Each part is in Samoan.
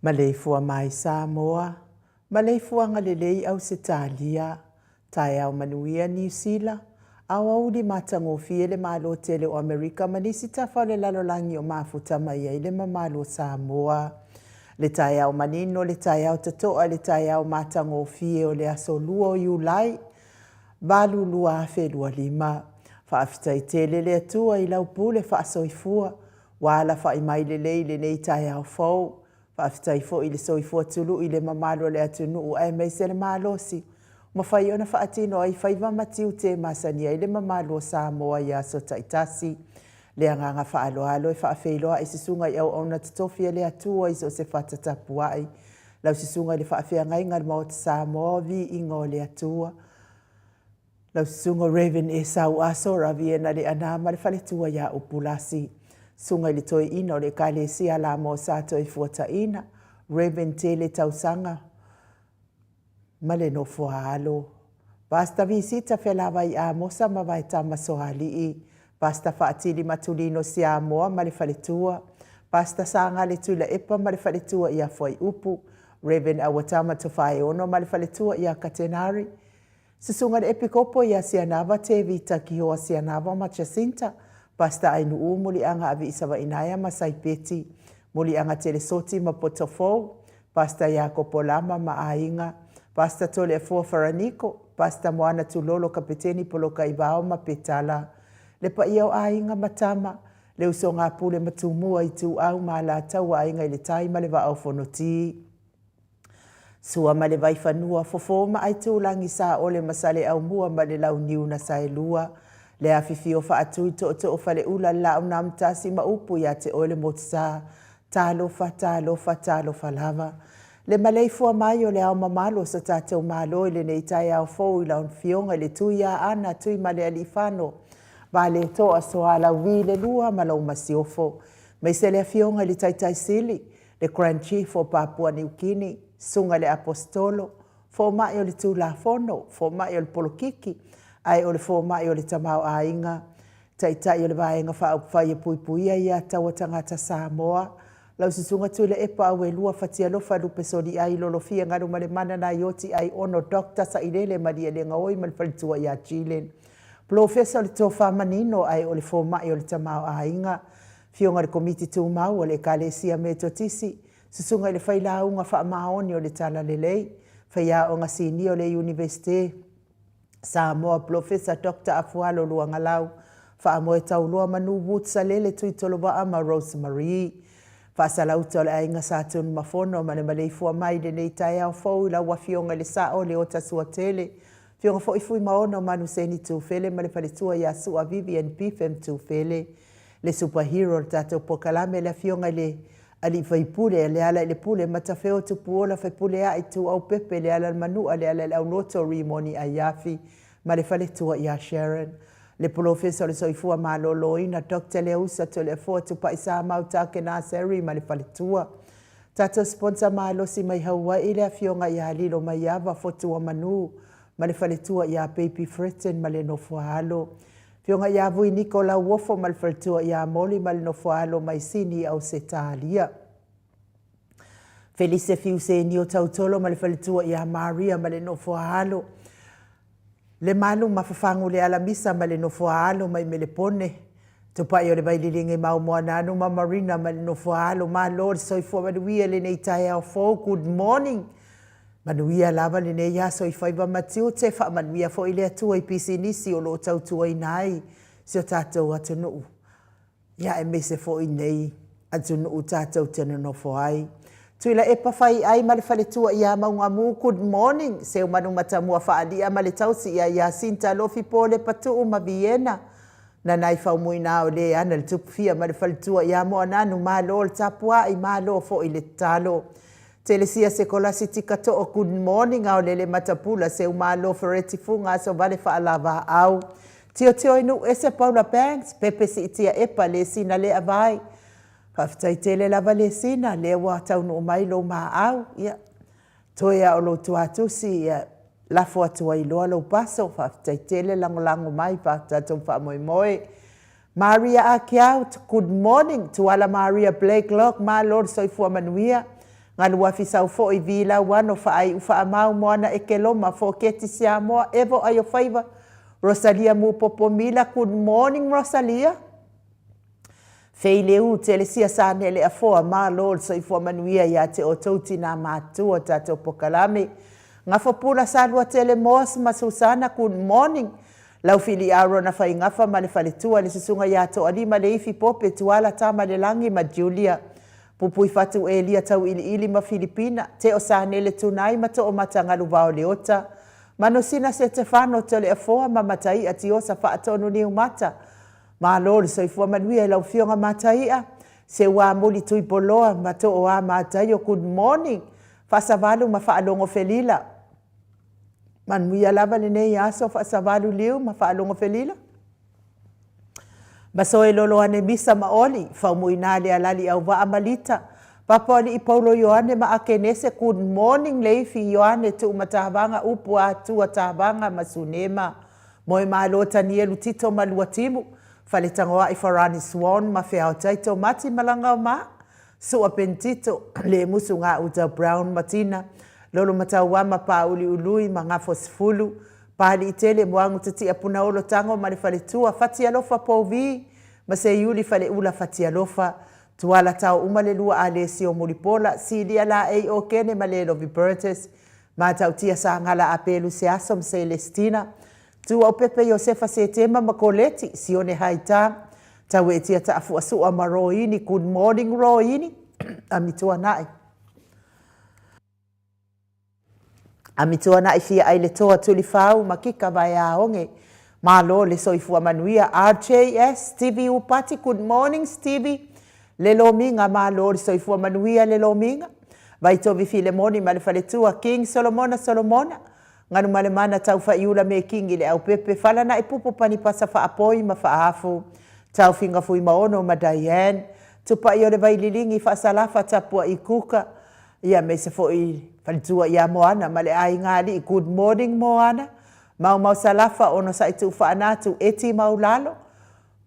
Maleifua mai Samoa, maleifuaga lelei Ausetalia, taeao manuia Niu Sila, aoauli matagofie le Malo tele o Amerika ma nisi tafa o le lalolagi o mafuta mai ai le mamalu o Samoa. Le taeao manino, le taeao totoa, le taeao matagofie o le aso 2 o Iulai 8 2025. Faafetai tele le Atua i lau pule faasoifua ua alafai mai lelei i lenei taeao fou. Faafetai foi i le soifua tului i le mamalu o le atunuu aemaise le malosi ua mafai ona faatino ai faiva ma tiute e masani ai le mamalu o Samoa i aso taitasi. Le agaga faaaloalo e faafeiloai i susuga i auauna totofi a le Atua i so o se fata tapuai, lau susuga i le faafeagaiga a le Maota Samoa o Viiga o le Atua, lau susuga Rev Esau Aso Raviena Leaana ma le faletua ia Upulasi, susuga i le Toeaina o le Ekalesia Alamo Sa Toefuataina, Rev Tele Tausaga ma le Nofoaalo, Pastor Visita Felavai Amosa ma Vaetama Soalii, Pastor Faatili Matulino Siamoa ma le faletua, Pastor Sagale Tuilaepa ma le faletua ia Fuaiupu, Rev Auatama Tofaeono ma le faletua ia Katenari, Susuga i le Epikopo ia Sianava Tevita Kihoa Sianava ma Jacinta, Pastor Ainuu Muliaga Aviisavainaea ma Saipeti, Muliaga Telesoti ma Potofou, Pastor Iakopo Lama ma Aiga, Pastor Toleafoa Faraniko, Pastor Moana Tulolo Kapeteni Polokaivao ma Petala, le paia o aiga ma tama, le usoga a Pule ma Tumua, Ituau ma Alataua, Aiga i le Tai ma le Vaa o Fonoti. Sua ma le Vaifanua, Fofo ma Aitulagi, Saole ma Saleaaumua ma le Launiu na Saelua, le afifio faatui tootoo Faleula, le Laaunamtasi ma upu ia te oe le Motusa. Talofa, talofa, talofa lava. Le maleifua mai o le ao mamalu o so tatou Malo i lenei taeao fou i lau Afioga i le Tuiaana Tuimalealiifano Valetoa Soalauvi le Lua ma lou Masiofo, maise le Afioga i le Taitai Sili, le Grand Chief o Papua Niu Kini, Susuga i le Aposetolo, Fomai o le Tulafono, Fomai o le Polokiki, ae o le Fomai o le Tamaoaiga, Taitai o le Vaega Faaupufai e Puipuia ia Taua Tagata Samoa, lau Susuga Tuilaepa Auelua Fatialofa Lupe Soliai Lolofia Galumalemana Naioti Aiono Doctor Sailele Malielegaoi ma le Faletua ia Jillian, Polofesa o le Tofa Manino ae o le Fomai o le Tamaoaiga, Afioga i le Komiti Tumau a le Ekalesia Metotisi, Susuga i le Failauga Faamaoni o le Talalelei, Faiaoga Sinia o le Iunivesite Samoa Polofesa Doctor Afualo Luagalau, Faamoe Tauloa Manu Woods Salele Tuitolovaa ma Rose Marie. Faasalauta o le Aiga Sa Tunumafono ma le maleifua mai i lenei taeao fou i lau Afioga i le Sao Leota Suatele, Afioga foi Fuimaono Manuseni Tufele ma le faletua ia Sua Vivian Bifem Tufele, le super hero o le tatou polokalame, le Afioga i le Alii Faipule, Lealailepule, Matafeo Tupuola, Fepuleai, Tuuaupepe, Lealailemanua, Lealaileauloto, Rimoni Aiafi ma le faletua ia Sharon. Le Polofesa o le Soifua Maloloina, Doctor Leausa Toleafoa Tupai Samau Takena Seri ma le faletua. Tatou sponsor malosi mai Hawaii, le Afioga ia Lilo Maiava Fotuamanu ma le faletua ia Baby Fretton ma le nofoaalo. Afioga ia Vui Niko Lauofo ma le faletua ia Moli ma le nofoaalo mai Sini Ausetalia. Felise Fiusenio Tautolo ma le faletua ia Maria ma le nofoaalo. Lemalu Mafafagu Lealamisa ma le nofoaalo mai Melepone. Tupai o le Vaililiga i Moananu ma Marina ma le nofoaalo. Malo le soifua manuia i lenei taeao fou. Good morning. Manuia lava lenei aso i faiva ma tiute, faamanuia foi le Atua i pisinisi o lo o tautuaina ai si o tatou atunuu, ia aemaise foi nei atunuu tatou te nonofo ai. Tuilaepa Faiai ma le faletua ia Maugamu, good morning, Seumanu Matamua Faalia ma le tausi ia Yasinta Lofi Pole Patuu ma Viena, Nanai Faumuina o le ana le Tupufia ma le faletua ia Moananu, malo le tapuai, malo foi le tatalo. Telesia Sekolasi Tika Too Good morning Aolele Matapula Seumalo Fereti Fuga Aso Vale Faalavaau Tiotio i Nuu Ese Paula Banks Pepe Siitia Epa Lesina Lea Vai Faafetai tele lava Lesina lea ua taunuu mai lou maau ia toe a o lou tuatusi ia lafo atu ai loa lou paso faafetai tele lagolago mai pa tatou faamoemoe Maria Akiau, good morning Tuala Maria Blakelock, malo le soifua manuia. Galuafi Saufo'i Vi Lauano Faai'u Faamau Moana Ekeloma Foketi Siamoa Evo Aiofaiva Rosalia Mupopo Mila Good morning Rosalia Feileu Telesia Sanele Afoa Malo le soifua manuia ia te outou tinā matutua o tatou pokalame Gafo Pula Saluatele Moas ma Susana Good morning Laufili Arona Faigafa ma le faletua le susuga ia Toalima Leifi Pope Tuala Tamalelagi ma Julia Pupuifatu Elia Tauiliili ma Filipina Teo Sanele Tunai ma Toomata Galuvao Leota Manusina Setefano Toleafoa ma Mataia Tiosa Faatonu Niumata Malo le soifua manuia i lau Afioga Mataia Seuamuli Tuipoloa ma Tooa Mataio Good morning Faasavalu ma Faalogo Felila Manuia lava lenei aso Faasavalu Liu ma Faalogo Felila Masoe Loloane Misa ma Oli, Faumuina le Alali Auvaa ma Lita, Papaoalii Paulo Ioane ma Akenese Good morning Leifi Ioane Tuumatavaga Upu Atua Tavaga ma Sunema Moemalo Tanielu Tito ma Luatimu Faletagoai Farani Swan ma Feaotai Tomati Malagaoma Sua Pentito Lemusu Gauta Brown ma Tina Lolomatauama Paauliului ma Gafosefulu Paliitele, Moagu Titia Punaolo Tago ma le faletua, Fatialofa Pouvi ma Seiuli Faleula Fatialofa, Tuala Tao uma le lua Alesio Mulipola, Silia Laei Okene ma Lelovi Bertus, Matautia Sagala Apelu Seaso ma Celestina, Tuaupepe Iosefa Setema ma Koleti, Sione Haita, Tauetia Taafuasua ma Roini, Good morning Roini, Amituana'i. Amituana'i fia ai le toa Tulifau ma Kika Vaeaoge. Malo le soifua manuia RJS Stevie Upati Good morning Stevie Le Lomiga Malo le soifua manuia Le Lomiga Vaitovi Filemoni ma le faletua King Solomona Solomona Galumalemana Taufaiula me Kingi le Aupepe Falana'i Pupu Panipasa Faapoi ma Faafu Taofiga Fuimaono ma Diane Tupai o le Vaililigi Faasalafa Tapua'i Kuka Ia aemaise foi faletua ia Moana ma le aiga alii Good morning Moana Maumau Salafa onosai tuu faanatu Eti Maulalo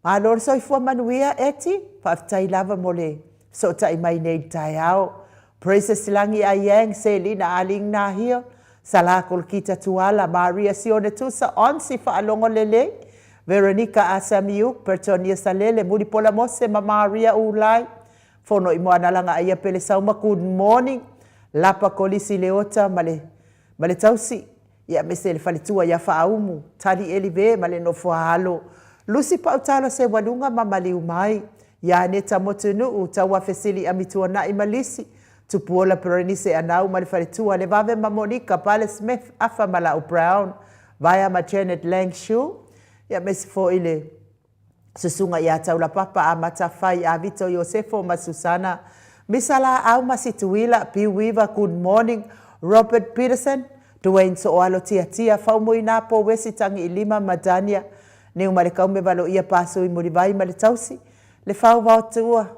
Malo le soifua manuia Eti faafetai lava mo le fesootai mai nei i le taeao Princess Lagi Ayang Selina Aling Nahio Sala Kolokita Tuala Maria Sione Tusa Onsi Faalogo Lelei Veronica Asamiuk Bertonia Salele Mulipola Mose ma Maria Ulai Fono i Moanalaga aia pele sauma Good morning Lapa Kolisi Leota ma le ma le tausi ia aemaise le faletua ia Faaumu Tali Elive ma le nofo a alo Lusi Pautalo Seualuga ma Maliu Mai ia Aneta Motunuu Tauafesili Amituana'i ma Lisi Tupuola Perenise Anau ma le faletua Levave ma Monica Pale Smith Afa ma Lau Brown Vaea ma Janet Lang Shu ia aemaise foi le Susuga ia Taulapapa, Amata Fai, Avito Iosefo ma Susana, Misa Laau ma Situila, Bill Weaver, Good Morning, Robert Peterson, Duane Sooalo Tiatia, Faumuina Po Wesi Tagiilima ma Dania, Niumalekaume Valoia Pasui Mulivai ma le Tausi, Le Fau Vaotua,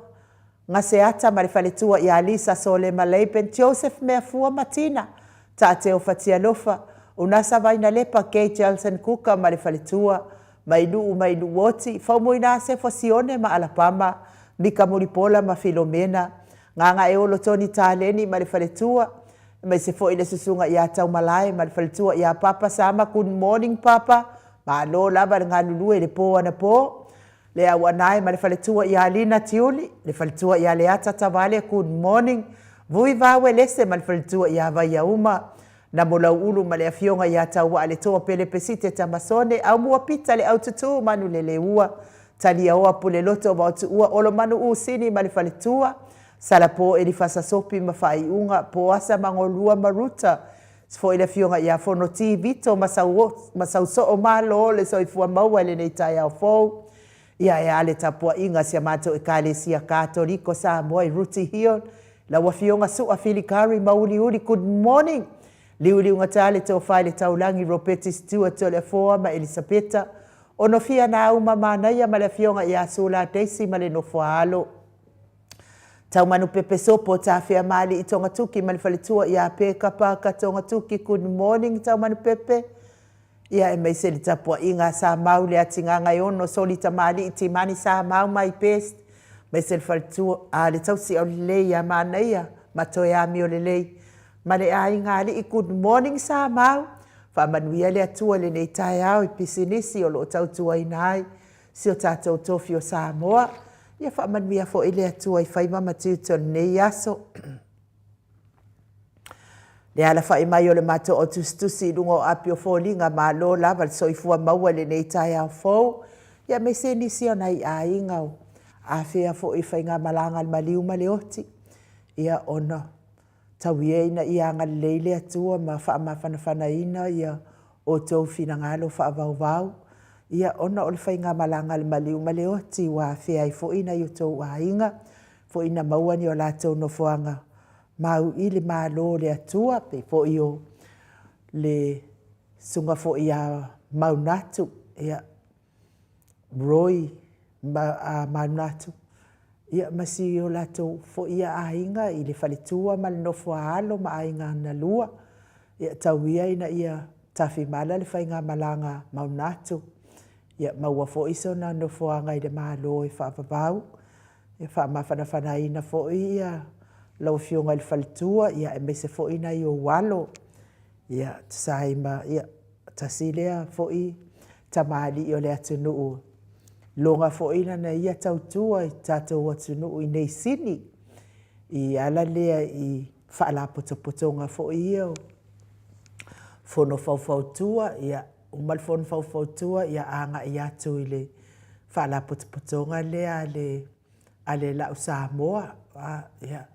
Gaseata ma le faletua ia Lisa Solema Laban, Joseph Meafua ma Tina, Taateo Fatialofa, Unasa Vainalepa, Gay Jelson Kuka ma le faletua, Mainuu Mainuuoti, Faumuina Sefo Sione ma Alapama, Mika Mulipola ma Filomena, Gagaeolo Tony Taleni ma le faletua, aemaise foi le susuga ia Taumalae ma le faletua ia Papa Sama, Good morning Papa, malo lava le galulue i le po anapo. Le Auanae ma le faletua ia Lina Tiuli, le faletua ia Leata Tavale, good morning. Vui Vauelese ma le faletua ia Vaiauma, Namolauulu ma le afioga ia Tauaaletoa Pele Pesite Tamasone, Aumua Pita le Aututu Manuleleua, Taliaoa Puleloto Vaotuua Olomanu Usini ma le faletua, Salapo Elifasa Sopi ma Faaiuga, Poasa Magolua ma Ruta, Foi le afioga ia Fonoti Vito ma Sausoo Malo le soifua maua i lenei taeao fou. Ia e a le tapuaiga a si a matou Ekalesia Katoliko Samoa i Rooty Hill, lau afioga Sua Filikari Mauliuli, good morning! Liuliugata le tofa i le taulagi Ropeti Stewart Toleafoa ma Elisapeta Onofia Nauma Manaia ma le afioga ia Sula Daisy ma le nofo a alo. Taumanu pepe sopo tafea maali i Tongatuki ma le faletua ia Peka Parker Tongatuki Good morning Taumanu pepe Ia aemaise le tapuaiga a Samau le Atigaga e ono Soli Tamalii Timani Samau my best aemaise le faletua a le tausi aulelei ia Manaia. ma toe amio lelei ma le aiga alii. Good morning Samau, faamanuia le Atua i lenei taeao i pisinisi o lo o tautuaina ai si o tatou tofi o Samoa. Ia faamanuia foi le Atua i faiva ma tiute o lenei aso. Le alafai mai o le matou au tusitusi i luga o api o foliga, malo lava le soifua maua i lenei taeao fou, ia aemaise nisi o nai aiga o afea foi i faigamalaga a le maliu ma le oti, ia ona tau ia ina ia agalelei le Atua ma faamafanafanaina ia outou finagalo faavauvau, ia ona o le faigamalaga a le maliu ma le oti ua afea ai foi nai o outou aiga, foi ina maua ni o latou nofoaga mau i le Malo o le Atua, pei foi o le susuga foi ia Maunatu, ia, Roy Maunatu, ia ma si o latou foi aiga i le faletua ma le nofo a alo ma aiga na lua. Ia tau ia ina ia tafimala le faigamalaga a Maunatu, ia maua foi sona nofoaga i le Malo e faavavau. E faamafanafanaina foi ia lau Afioga i le faletua, aemaise foi nai ou alo, ia tusa ai ma, ia, tasi lea foi tamalii o le atunuu, loga foi lana ia tautua i le tatou atunuu i Neisini, e ala lea i faalapotopotoga foi ia o Fono Faufautua, ia uma le Fono Faufautua, ia agai atu i le Faalapotopotoga lea a le a le Lau Samoa. Ia,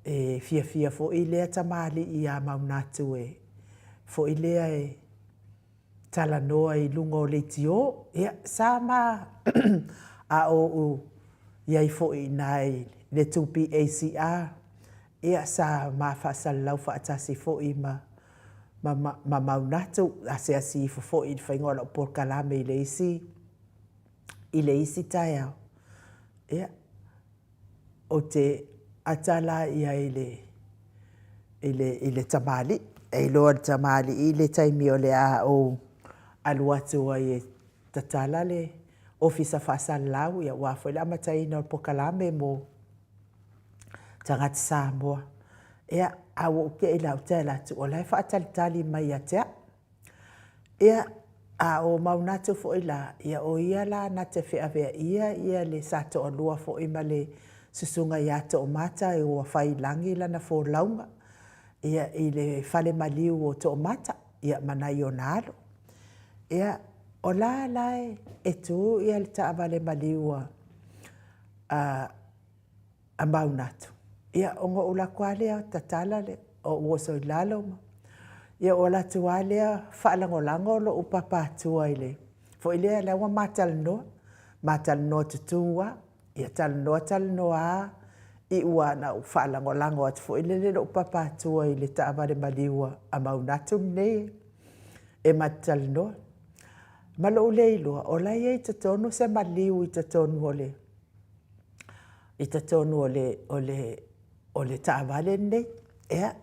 e fiafia foi lea tamalii ia Maunatu e foi lea e talanoa i luga o leitio. Ia, sa ma a o ou i ai foi i ina i le 2PACR, ia sa ma faasalalau faatasi foi ma ma Maunatu, asiasi ifo foi i le faiga o lau polokalame i le isi i le isi taeao, ia, ou te ata la i ai i le, i le, i le tamalii. E iloa e le tamalii le taimi o le a ou alu atu ai e tatala le ofisa faasalalau, ia aua foi le amataina o le polokalame mo tagata Samoa. Ia, a ua ou te i la, ou te alu atu o la e faatalitali mai ia te au. Ia, a o Maunatu foi la, ia o ia la na te feaveaia ia le sa toalua foi ma le susuga ia Toomata ua fai i lagi lana folauga, ia i le fale maliu o Toomata, ia ma nai ona alo. Ia, o la la e tu ia le taavale maliu a a Maunatu, ia ona ou alu atu lava lea tatala le, ou oso i lalo, ia ou alu atu lava lea faalagolago lou papa tua i le, foi lea la ua ma talanoa, ma talanoa tutu lava. Ia talanoa talanoa lava, iu lava ina ou faalagolago atu foi lele lou papa tua i le taavale maliu a Maunatu lenei e ma te talanoa. Ma lou le iloa, o la e i ai i totonu se maliu i totonu o le i totonu o le, o le, o le taavale lenei. Ia,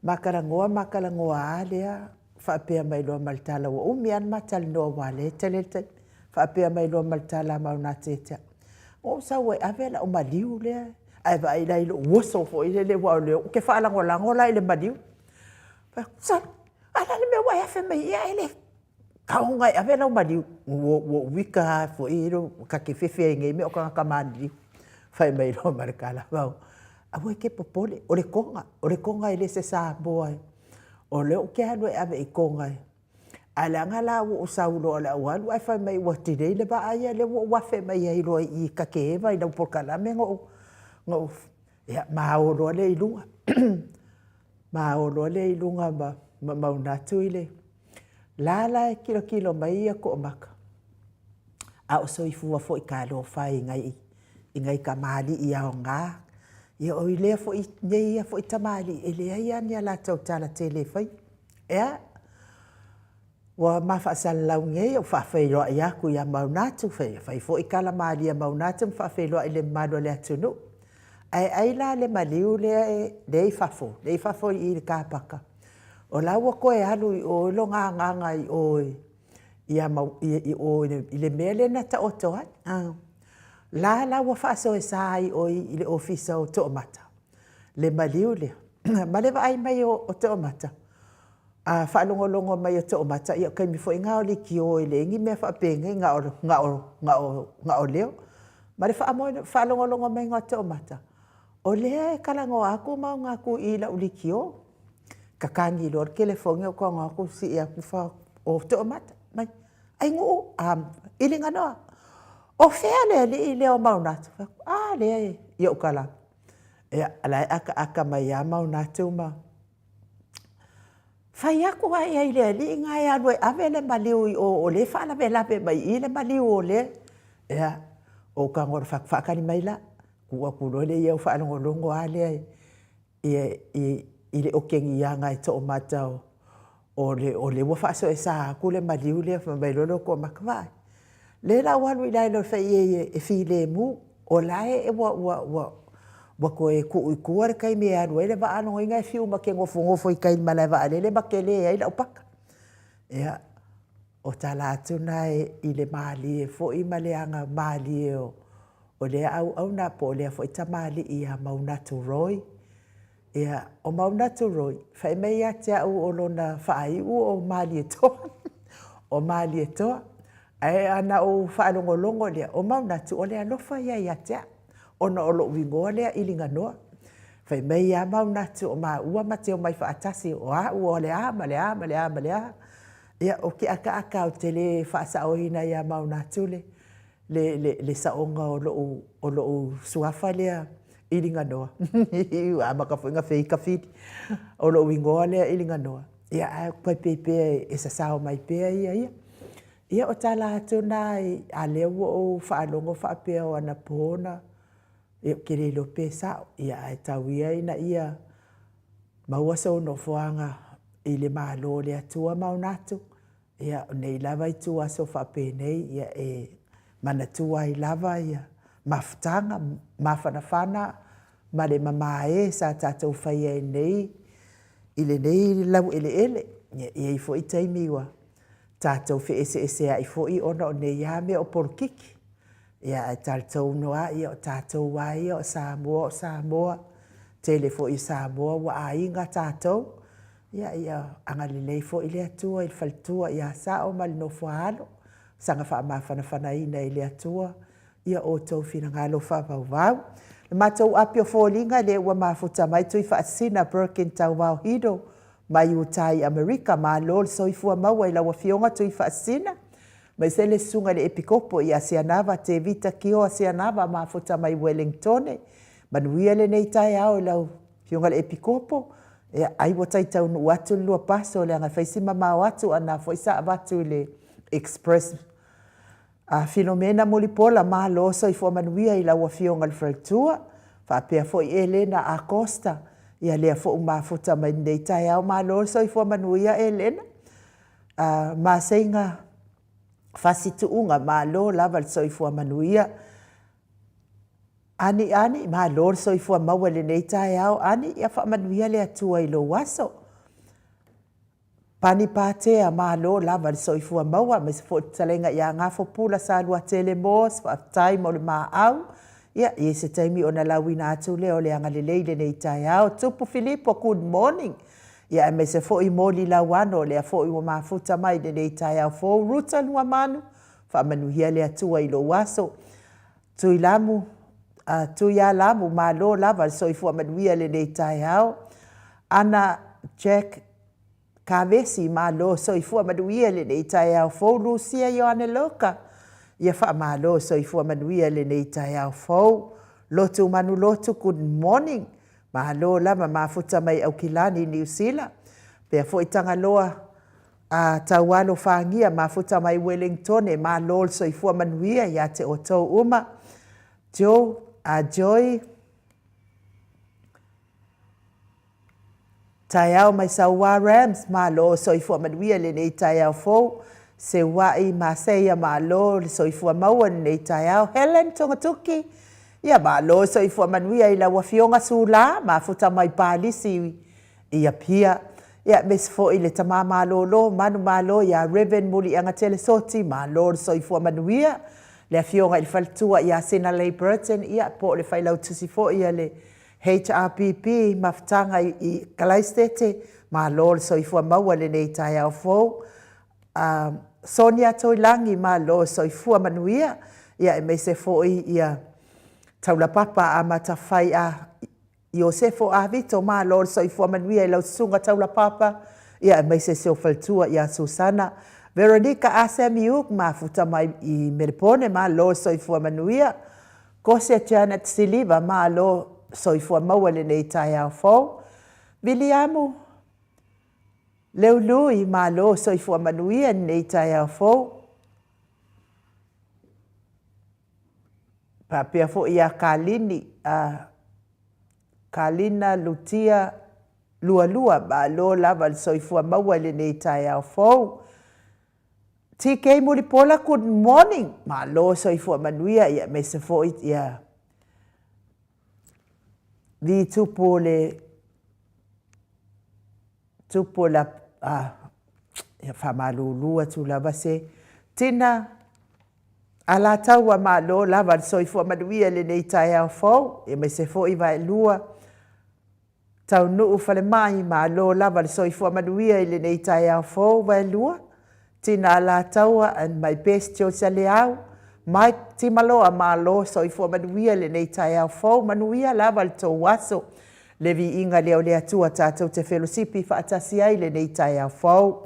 ma talanoa ma talanoa lava lea, faapea mai loa ma le tala, ua umi lava ona ma talanoa aua o lea e tele le taimi, faapea mai loa ma le tala a Maunatu ia te au, na ou sau e ave lau maliu lea, ae vaai la i lou oso foi lele, aua o lea ou te faalagolago la i le maliu. Fai atu, sole, a o le a le mea ua e afe mai ai ae le taoga e ave lau maliu. Ua ou ita lava foi, ta te fefe ai i nei mea o tagata maliliu. Fai mai loa ma le tala, aua e te popole, o le Toga, o le Toga e le o se Samoa, o lea ou te alu e ave i Toga. Ae leaga la ua ou sau loa o le a ou alu ae fai mai ua delay le vaa ia, lea ua ou afe mai ai loa i i ta te eva i lau polokalame ona ou, ia ma o loa lea i luga. Ma o loa lea i luga ma Maunatu i le la la e tilotilo mai ia Toomata, a o soifua foi talofa e i nai tamalii aoga. Ia o lea foi, nei ia foi tamalii, e leai lava ni a latou tala tele e faia. Ea, ua ma faasalalau nei, ua faafeiloai atu ia Maunatu, fai foi tala malie a Maunatu ma faafeiloai i le mamalu o le atunuu. Ae ai la le maliu lea e i fafo, lea e i fafo i i le car paka, o la ua toe alu i o lona agaga i o i o i le mea lea na taoto ai. La la ua faasoesa i o i le Ofisa o Toomata. le maliu lea ma le vaai mai o Toomata, a faalogologo mai o Toomata, ia o taimi foi na o leitio e leai ni mea faapenei, na o leo. Ma le faalogologo mai o Toomata, o lea e talanoa atu Maunatu i lau leitio. Tatagi loa le telefoni ou tago atu sii atu, o Toomata. Fai mai, Ainuu, Iliganoa, o fea le alii lea o Maunatu? Ou fai atu, a lea e i ou talaane. Ia, o la e ataata mai lava Maunatu ma fai atu lava i ai i le alii lena e alu e ave le maliu i o, o lea e faalavelave mai i i le maliu o lea. Ia, ou tago loa faatali mai la, tuu atu loa lea i ai, ona ou faalogologo lava lea i le otegiaga e Toomata o lea ua faasoesa atu le maliu lea. Fai mai loa lea o Toomata, vaai, o lea o le a ou alu i lalo e fai i ai e filemu, o la e ua toe tuu i tua le taimi e alu ai le vaa, lona uiga e fiu ma te nofonofo i tai i le malae vaalele ma tele ai lau paka. Ia, o tala atu na i le malie foi ma le agamalie o lea auauna po o lea foi tamalii ia Maunatu Roy. Ia, o Maunatu Roy, fai mai ia te au o lona faaiu o Malietoa, o Malietoa. Ae ana ou faalogologo lea, o Maunatu o le alofa ia ia te au, ona o lou igoa lea Iliganoa. Fai mai lava Maunatu o maua ma te omai faatasi, o au o le a ma le a ma le a ma le a. Ia, ou te akaaka ou te le faasaoina ia Maunatu le le saoga o lou suafa lea Iliganoa, ua amata foi ona fei ta fili, o lou igoa lea Iliganoa, ia ae faipea pea e sasao mai pea ia ia. Ia o tala atu na, a o lea ua ou faalogo faapea o anapo na, ia ou te le iloa pe sao, ia ae tau ia ina ia maua sou nofoaga i le Malo o le Atua Maunatu, Ia, o nei lava ituaso faapenei, ia e manatua ai lava ia mafutaga, mafanafana ma le mamae sa tatou faia i lenei, i lenei laueleele. Ia, e i ai foi taimi ua tatou feeseeseai foi ona o nei lava mea o polokiki. Ia, ae talitonu lava, ia o tatou lava ia o Samoa o Samoa, tele foi o Samoa ua aiga tatou. Ia, ia agalelei foi le Atua i le faletua ia Sao ma le nofo a alo, saga faamafanafanaina e le Atua ia outou finagalo faavauvau. Le matou api o foliga lea ua mafuta mai Tuifaasisina Birkin Tauvao Hido mai Utah i Amerika. Malo le soifua maua i lau Afioga Tuifaasisina, aemaise le Susuga i le Epikopo ia Sianava Tevita Kioa Sianava mafuta mai Uelengitone. Manuia lenei taeao i lau Afioga i le Epikopo, ia, ai ua tai taunuu atu le lua paso, leaga e fai si mamao atu, a na foi sa avatu i le express. A Filomena Mulipola, malo soifua manuia i lau Afioga i le Faletua, faapea foi Elena Acosta, ia lea foi ua mafuta mai lenei taeao, malo le soifua manuia Elena. A Maseiga Fasituuga, malo lava le soifua manuia. Ani Ani, malo le soifua maua i lenei taeao Ani, ia faamanuia le Atua i lou aso. Pani Patea, malo lava le soifua maua, aemaise foi le fetalaiga ia Gafopula Saluatele Moss, faafetai mo le maau. Ia, e i ai se taimi ona lauina atu lea o le agalelei i lenei taeao. Tupu Filipo, good morning. Ia, aemaise foi Moli Lauano, lea foi ua mafuta mai i lenei taeao fou. Ruta Luamanu, faamanuia le Atua i lou aso. Tuilamu, Tuialamu, malo lava le soifua manuia i lenei taeao. Ana Jack Kavesi, malo soifua manuia i lenei taeao fou. Lucia Ioane Loka, ia faamalo soifua manuia i lenei taeao fou. Lotu Manu Lotu, good morning. Malo lava mafuta mai Aukilani, Niu Sila. Pea foi Tagaloa A taualo fagia mafuta mai Welingtone, malo le soifua manuia ia te outou uma. Joe, a Joy, taeao mai Sauā Rams, malo soifua manuia i lenei taeao fou. Seua'i Maseia, malo le soifua maua i lenei taeao. Helen Togatuki, ia malo soifua manuia i lau Afioga Sulā, mafuta mai Palisi i Apia, ia aemaise foi le tama malolo, manumalo ia Rev. Muliagatele Soti, malo le soifua manuia, le Afioga i le Faletua ia Sinalei Burton, ia po o le Failautusi foi a le HRPP mafutaga i Kalaistete, malo le soifua maua i lenei taeao fou. Sonia Tuilagi, malo le soifua manuia, ia aemaise foi ia Taulapapa Amata Fai a Iosefo Avito, malo le soifua manuia i lau Susuga Taulapapa, ia aemaise si ou faletua ia Susana. Veronica Ah Sammy Uk, mafuta mai i Melepone, malo le soifua manuia. Kose Janet Siliva, malo soifua maua i lenei taeao fou. Viliamu Leului, malo soifua manuia i lenei taeao fou. Faapea foi ia Kalini, Kalina Lutia Lualua, malo lava le soifua maua i lenei taeao fou. TK Mulipola, good morning, malo soifua manuia, ia aemaise foi ia Vi Tupu o le Tupu o la ia faamalulu atu lava se Tina Alataua, malo lava le soifua manuia i lenei taeao fou, aemaise foi Vaelua Taunuu Falemai, malo lava le soifua manuia i lenei taeao fou Vaelua, Tina Alataua and my best Josa Leau, Mike Timaloa, malo soifua manuia i lenei taeao fou, manuia lava le tou aso. Le viiga lea o le Atua tatou te felosipi faatasi ai i lenei taeao fou.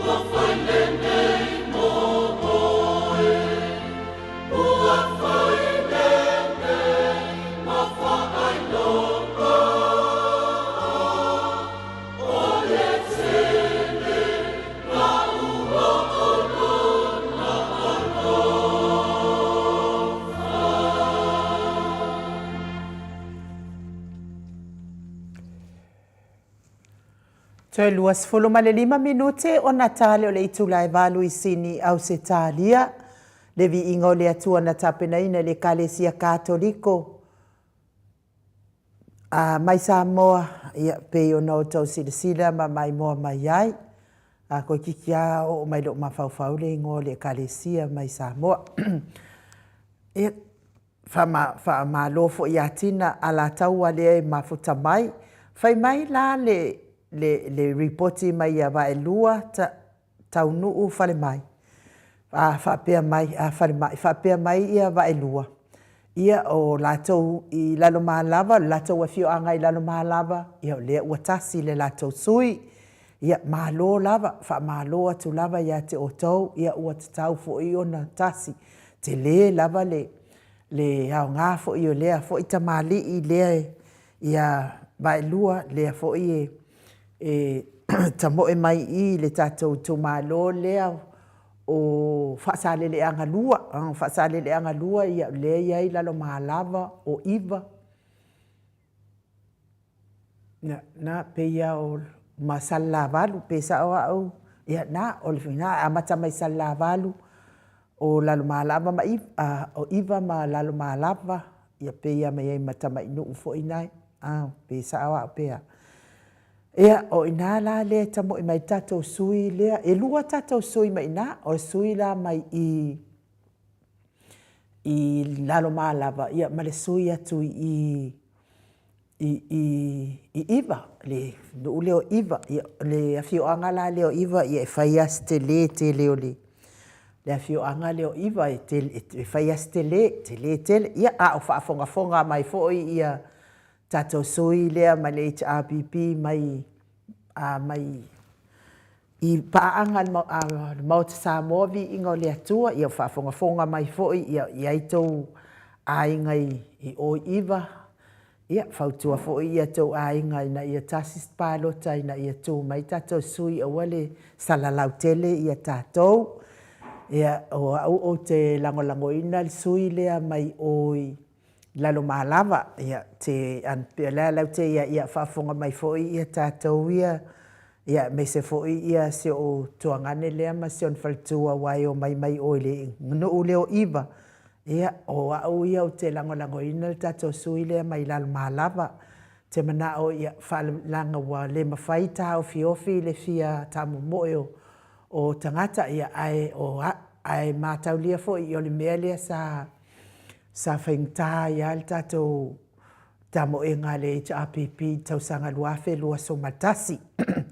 Ua fai lenei mo oe, ua fai lenei ma faailoga o le tele gaua o Lona alofa. Toe 25 minute ona ta lea o le itula e 8 i Sini, Ausetalia. Le viiga o le Atua na tapenaina e le Ekalesia Katoliko a mai Samoa, ia pei ona outou silasila ma maimoa mai ai. A toeitiiti lava oo mai i lou mafaufau le igoa o le Ekalesia mai Samoa. Ia, faamalo foi ia Tina Alataua lea e mafuta mai. Fai mai la le lipoti mai ia Vaelua Taunuu Falemai, a faapea mai, falemai, faapea mai ia Vaelua, ia o latou i Lalomalava, o le latou afioaga i Lalomalava, ia o lea ua tasi le latou sui. Ia malo lava, faamalo atu lava ia te outou, ia ua tatau foi ona tasi. Tele lava le aoga foi o lea foi tamalii lea ia Vaelua, lea foi e tamoe mai i le tatou itumalo lea o Faasaleleaga 2. O Faasaleleaga 2 lea e i ai Lalomalava, o Iva, na pei lava ma Salelavalu, pe sao au? Ia lena, o lena e amata mai Salelavalu, o Lalomalava ma Iva, o Iva ma Lalomalava, ia pei lava ona i ai ma tamai nuu foi na, pe sao au pe a. Ia, o i ina la lea e tamoe mai ai le tatou sui lea. E 2 tatou sui mai i ina, o le sui la mai i i Lalomalava ma le sui atu i i Iva, le nuu lea o Iva. O le afioaga la lea o Iva, e fai lava si tele tele o le afioaga lea o Iva, e fai lava si tele, tele tele. Ia, a o faafogafoga mai foi ia tatou sui lea mai le HRPP mai i paaga a le Maota Samoa, Viiga o le Atua, ia o faafogafoga mai foi, e i ai outou aiga i o i Iva, ia fautua foi o outou aiga ina ia tasi se palota ina ia tu mai tatou sui aua le salalau tele tatou. Ia, o au ou te lagolagoina le sui lea mai o i Lalomalava. Ia, o lea la ou te i ai, ia faafofoga mai foi tatou ia, aemaise foi si ou tuagane lea ma si ona faletua aua e omai mai o i le nuu lea o Iva. Ia, o au ia ou te lagolagoina le tatou sui lea mai Lalomalava. Ou te manao, leaga ua le mafai ona taofiofi le fia tamomoe o tagata, ae mataulia foi o le mea lea sa faigata ai lava le tatou tamoega a le HRPP i le tausaga 2021.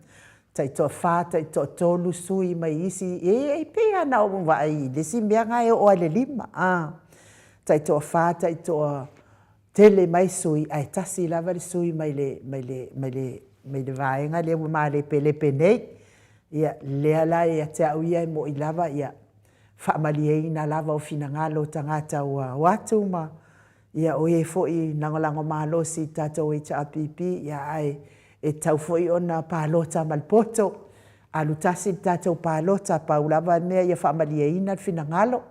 Taitoafa, taitoatolu sui mai isi, e pei lava na ou vaai i le isi mea lena e oo lava i le 5. Taitoafa, taitoatele mai sui, ae tasi lava le sui mai le vaega lea ua malepelepe nei. Ia, lea la ia te au ia, e moni lava, ia faamalieina lava o finagalo o tagata ua o atu ma ia o e foi e lagolago malosi i le tatou HRPP, ae e tatau foi ona palota ma le poto, alu tasi le tatou palota, pau lava le mea ia faamalieina le finagalo.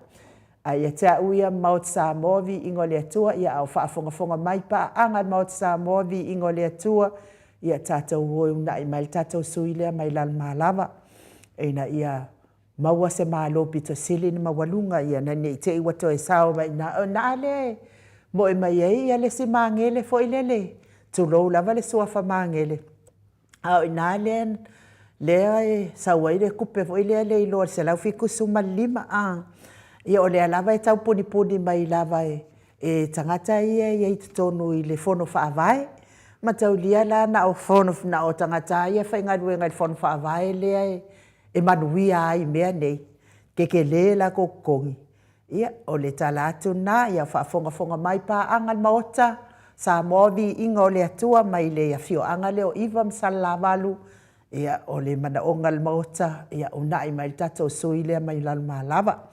Ae ia te au ia Maota Samoa, viiga o le Atua, ia a o faafogafoga mai paaga a le Maota Samoa, viiga o le Atua, ia tatou o e uunai mai le tatou sui lea mai Lalomalava ina ia maua se Malo pito sili ona maualuga ina ne i te i ua toe sao mai i ina, o i ina lea e moe mai ai le isi magele foi lele, tulou lava le suafa Magele, a o i ina lea e sau ai le tupe foi lea le iloa i le 175, a. Ia o lea lava e tau punipuni mai lava e tagata ia e i ai i totonu i le Fono Faavae. Mataulia la na o tagata lava ia e faigaluega i le Fono Faavae lea e manuia ai i mea nei, tetele latou totogi. Ia, o le tala atu lena, ia faafogafoga mai paaga a le Maota, Samoa viiga o le Atua mai le afioaga lea o Iva ma Salelavalu. Ia, o le manaoga o le Maota, ia uunai mai le tatou sui lea mai Lalomalava.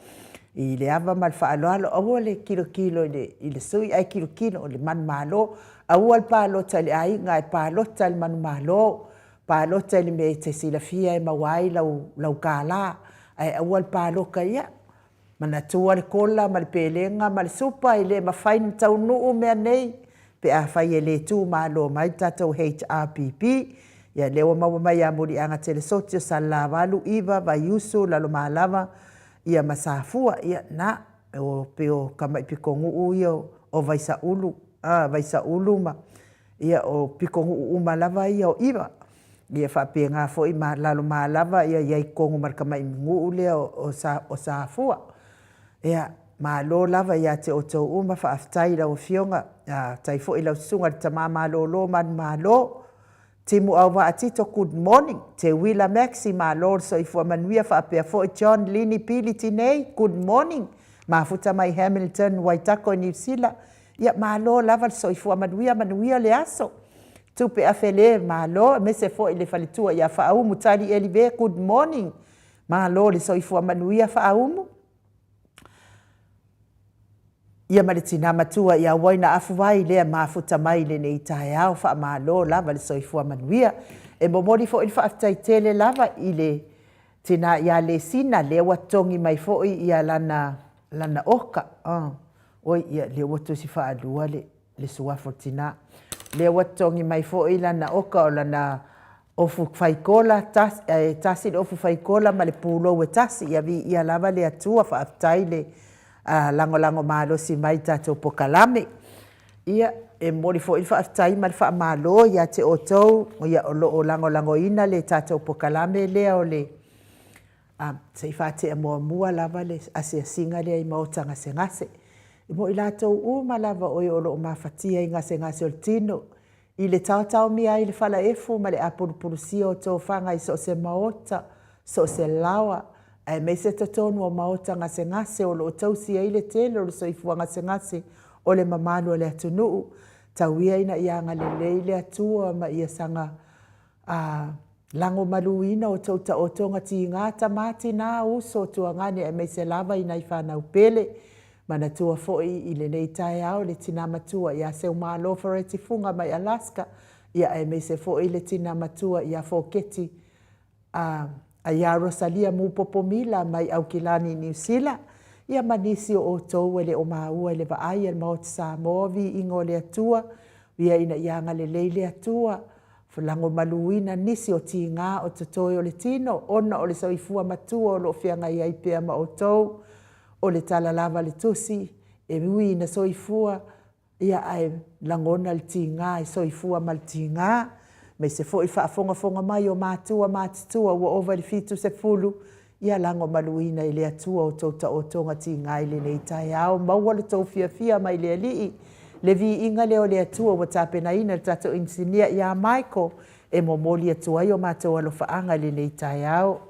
I le ava ma le faaaloalo, aua le tilotilo i le sui ae tilotilo i le manumalo. Aua le palota i le aiga ae palota i le manumalo. Palota i le mea e te silafia e maua ai lau $1, ae aua le palota ia, manatua le kola ma le pelega ma le supa, e le mafai ona taunuu mea nei pe afai e le tumalo mai le tatou HRPP. Ia lea ua maua mai ia Muliaga Telesoti o Salelavalu, Iva, Vaiusu, Lalomalava ia ma Safua. Ia lena, e pei o tamai pitonuu ia o Vaisaulu, Vaisaulu ma, ia o pitonuu uma lava ia o Iva. Ia faapena foi ma Lalomalava e i ai i totonu ma le tamai nuu lea o Safua. Ia, malo lava ia te outou uma, faafetai i lau Afioga, faafetai foi i lau Susuga i le Tama Malolo manumalo, Timu Auvaa Tito, good morning. Teuila Maxie, malo le soifua manuia, faapea foi John Lini Pili Tinei, good morning. Mafuta mai Hamilton, Waitako i Niu Sila. Ia, malo lava le soifua manuia, manuia le aso. Tupe Afele, malo, aemaise foi le faletua ia Faaumu Tali Elive, good morning. Malo le soifua manuia Faaumu. Ia ma le tina matua ia Uaina Afuvai lea mafuta mai i lenei taeao, faamalo lava le soifua manuia. E momoli foi le faafetai tele lava i le tina ia Lesina lea ua totogi mai foi ia lana, lana oka. Oi, ia lea ua tusi faalua le, le suafa o le tina. Lea ua totogi mai foi lana oka o lana ofu faikola, e tasi le ofu faikola ma le pulou e tasi. Ia viia lava le Atua, faafetai le lagolago malosi mai i le tatou polokalame. Ia, e momoli foi le faafetai ma le faamalo ia te outou o lo o lagolagoina le tatou polokalame lea o le se i faatea muamua lava le asiasiga lea i maota gasegase. Mo i latou uma lava o e o lo o mafatia i gasegase o le tino, i le taotaomia ai i le falaefu ma le apulupulusia o tofaga i so o se maota, so o se laoa, aemaise totonu o maota gasegase o lo o tausi ai le tele o le soifua gasegase o le mamalu o le atunuu. Tau ia ina ia agalelei le Atua ma ia saga lagomaluina outou taotoga tiga, tama, tina, uso, tuagane aemaise lava i nai fanau pele. Manatua foi i lenei taeao le tina matua ia Seumalo Fareti Fuga mai Alaska, aemaise foi le tina matua ia Foketi ia Rosalia Mupopo Mila mai Aukilani, Niu Sila, ia ma nisi o outou e le o maua i le vaai a le Maota Samoa, viiga o le Atua, ia ina ia agalelei le Atua, lagomaluina nisi o tiga o totoe o le tino ona o le soifua matua o lo o feagai ai pea ma outou. O le tala lava a le Tusi, e ui ina soifua, ia ae lagona le tiga e soifua ma le tiga, aemaise foi le faafogafoga mai o matua matutua ua ova i le 70, ia lagomaluina e le Atua outou taotoga tiga i lenei taeao. Maua lo outou fiafia mai le Alii. Le viiga lea o le Atua ua tapenaina e le tatou inisinia ia Michael e momoli atu ai o matou alofaaga i lenei taeao.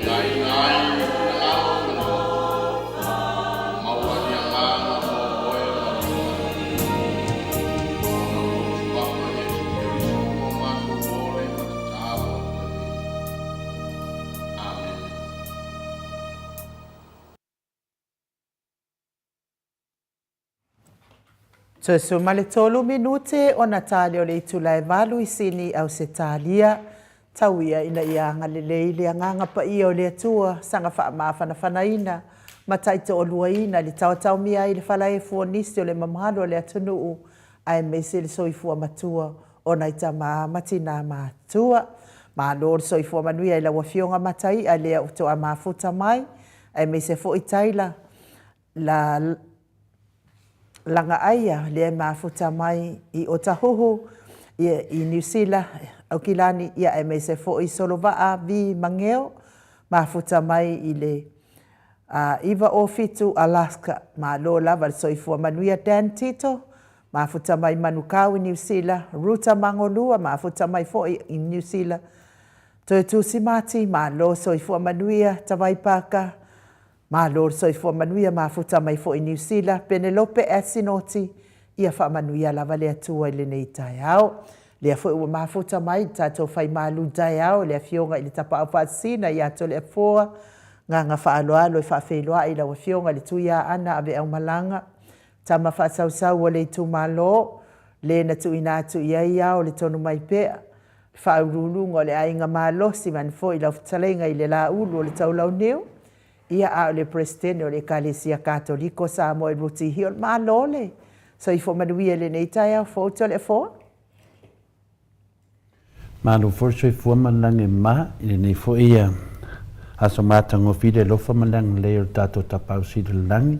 faigāina ai le finagalo ma le loto, maua le agaga mo oe ma le manuia. Ona o lou Suafa Iesu Keriso ua matou ole ma tatalo atu ai nei. Amene. Toe 13 minute ona tali o le itula e 8 i Sini, Ausetalia. Tau ia ina ia agalelei le Agaga Paia o le Atua, saga faamafanafanaina ma taitoaluaina i le taotaomia ai i le falaefu o nisi o le mamalu o le atunuu aemaise le soifua matua o nai tama ma tina matutua. Malo le soifua manuia i lau Afioga Mataia lea ua toa mafuta mai, aemaise foi Taila la Lagaaia lea e mafuta mai i Otahuhu i Niu Sila, Aukilani, ia aemaise foi Solovaa V Mageo, mafuta mai i le 907 Alaska. Malo lava le soifua manuia. Dan Tito, mafuta mai Manukau i Niu Sila. Ruta Magolua, mafuta mai foi i Niu Sila. Toetusi Mati, malo soifua manuia. Tavai Paka, Malo le soifua manuia mafuta mai foi i Niu Sila, Penelope Asinoti, ia faamanuia lava le Atua i lenei taeao. Lea foi ua mafuta mai le tatou fai malu taeao le Afioga i le Tapaau Faasisina ia Toleafoa, agaga faaaloalo e faafeiloai i lau Afioga i le Tuiaana Aveaumalaga, tama faasausau o le itumalo, le na tuuina atu i ai ao le tonu mai pea, le faauluuluga o le aiga malosi vaeane foi lau fetalaiga i le Laulu o le Taulauniu, Ia, a o le Peresetene o le Ekalesia Katoliko o Samoa i Ruti Hill. Malo le soifua manuia i lenei taeao fou, Toleafoa. Malo foi le soifua ma le lagi e mama i lenei foi aso matagofie i le alofa ma le agalelei o le tatou Tapaau Sili i le Lagi.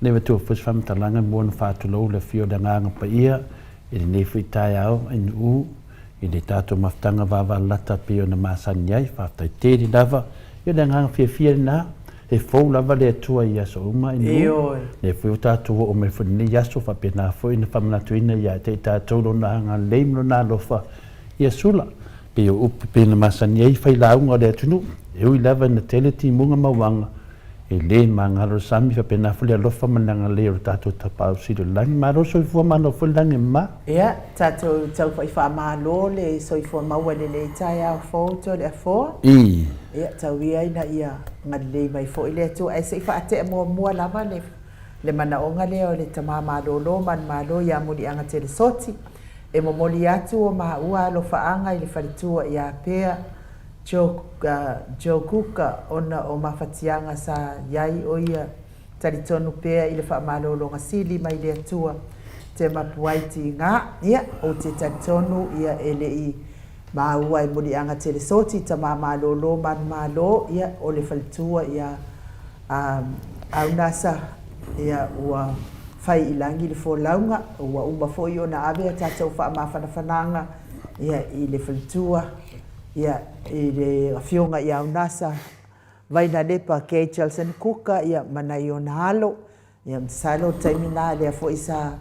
Lea ua tuu foi se faamatalaga mo ona faatulou le afio o le Agaga Paia i lenei foi taeao i Nu'u i le tatou mafutaga vavalalata pei ona masani ai. Faafetai tele lava. Ia o le agaga fiafia lena, e fou lava le Atua i aso uma i Nu'u. Lea foi ua tatou oo mai foi i lenei aso, faapena foi ona faamanatuina ia te i tatou Lona agalelei ma Lona alofa ia sula. Pei o upu pei ona masani ai failauga o le atunuu, e ui lava ina tele timuga ma uaga, E le magalo le sami, faapena foi le alofa ma le agalelei o le tatou Tapaau Sili o le Lagi. Malo le soifua, malo foi le lagi e mama. Ia, tatou taupai faamalo le soifua maua i lenei taeao fou Toleafoa. I. Ia, tau ia ina ia agalelei mai foi le Atua. Ae se i faatea muamua lava le, le manaoga lea o le tama malolo manumalo ia Muliaga Telesoti. E momoli atu o maua alofaaga i le faletua ia Pea Joe, Joe Kuka ona o mafatiaga sa i ai o ia talitonu pea i le faamalologa sili mai le Atua te mapu ai tiga. Ia, ou te talitonu ia e le i maua e Muliaga Telesoti tama malolo manumalo, ia, o le faletua ia Aunasa, ia, ua fai i lagi le folauga, ua uma foi ona ave a tatou faamafanafanaga, ia, i le faletua. Ia, i le Afioga ia Aunasa Vainalepa Kay Chelson Kuka, ia, ma nai ona alo. Ia, masalo o le taimi lena lea foi sa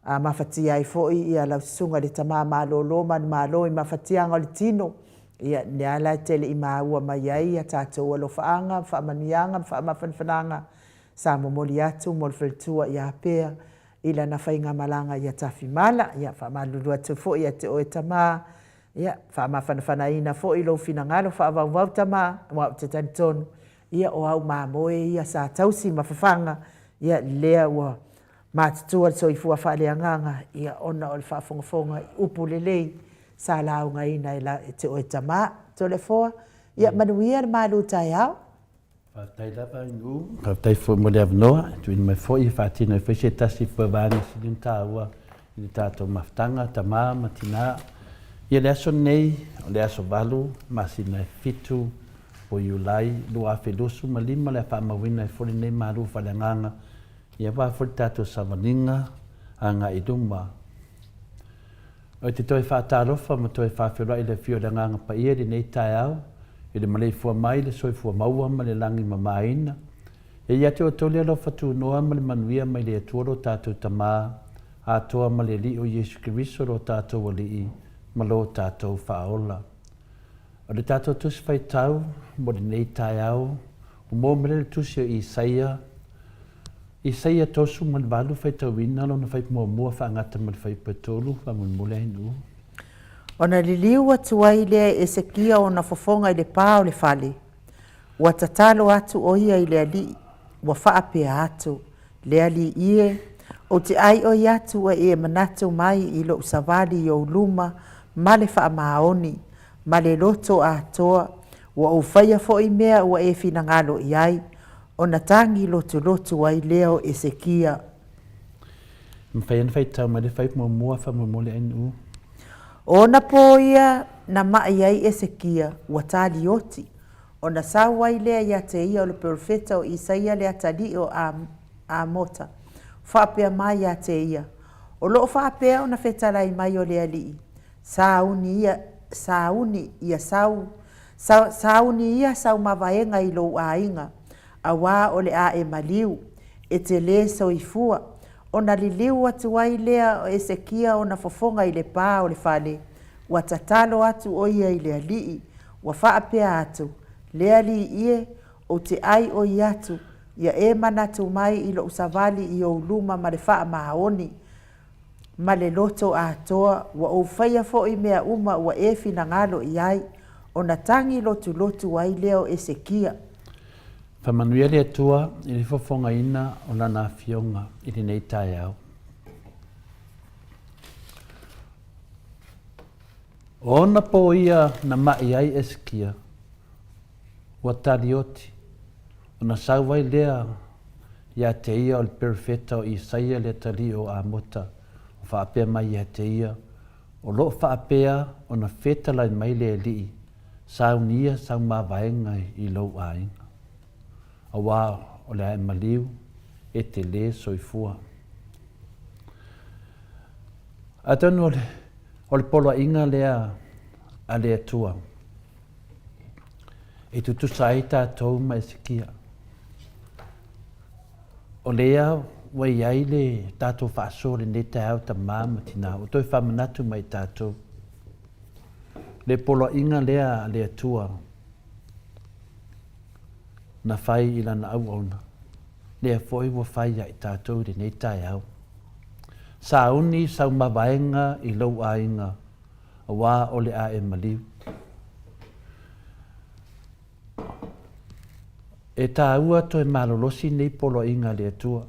mafatia ai foi ia lau susuga i le tama malolo manumalo i mafatiaga o le tino. Ia, lea la e tele i maua mai ai a tatou alofaaga ma faamanuiaga ma faamafanafanaga sa momoli atu mo le faletua ia Pea i lana faigamalaga ia Tafimala. Ia, faamalulu atu foi ia te oe tama. Ia, faamafanafanaina foi lou finagalo faavauvau tama, aua ou te talitonu, ia o au mamoe ia sa tausi ma fafaga, ia lea ua matutua le soifua faaleagaga, ia ona o le faafogafoga i upu lelei sa laugaina e la e te oe tama. Toleafoa, ia manuia le malu taeao. Faafetai lava Nu'u, faafetai foi mo le avanoa e tuuina mai foi e faatino ai foi se tasi foi o vaega sili ona taua i le tatou mafutaga, tama ma tina. Ia le aso lenei, o le aso 8 masina e 7 o Iulai 2025 o le a faamauina ai foi lenei malu faaleagaga ia aua foi le tatou savaliga agai i luma. Ou te toe faatalofa ma toe faafeiloai i le afio o le Agaga Paia i lenei taeao, i le maleifua mai i le soifua maua ma le lagi mamaina. E ia te outou le alofa tunoa ma le manuia mai le Atua lo tatou Tama atoa ma le Alii o Iesu Keriso lo tatou Alii ma lo tatou Faaola. O le tatou Tusi Faitau mo lenei taeao, ua maua mai le Tusi o Isaia, Isaia 38, faitauina lona fuaiupu muamua faagata ma le fuaiupu e tolu, faamolemole Ainuu. Ona liliu atu ai lea e Esekia ona fofoga i le pa o le fale, ua tatalo atu ʻo ia i le Alii, ua faapea atu, Le Alii e, ou te ʻaiʻoi atu ua e manatu mai i loʻu savali i ou luma ma le faamaoni, ma le loto atoa, ua ou faia foi mea ua e finagalo i ai. Ona tagi lotulotu ai lea o Esekia. E mafai ona faitau mai le fuaiupu muamua faamolemole Ainuu. O ona pō ia na maʻi ai Esekia, ua talioti, ona sau ai lea ia te ia o le perofeta o Isaia le atalii o Amota, faapea mai ia te ia, O loo faapea ona fetalai mai o le Alii, sauni ia, sauni ia sau, sauni ia sau mavaega i lou aiga, auā o le a e maliu, e te lē soifua. Ona liliu atu ai lea o Esekia ona fofoga i le pa o le fale, ua tatalo atu ʻo ia i le Alii, ua faapea atu, Le Alii e, ou te ʻaiʻoi atu, ia e manatu mai i loʻu savali i ou luma ma le faamaoni, ma le loto atoa, ua ou faia foi mea uma ua e finagalo i ai, ona tagi lotulotu ai lea o Esekia. Faamanuia le Atua i le fofogaina o Lana Afioga i lenei taeao. O ona pō ia na maʻi ai Esekia, ua talioti, ona sau ai lea ia te ia o le perofeta o Isaia le atalii o Amota, o faapea mai ia te ia, O lo o faapea ona fetalai mai le Alii, saunia sau mavaega i lou aiga, auā o le a e maliu, e te lē soifua. Atonu o le poloaiga lea a le Atua e tutusa ai tatou ma Esekia. O lea ua i ai le tatou faasoa i lenei taeao tama ma tina, ua toe faamanatu mai i tatou le poloaiga lea a le Atua na fai i Lana auauna, lea foi ua fai ia i tatou i lenei taeao. Sauni sau mavaega i lou aiga, auā o le a e maliu. E tāua toe malolosi nei poloaiga a le Atua.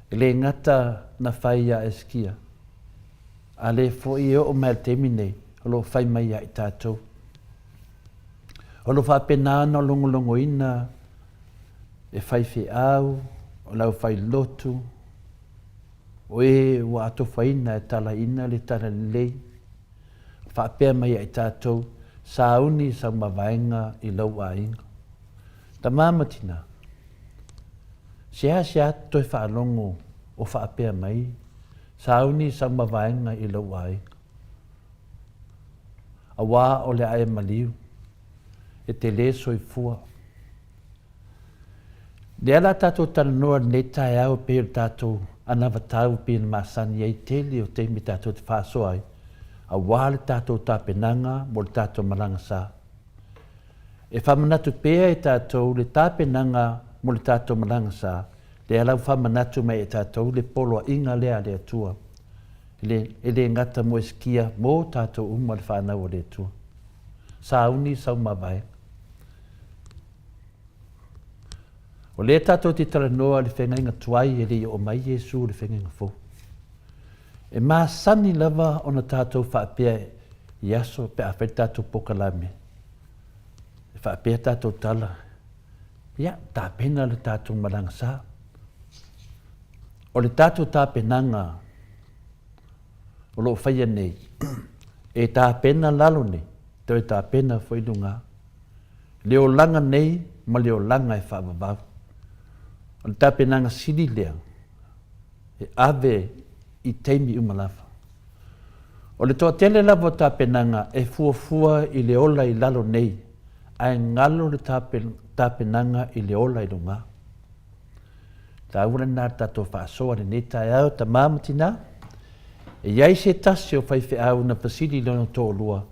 E le gata na fai iā Esekia, a lea foi e oo mai i le taimi nei, o lo o fai mai ia i tatou. O lo o faapena ona logologoina e faifeau, o le aufailotu, o e ua atofaina e talaina le talalelei, faapea mai ia i tatou, sauni sau mavaega i lou aiga. Tama ma tina, seasea toe faalogo o faapea mai, sauni sau mavaega i lou aiga. Auā o le a e maliu, e te lē soifua. Lea la tatou talanoa i lenei taeao e pei o le tatou anavatau e pei ona masani ai tele o taimi tatou te faasoa ai, aua le tatou tapenaga mo le tatou malaga sa. E faamanatu pea e tatou le tapenaga mo le tatou malaga sa, lea la ua faamanatu mai e tatou le poloaiga lea a le Atua, e le gata mo Esekia, mo tatou uma le fanau a le Atua. Sauni sau mavaega. O lea tatou te talanoa i le feagaiga tuai e le i oo mai Iesu i le feagaiga fou. E masani lava ona tatou faapea i aso pe a fai le tatou pokalame. E faapea tatou tala, ia, tapena le tatou malaga sa. O le tatou tapenaga o lo o faia nei, e tapena lalo nei, toe tapena foi luga. Le olaga nei ma le olaga e faavavau. O le tapenaga sili lea e ave i taimi uma lava. O le toatele lava o tapenaga e fuafua i le ola i lalo nei, ae galo le tapenaga i le ola i luga. Taua lena le tatou faasoa i lenei taeao, tama ma tina. E i ai se tasi o faifeau na fesili i lona toalua,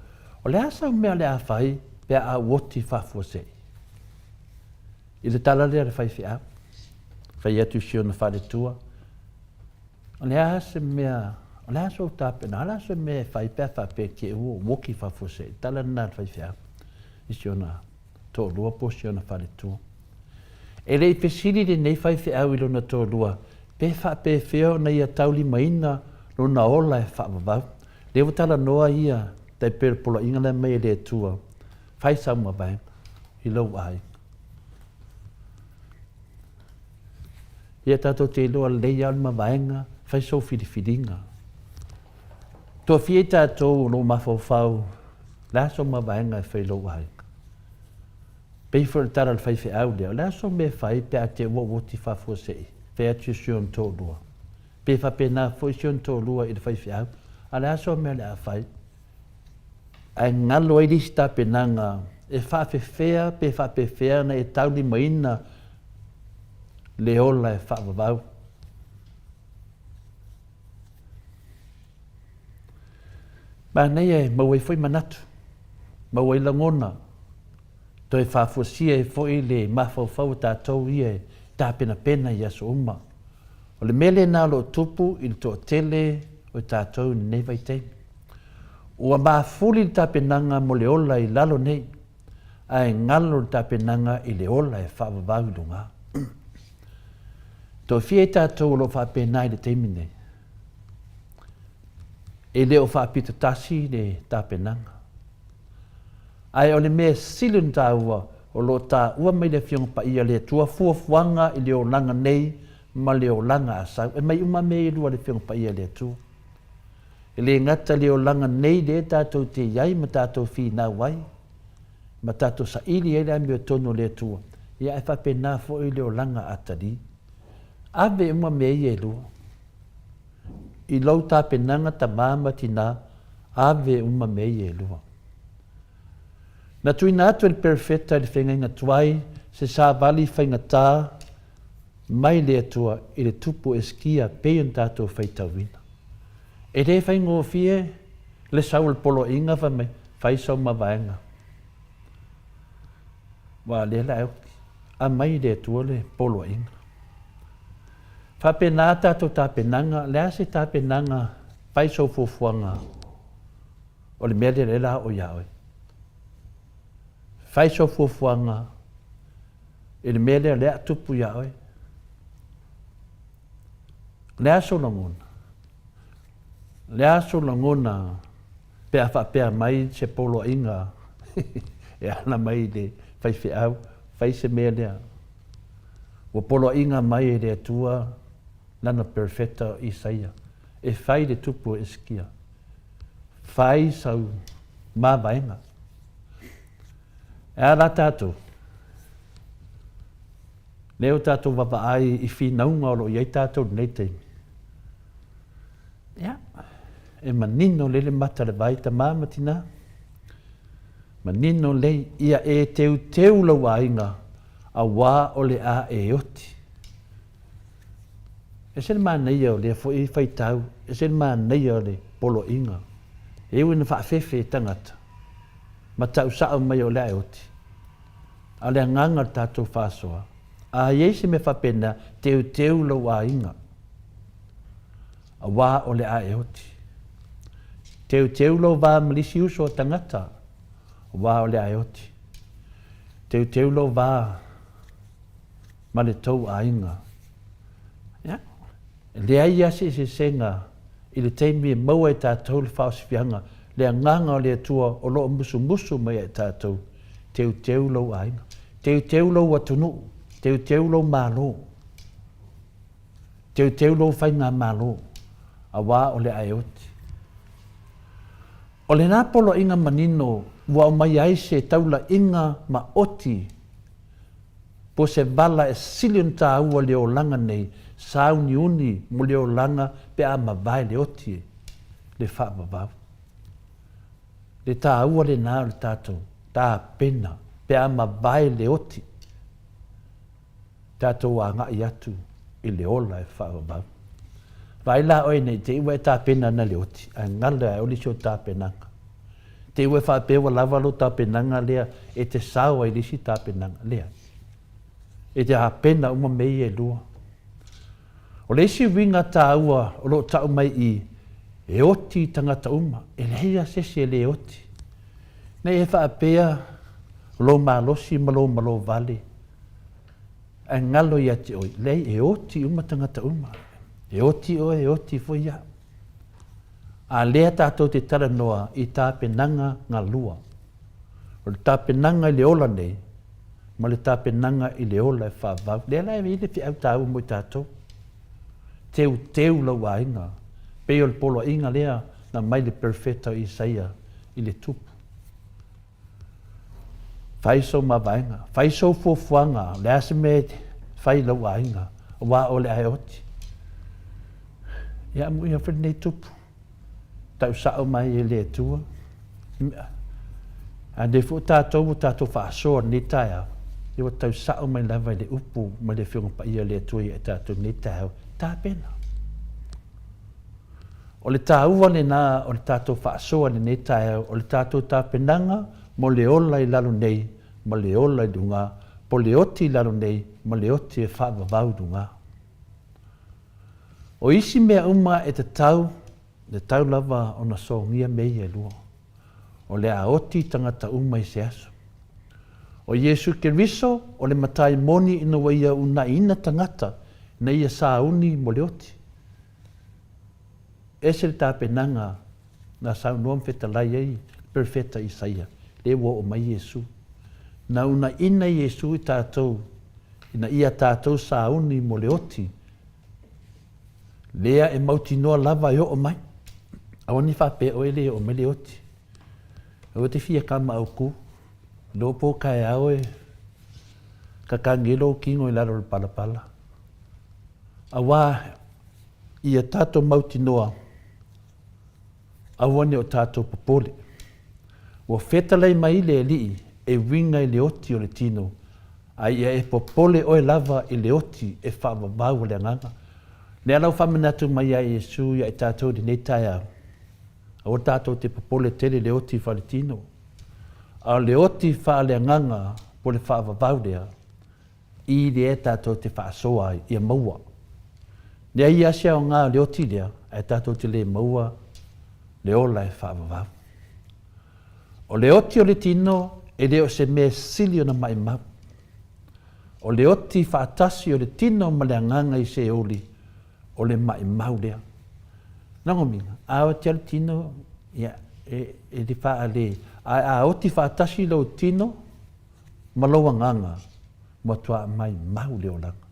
O le a sau mea o le a fai pe a ou oti faafuasei? I le tala lea a le faifeau, fai atu i si ona faletua, O le a se mea, o le a sou tapena, o le a se mea e fai pe a faapea te i ua ou oti faafuasei? Le tala lena a le faifeau i si ona toalua po o si ona faletua. E le i fesili lenei faifeau i lona toalua pe faapefea ona ia taulimaina lona ola e faavavau. Lea ua talanoa ia tai pei o le poloaiga lea mai e le Atua, fai sau mavaega i lou aiga. Ia tatou te iloa lelei lava o le mavaega, fai sou filifiliga. Toafia i tatou o lo o mafaufau, le a sau mavaega e fai i lou aiga? Pei foi o le tala a le faifeau lea, o le a sou mea e fai pe a te ua ou oti faafuasei, fai atu i si ona toalua. Pe faapena foi si ona toalua i le faifeau, a o le a sou mea o le a fai? Ae galo ai le isi tapenaga e faafefea pe faapefea ona e taulimaina le ola e faavavau. Manaia e maua ai foi manatu, maua ai lagona, toe faafuasia ai foi le mafaufau o tatou ia e tapenapena i aso uma. O le mea lena o lo o tupu i le toatele o tatou i lenei vaitaimi. Ua mafuli le tapenaga mo le ola i lalo nei, ae galo le tapenaga i le ola e faavavau i luga. Toafia i tatou o lo o faapena i le taimi nei? E le o faapito tasi le tapenaga. Ae o le mea sili ona taua, o lo o taua mai le Afioga Paia le Atua fuafuaga i le olaga nei ma le olaga a sau. E mai uma mea ia e lua i le Afioga Paia le Atua. E le gata i le olaga nei lea tatou te i ai ma tatou finau ai, ma tatou saili ai le amiotonu o le Atua, ia ae faapena foi le olaga a talī. Ave uma mea ia e lua. I lou tapenaga tamā ma tinā, ave uma mea ia e lua. Na tuuina atu e le Perofeta i le feagaiga tuai se savali faigata mai le Atua i le tupu o Eskia pei ona tatou faitauina. E le faigofie le sau o le poloaiga fai mai, fai sau mavaega. Aua o lea la e oti, aumai i le Atua le poloaiga. Faapena a tatou tapenaga, le a se tapenaga, fai sou fuafuaga o le mea lea lea la o ia oe. Fai sou fuafuaga i le mea lea lea a tupu ia oe. O le a sou lagona? O le a sou lagona pe a faapea mai se poloaiga e ala mai i le faifeau, fai se mea lea. Ua poloaiga mai e le Atua Lana perofeta o Isaia, e fai le tupu o Esikia. Fai sau mavaega. E a la tatou? Lea ua tatou vavaai i finauga o lo o i ai tatou i lenei taimi. Ia, e manino lelei le mata o le vai, tama ma tina. Manino lelei, ia e teuteu lou aiga, auā o le a e oti. Ese le manaia o lea foi faitau, ese le manaia o le poloaiga. E ui ina faafefe e tagata, ma tau sao mai o le a e oti. A o le agaga o le tatou faasoa, a i ai se mea faapena, teuteu lou aiga, auā o le a e oti. Teuteu lou va ma le isi uso a tagata, auā o le a e oti. Teuteu lou va ma le tou aiga. Ia, e leai lava se eseesega i le taimi e maua e tatou le faaosifiaga, le agaga o le Atua o lo o musumusu mai ia i tatou, teuteu lou aiga, teuteu lou atunuu, teuteu lou Malo, teuteu lou faigamalo, auā o le a e oti. O lena poloaiga manino ua aumai ai se taulaiga maoti Po o se vala e sili ona taua le olaga nei, sauniuni mo le olaga pe a mavae le oti le faavavau. Le taua lena o le tatou tapena pe a mavae le oti, tatou agai atu i le ola e faavavau. Vaai la oe nei te i ua e tapena ana le oti, ae galo ia oe le isi o tapenaga. Te ua e faapea ua lava lou tapenaga lea e te sao ai i le isi tapenaga. Leai. E te apena uma mea ia e lua. O le isi uiga taua o lo o tau mai i i, e oti i tagata uma, e leai lava se isi e le oti. Nei e faapea lou malosi ma lou malo vale, ae galo ia te oe, leai e oti uma tagata uma. E oti oe, e oti foi au. A lea tatou te talanoa i tapenaga galua. O le tapenaga i le ola nei, ma le tapenaga i le ola e faavavau. Lea la e i ai le feau taua mo i tatou. Teuteu lou aiga, pei o le poloaiga lea na aumai le perofeta o Isaia i le tupu. Fai sou mavaega, fai sou fuafuaga, o le a se mea e fai i lou aiga, aua o le a e oti. Ia amuia foi lenei tupu. Tau sao mai e le Atua. A lea foi tatou ua tatou faasoa lenei taeao, ia ua tau sao mai lava i le upu mai le Afioga Paia a le Atua ia i tatou lenei taeao, tapena. O le taua lena o le tatou faasoa i lenei taeao, o le tatou tapenaga mo le ola i lalo nei ma le ola i luga, po le oti i lalo nei ma le oti e faavavau i luga. O isi mea uma e tatau, e tatau lava ona sogia mea ia e lua. O le a oti tagata uma i se aso. O Iesu Keriso o le Matai moni ina ua Ia uunaiina tagata ina ia sauni mo le oti. Ese le tapenaga na saunoa ma fetalai ai le Perofeta Isaia, lea ua oo mai Iesu. Na uunaiina Iesu i tatou ina ia tatou sauni mo le oti, lea e mautinoa lava e oo mai. Aua ne i faapea oe e le oo mai le oti. Aua te fia kama auku, iloa po o taeao e kakagi ai lou kino i lalo o le palapala. Aua ia tatou mautinoa, aua ne o tatou popole. Ua fetalai mai le Alii e uiga i le oti o le tino, a ia e popole oe lava i le oti e faavavau o le agaga. Lea la ua faamanatu mai ia Iesu ia i tatou i lenei taeao, aua tatou te popole tele i le oti faaletino, a o le oti faaleagaga po o le faavavau lea, i lea tatou te faasoa ai ia maua. Leai lava se aoga o le oti lea, ae tatou te le maua le ola e faavavau. O le oti o le tino e le o se mea sili ona maimau. O le oti faatasi o le tino ma le agaga i Seoli, o le maimau lea. Lagomina, a oti lava le tino, ia, e, e le faale, ae a oti faatasi lou tino ma lou agaga, matua maimau le olaga.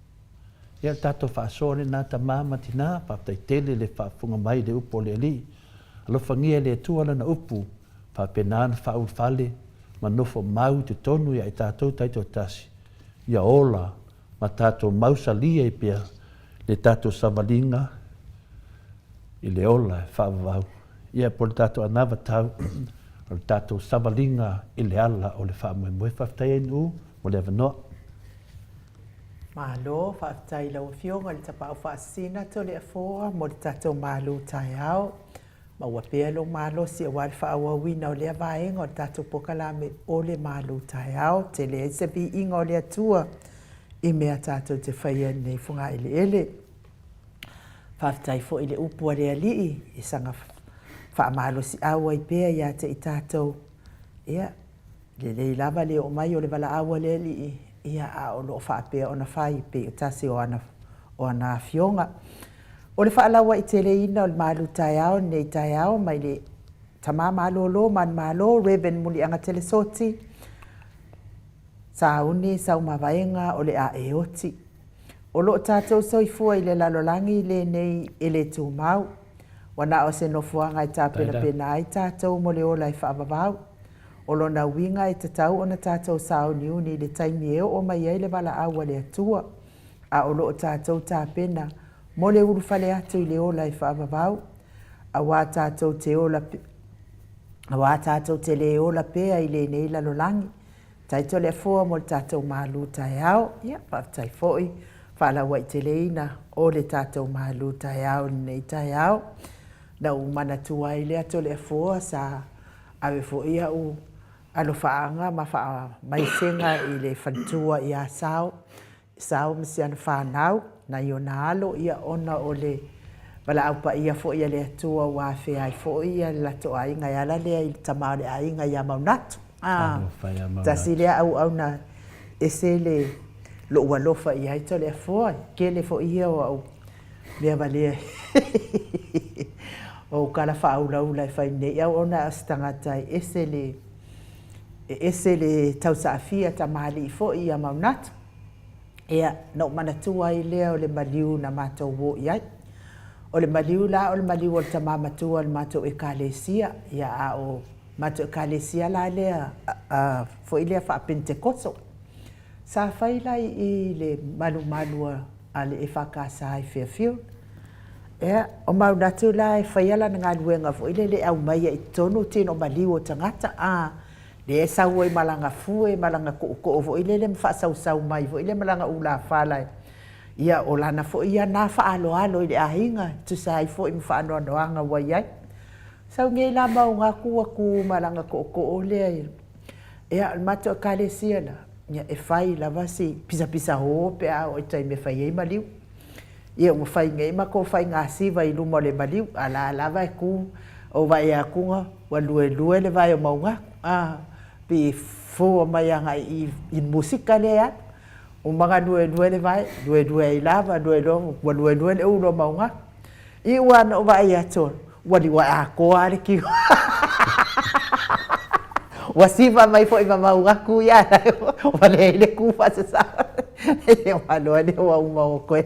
Ia o le tatou faasoa lena tama ma tina, faafetai tele le faafofoga mai i le upu o le Alii. Alofagia e le Atua lana upu, faapena ona faaulufale ma nofo mau i totonu ia i tatou taitoatasi, ia ola ma tatou mausali ai pea le tatou savaliga i le ola e faavavau, ia po o le tatou anavatau o le tatou savaliga i le ala o le faamoemoe. Faafetai Ainuu mo le avanoa. Malo, faafetai i lau Afioga i le Tapaau Faasisina Toleafoa mo le tatou malu taeao. Maua pea lou malosi aua le faaauauina o lea vaega o le tatou polokalame o le malu taeao. Tele ai se viiga o le Atua i mea tatou te faia i lenei fogaeleele. Faafetai foi i le upu a le Alii e saga faamalosiau ai pea ia te i tatou. Ia, Lelei lava le oo mai o le valaau a le Alii, ia, a o lo o faapea ona fai pei o tasi o ana, o ana afioga. O le faalauaiteleina o le malu taeao lenei taeao mai le Tama Malolo Manumalo Rev. Muliaga Telesoti, Sauni Saumavaega o le a e oti. O lo o tatou soifua i le lalolagi lenei e le tumau. Ua na o se nofoaga e tapenapena ai tatou mo le ola e faavavau. O lona uiga e tatau ona tatou sauniuni i le taimi e oo mai ai le valaau a le Atua, a o lo o tatou tapena mo le ulufale atu i le ola e faavavau, aua tatou te ola aua tatou te le ola pea i lenei lalolagi. Taitoleafoa mo le tatou malu taeao. Ia, faafetai foi faalauaiteleina o le tatou malu taeao i lenei taeao. Na ou manatua ai lea Toleafoa sa. Ave foi a'u alofaaga ma faamaisega i le faletua ia Sao, Sao ma si ana fanau, nai ona alo, ia ona o le valaau paia foi a le Atua ua afea ai foi le latou aiga e ala lea i le tama o le aiga ia Maunatu. A, tasi lea auauna ese le lou alofa i ai Toleafoa, tele foi ia o au mea valea o tala faaulaula e fai nei auauna a o se tagata e ese le e ese le tausaafia tamalii foi ia Maunatu. Ia, na ou manatua ai lea o le maliu na matou o i ai. O le maliu la o le maliu o le tama matua o le matou Ekalesia, ia a o matou Ekalesia la lea foi lea faa-Penetekoso. Sa fai la i i le malumalu a le EFKS i Fairfield. Ia, o Maunatu la e faia lana galuega foi lele e aumaia i totonu tino maliu o tagata, a, lea e sau ai ma lana fue ma lana tootoo foi lele ma faasausau mai foi lea ma lana ulafala. Ia, o lana foi ia na faaaloalo i le aiga e tusa ai foi ma faanoanoaga ua i ai. Sau nei la Maunatu ua tu ma lana tootoo lea i Ia, o le matou Ekalesia la, ia e fai lava si pisapisao pe a oo i taimi e fai ai maliu. Ia ua fai nei matou faiga siva i luma o le maliu, a la lava e tu, o vaai atu ua luelue le vae o Maunatu, a, pi fua mai agai i i le musika lea e alu. Uma ona luelue le vae, luelue ai lava, luelue, ua luelue le ulu o Maunatu. I ua na ou vaai atu, ua liuae atoa lava le tino. Ua siva mai foi ma Maunatu ia, ua leai le ku faasasao. Ia malo lea ua uma ua toe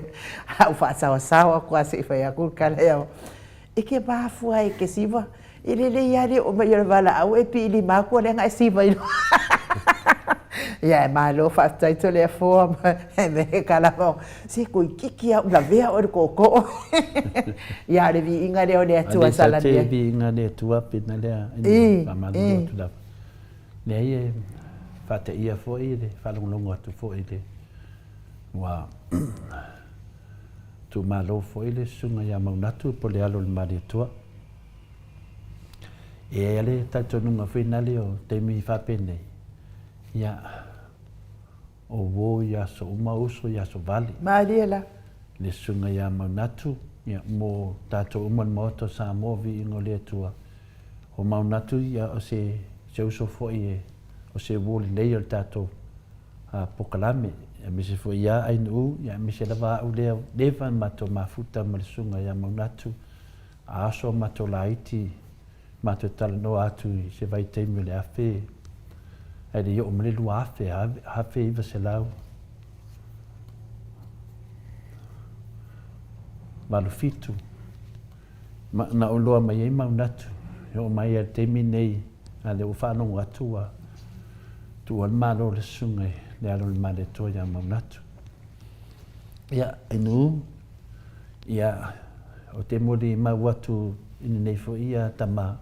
au faasaosaoa atu lava se i fai atu le tala ia, e te mafua e te siva, e lelei lava le oo mai o le valaau e piilima atu o lea na e siva i luga. Ia ae malo faafetai Toleafoa ma me tala ma se toeitiiti lava ou lavea oe i le tootoo. Ia a o le viiga lea o le Atua salani ai. Viiga le Atua pena lea e faamalulu atu lava. Leai e faateia foi le faalogologo atu foi i le ua tuumalo foi le susuga ia Maunatu po o le alo o le Malietoa. E i ai le talitonuga foi nale o taimi faapenei, ia, o uo i aso uma, uso i aso vale. Malie la. Le susuga ia Maunatu, ia, mo tatou uma le Maota o Samoa, viiga o le Atua. O Maunatu, ia, o se, se uso foi e, o se uo lelei o le tatou polokalame, aemaise foi ia Ainuu, ia, aemaise lava au lea, leva ona matou mafuta ma le susuga ia Maunatu, A aso matou laiti, matou talanoa atu i se vaitaimi o le afe, ae le i oo mai le 2000, 1987, ma, na ou iloa mai ai Maunatu, e oo mai lava i le taimi lenei, a o lea ua faalogo atu ua tuua le Malo o le Susuga i le Alo o le Malietoa ia Maunatu. Ia, Ainuu, Ia, ou te molimau atu i lenei foi ia tama,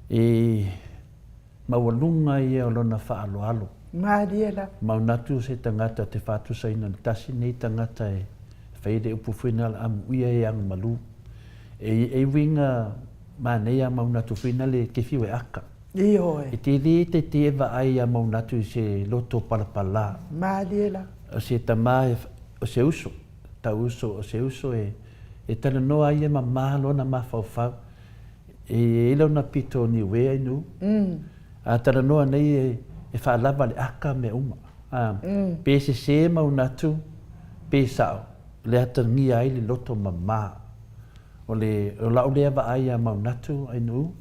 i maualuga ia o lona faaaloalo. Malie la. Maunatu se tagata te faatusaina le tasi nei tagata e fai le upu foi na le amuia e agumalu. E, e uiga manei a maunatu foi na le ke fiu e aka. Ioe. E te le te te e vaai a maunatu i se loto palapala. Malie la. O se tama e, o se uso. Tau uso, o se uso e, e talanoa ai e mamā lona mafaufau. E i ai lona pito o Niue ai nu. A talanoa nei e, e faalava le aka mea uma. A, pe sesē maunatu, pe sao, le atagia ai le loto mamā. O le, o lau lea vaai iā Maunatu ai nu,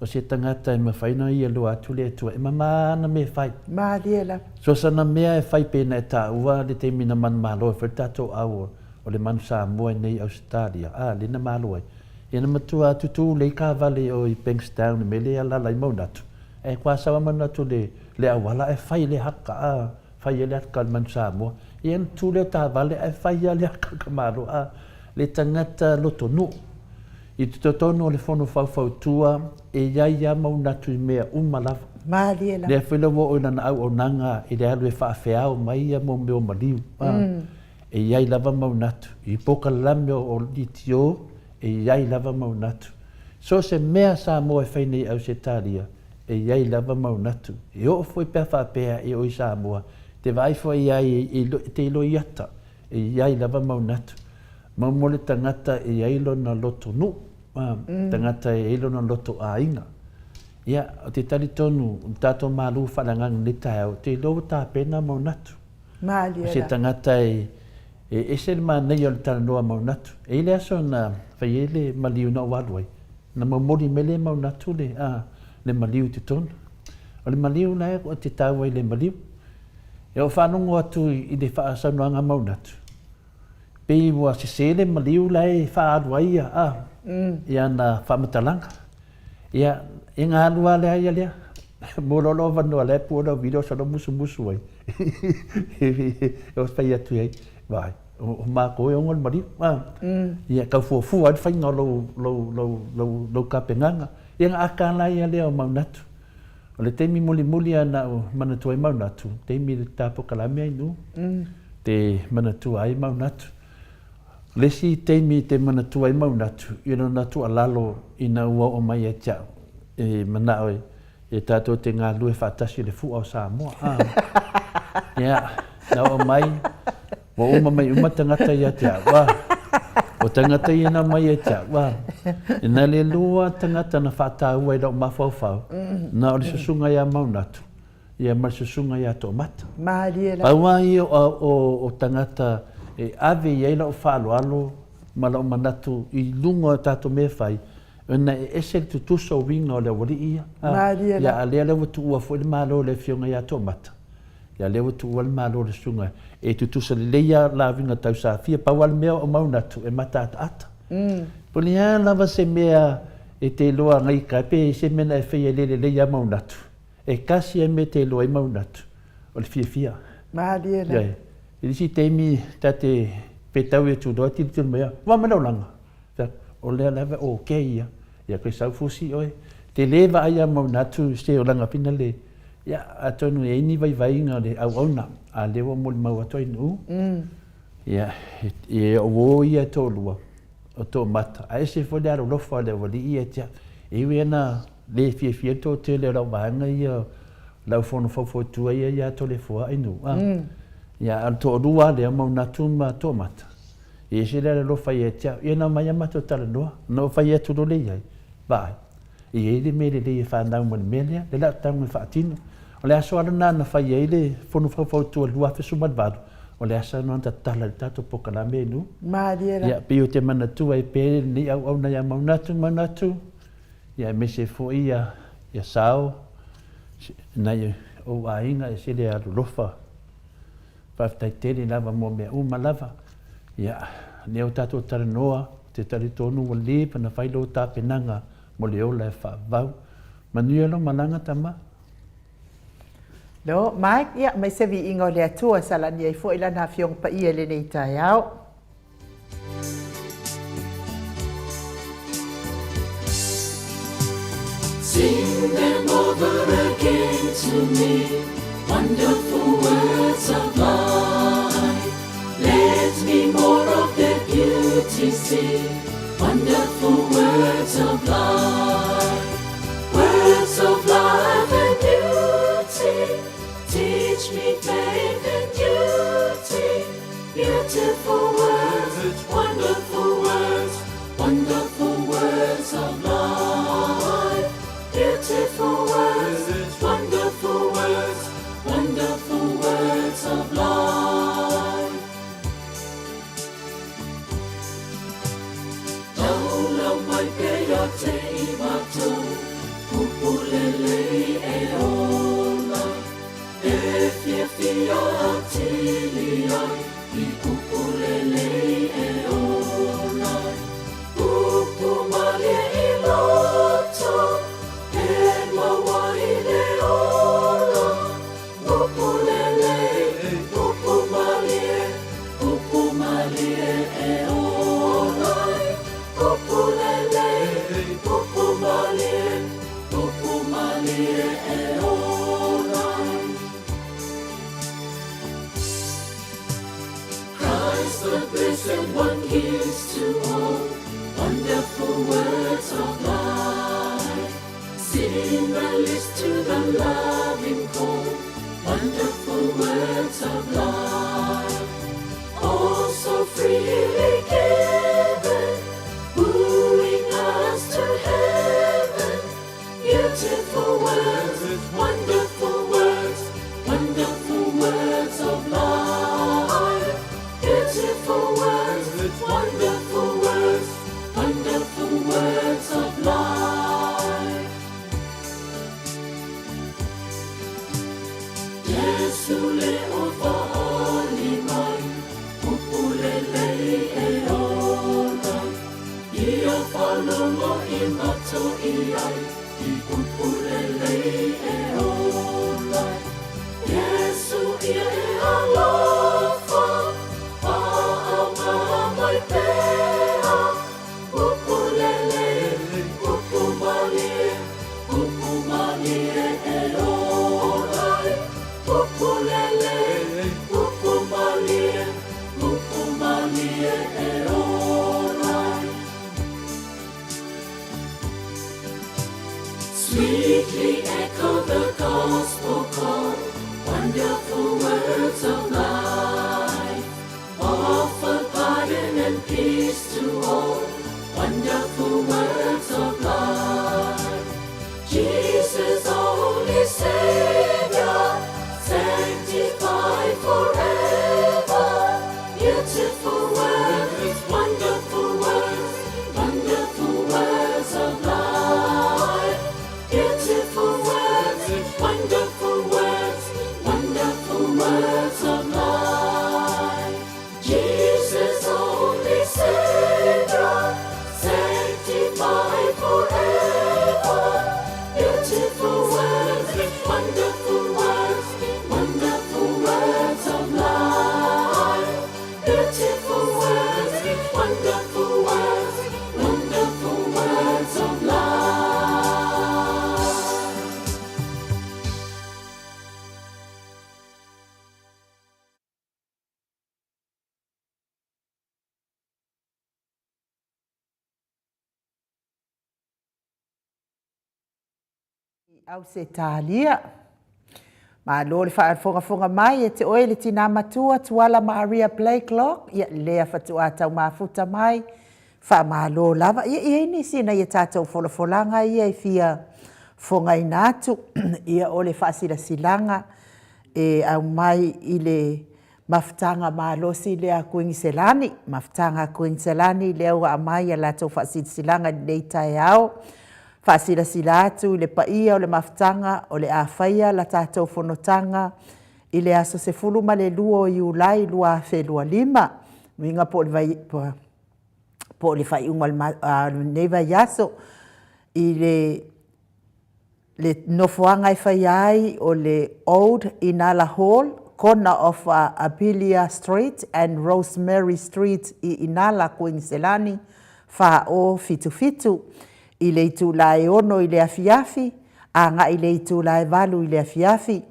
O se tagata e mafai ona ia loa atu le Atua, e mama ana mea e fai. Malie lava. So sana mea e fai pena e taua le taimi na manumalo e fai le tatou au o le manu Samoa i nei Ausetalia, a, lea na malo ai. Ia na matua tutu lei kavale o i Bankstown i mea lea e alala ai Maunatu, ae kua sau a Maunatu le le auala ae fai le haka, a, fai ai le haka o le manu Samoa. Ia na tu lea o taavale ae fai a le haka o ka malo, a, le tagata loto nuu. I totonu o le Fono Faufautua, e i ai ia Maunatu i mea uma lava. Malie lava. Lea foi la ua oo i lana auaunaga i le alu e faafeao mai ia mau mea o maliu. E i ai lava Maunatu. I polokalame o DTO, e i ai lava Maunatu. So o se mea Samoa e fai nei Ausetalia, e i ai lava manatu. E oo foi pe a faapea e o i Samoa, te vaai foi i ai e te iloa i ata, e i ai lava manatu. Mau mo le tagata e i ai lona loto nuu, tagata e i ai lona loto aiga. Ia, ou te talitonu, o le tatou Malo faaleagaga i lenei taeao, ou te iloa ua tapena manatu. Malie O se la. tagata e e ese le manaia o le talanoa manatu. E i ai le aso na fai ai le maliu na ou alu ai, na momoli mai le manatu le, a, le maliu i totonu. O le maliu la e te taua i le maliu. E ou faalogo atu i le faasaunoaga manatu, pei ua sese le maliu la e faaalu ai ia, a, i ana faamatalaga. Ia, e ga alu lava lea ia lea. Mo lou avanoa la e pua lau video salo musumusu ai. E fai atu ai, vaai, o matou e ogo le maliu. Ia, tau fuafua ai le faiga o lou, lou, lou, lou, lou tapenaga. Ia na aka la ia lea o manatu. O le taimi mulimuli lava na ou manatua ai manatu, taimi le ta polokalame ai nuu, te manatua ai manatu. O le isi taimi e te manatua ai manatu, i lona tuualalo ina ua oo mai ia te au, e manao e, e tatou te galulue faatasi i le fua o Samoa. A. Ia, na oo mai, ua uma mai uma tagata ia te au. A. O tagata ia na mai ia te au. A. Na le lua tagata na faataua i lou mafaufau, na o le susuga ia Maunatu, ia ma le susuga ia Toomata. Malie la. Pau lava ia o, o, o tagata e ave i ai lau faaaloalo ma lou manatu i luga o tatou mea e fai, ona e ese le tutusa o uiga o le aualii ia. Malie la. Ia, a lea la ua tuua foi le Malo i le Afioga ia Toomata, ia lea ua tuua le Malo i le susuga e tutusa lelei lava la uiga tausafia. Pau lava le mea o manatu e mataataata. Po o le a lava se mea e te iloa gaika ai pe se mea na e faia e le lelei lava manatu, E tasi a mea te iloa ai manatu, o le fiafia. Malie la. Ia, i le isi taimi ta te fetaui atu loa tilotilo mai au, ua mai lau laga. Fai atu, o lea lava e okay ia. Ia koe sau fusi oe. Te le vaai a manatu se o laga fina le, ia atonu e i ai ni vaivaiga o le auauna, a lea ua molimau atu ai nuu. Ia, e o ia e toalua, o Toomata, a ese foi le alolofa o le aualii ia te au. E ui ana le fiafia le toatele o lau vaega ia o lau fono faufautua ia ia Toleafoa Ainuu, a. Ia, a o le toalua lava lea, o Maunatu ma Toomata, e ese le alolofa ia te au. Ia na omai lava matou talanoa, na ou fai atu loa lea i ai, vaai, E i ai le mea lelei e fanau mai le mea lea, lea o le a tago e faatino. O le aso lava lena na fai ai le Fono Faufautua i le 2018, o le aso lena na tatala ai le tatou polokalame i nuu. Malie la. Ia, pei ou te manatua ai pea lenei auauna ia Maunatu, Maunatu, ia aemaise foi ia, ia Sao, nai ou aiga, ese le alolofa. Faafetai tele lava mo mea uma lava. Ia, lea ua tatou talanoa, ou te talitonu ua leva ona fai lou tapenaga mo le ola e faavavau. Manuia lou malaga tama. Lo, Mike, ia, mai se viiga o le Atua e salani ai foi Lana Afioga Paia i lenei taeao. Sing them over again to me, wonderful words of life. Let me more of their beauty see, wonderful words of life. Words of life and beauty, teach me faith and duty. Beautiful words, wonderful words, wonderful words of life. Beautiful words, wonderful words, wonderful words of life. Taula mai pea ia te i matou, upu lelei e ola. E fiafia atili ai i upu lelei e ola ai. Upu malie i loto, e maua i le ola. Upu lelei, upu malie, upu malie e ola ai. Upu lelei, upu malie, upu malie e ola ai. Christ the blessed one gives to all. Wonderful words of life. Sing the list to the loving call. Wonderful words of life. Oh, so freely given, wooing us to heaven. Beautiful words, wonderful words, wonderful words of life. Beautiful words, wonderful words, wonderful words of life. Jesu le o fa'ali mai, upu lelei e ola. Ia faalogo i matou i ai, i upu lelei e ola. Jesu ia e alofa, fa'aaoga mai pea, upu lelei, upu malie, upu malie e ola ai. Upu lelei, upu malie, upu malie e ola ai. Sweetly echo the gospel call, wonderful words of life. Offer pardon and peace to all, wonderful words of life. Jesus, only Savior, sanctify forever. Beautiful words, wonderful words, wonderful words of life. Beautiful words, wonderful words, wonderful words of life. Jesus, only Savior, sanctify forever. Beautiful words, wonderful words, wonderful words of life. Beautiful words, wonderful words, wonderful words of life. Ausetalia. Malo le faafogafoga mai e te oe le tinā matua Tuala Maria Blakelock, ia lea faatoa tau mafuta mai, faamalo lava. Ia i ai nisi nai a tatou folafolaga ia e fia fogaina atu, ia o le faasilasilaga e aumai i le mafutaga malosi lea a Kuiniselani, mafutaga a Kuiniselani lea ua aumai a latou faasilasilaga i lenei taeao. Faasilasila atu i le paia o le mafutaga o le a faia la tatou fonotaga i le aso 12 o Iulai 2025, uiga po o le vai, po o le faaiuga o lenei vaiaso, i le le nofoaga e faia ai o le Old Inala Hall, corner of Abelia Street and Rosemary Street i Inala, Kuiniselani, 4077, i le itula e 6 i le afiafi agai i le itula e 8 i le afiafi.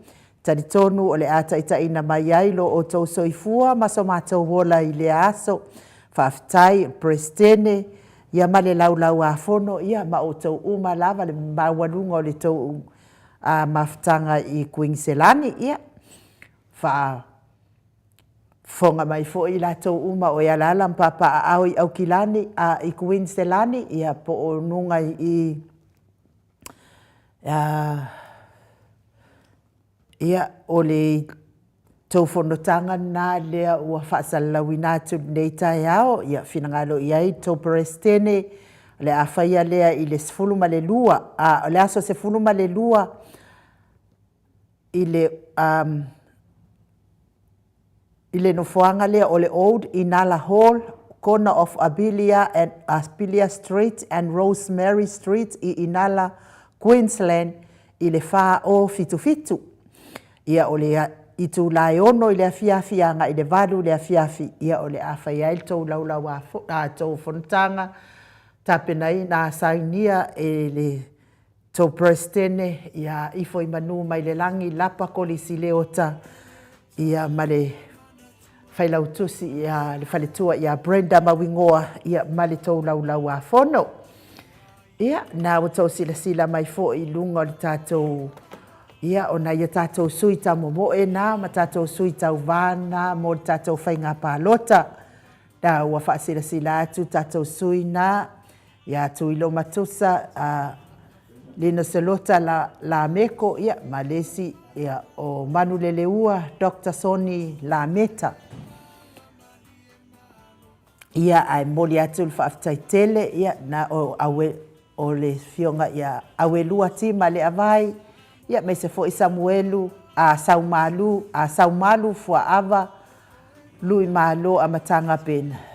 Talitonu o le a taitaiina mai ai lo outou soifua ma so matou ola i lea aso. Faafetai, Peresetene, ia ma le Laulau-a-Fono, ia ma outou uma lava le maualuga o le tou mafutaga i Kuiniselani. Ia, faafofoga mai foi i latou uma o e alaala ma papaaao i Aukilani, a, i Kuiniselani, ia, po o luga i, Ia, o le tou fonotaga lena lea ua faasalalauina atu i lenei taeao, ia finagalo i ai le tou Peresetene, o le a faia lea i le 12, a, o le aso 12 i le, um, i le nofoaga lea o le Old Inala Hall, corner of Abilia and Abilia Street and Rosemary Street i Inala, Queensland i le 4077. Ia o le itula e 6 i le afiafi agai i le 8 i le afiafi, ia o le a fai ai le tou laulau a, a tou fonotaga tapenaina sainia e le Tou Peresetene, ia ifo i manu mai le lagi, lapa Kolisi Leota, ia ma le Failautusi ia le faletua ia Brenda Mauigoa ia ma le tou laulauafono. Ia, na ua tou silasila mai foi i luga o le tatou, ia, o nai a tatou sui taumomoe na ma tatou sui tauva na mo le tatou faiga palota. Na ua faasilasila atu tatou sui na ia Tuiloma Tusa, a Lino Selota la, Lameko, ia, ma le isi, ia, o Manuleleua Doctor Sonny Lameta. Ia, ae momoli atu le faafetai tele, ia, na o Aue, o le Afioga ia Auelua Tima Leavai, ia, aemaise foi Samuelu, a, Saumalu, a, Saumalu Fuaava Luimalo Amataga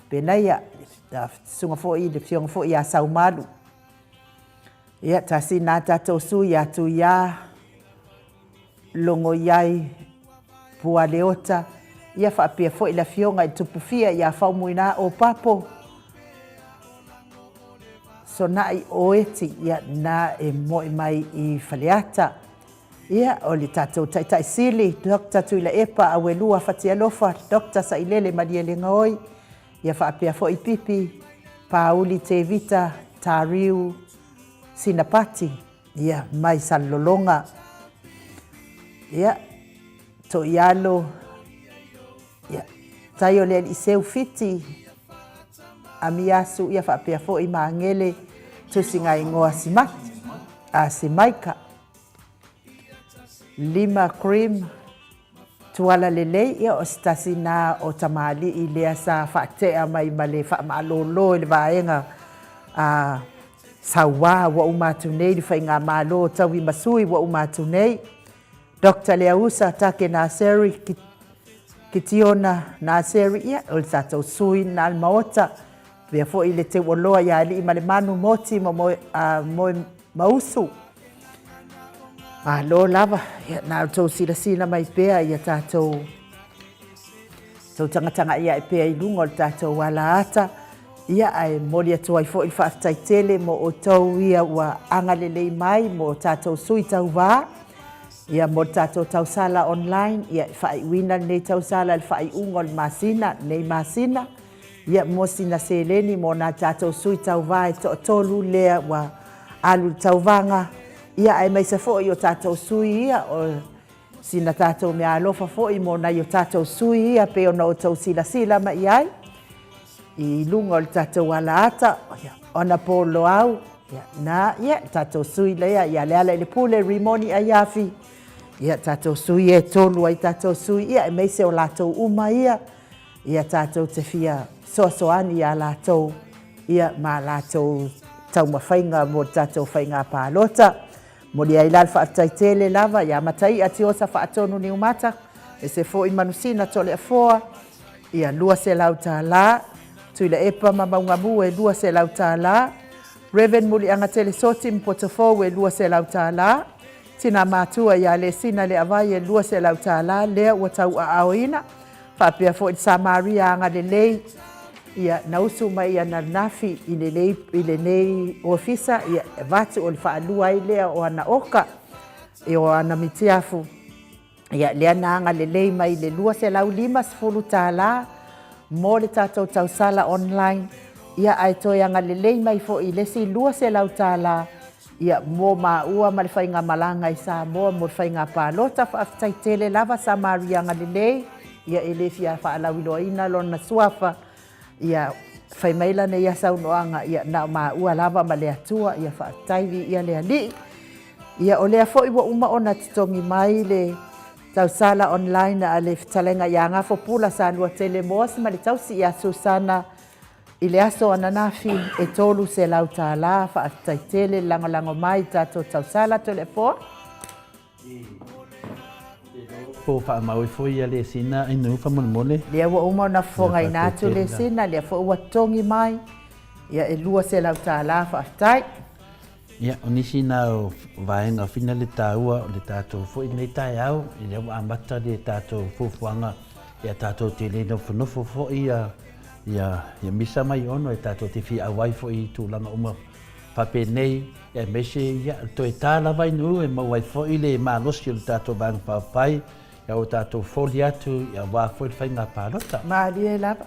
Penaia, le Susuga foi, le Afioga foi ia Saumalu. Ia, tasi na tatou sui ia Tuiā, Logoiai Pualeota, ia faapea foi le Afioga i le Tupufia ia Faumuina Opapo Sonai Oeti, ia na e moe mai i Faleata. Ia, o le tatou Taitai Sili, Doctor Tuilaepa Auelua Fatialofa, Doctor Sailele Malielegaoi, ia faapea foi Pipi Pauli Tevita Tariu Sinapati, ia, mai Salelologa. Ia, Toialo, ia, tai o le Alii Seu Fiti, Amiasu, ia faapea foi Magele Tusigaigoa Simati, a Simaika. Lima Cream, Tuala lelei, ia o se tasi na o tamalii lea sa faatea mai ma le faamalolo i le vaega a Sauā ua uma atu nei le faigamalo o Taui ma Sui ua uma atu nei. Doctor Leausa Take Naseri Kitiona Naseri, ia o le tatou sui na le Maota, pea foi le Teuoloa ia Aliimalemanu Moti ma Moe, Moe Mausu. Malo lava, ia na outou silasila mai pea ia tatou tou tagatagai ae pea i luga o le tatou alaata, ia ae momoli atu ai foi le faafetai tele mo outou ia ua agalelei mai mo tatou sui tauva, ia mo le tatou tausala online, ia e faaiuina lenei tausala i le faaiuga o le masina, lenei masina. Ia, mo sina seleni mo nā tatou sui tauva e toatolu lea ua alu i le tauvaga, ia aemaise foi o tatou sui ia, o sina tatou meaalofa foi mo nai o tatou sui ia pei ona outou silasila mai i ai i luga o le tatou alaata, ia, Honourable Loau, ia, na, ia, le tatou sui lea ia Lealailepule Rimoni Aiafi, ia, tatou sui e tolu ai tatou sui, ia, aemaise o latou uma ia, Ia tatou te fia fesoasoani iā latou ia ma latou taumafaiga mo le tatou faiga palota. Momoli ai la le faafetai tele lava ia Mataia Tiosa Faatonu Niumata, aemaise foi Manusina Toleafoa, ia $200, Tuilaepa ma Maugamu e $200, Rev Muliagatele Soti ma Potofou e $200, Tina Matua ia Lesina Leavai e $200 lea ua tauaaoina. Faapea foi le Samaria agalelei, ia, na usu mai ananafi i lenei, i lenei ofisa, ia, e avatu o le faalua ai lea o ana oka, ia, o ana mitiafu, ia, lea na agalelei mai i le $250 mo le tatou tausala online, ia, ae toe agalelei mai foi i le isi $200 Ia, mo maua ma le faigamalaga i Samoa mo le faiga palota, faafetai tele lava Samaria agalelei, ia e le fia faalauiloaina lona suafa, ia fai mai lana ia saunoaga, ia na o maua lava ma le Atua, ia faafetai viia le Alii. Ia o lea foi ua uma ona totogi mai le tausala online a le fetalaiga ia Gafopula Saluatele Moas ma le tausi ia Susana I le aso ananafi e $300, faafetai tele le lagolago mai i tatou tausala Toleafoa. Po faamau ifo ia lesina i nu faamolemole. Lea ua uma ona fofogaina atu lesina, lea foi ua totogi mai, ia e $200, faafetai. Ia, o nisi na o vaega fina le taua o le tatou foi lenei taeao, i lea ua amata le tatou fuafuaga ia tatou te le nofonofo foi ia ia ia misa mai ono e tatou te fia auai foi i tulaga uma faapenei, aemaise ia toe ta lava i nuu e maua ai foi le malosi o le tatou Vaega Faaupufai. Ia ua tatou foli atu aua foi le faiga palota. Malie lava.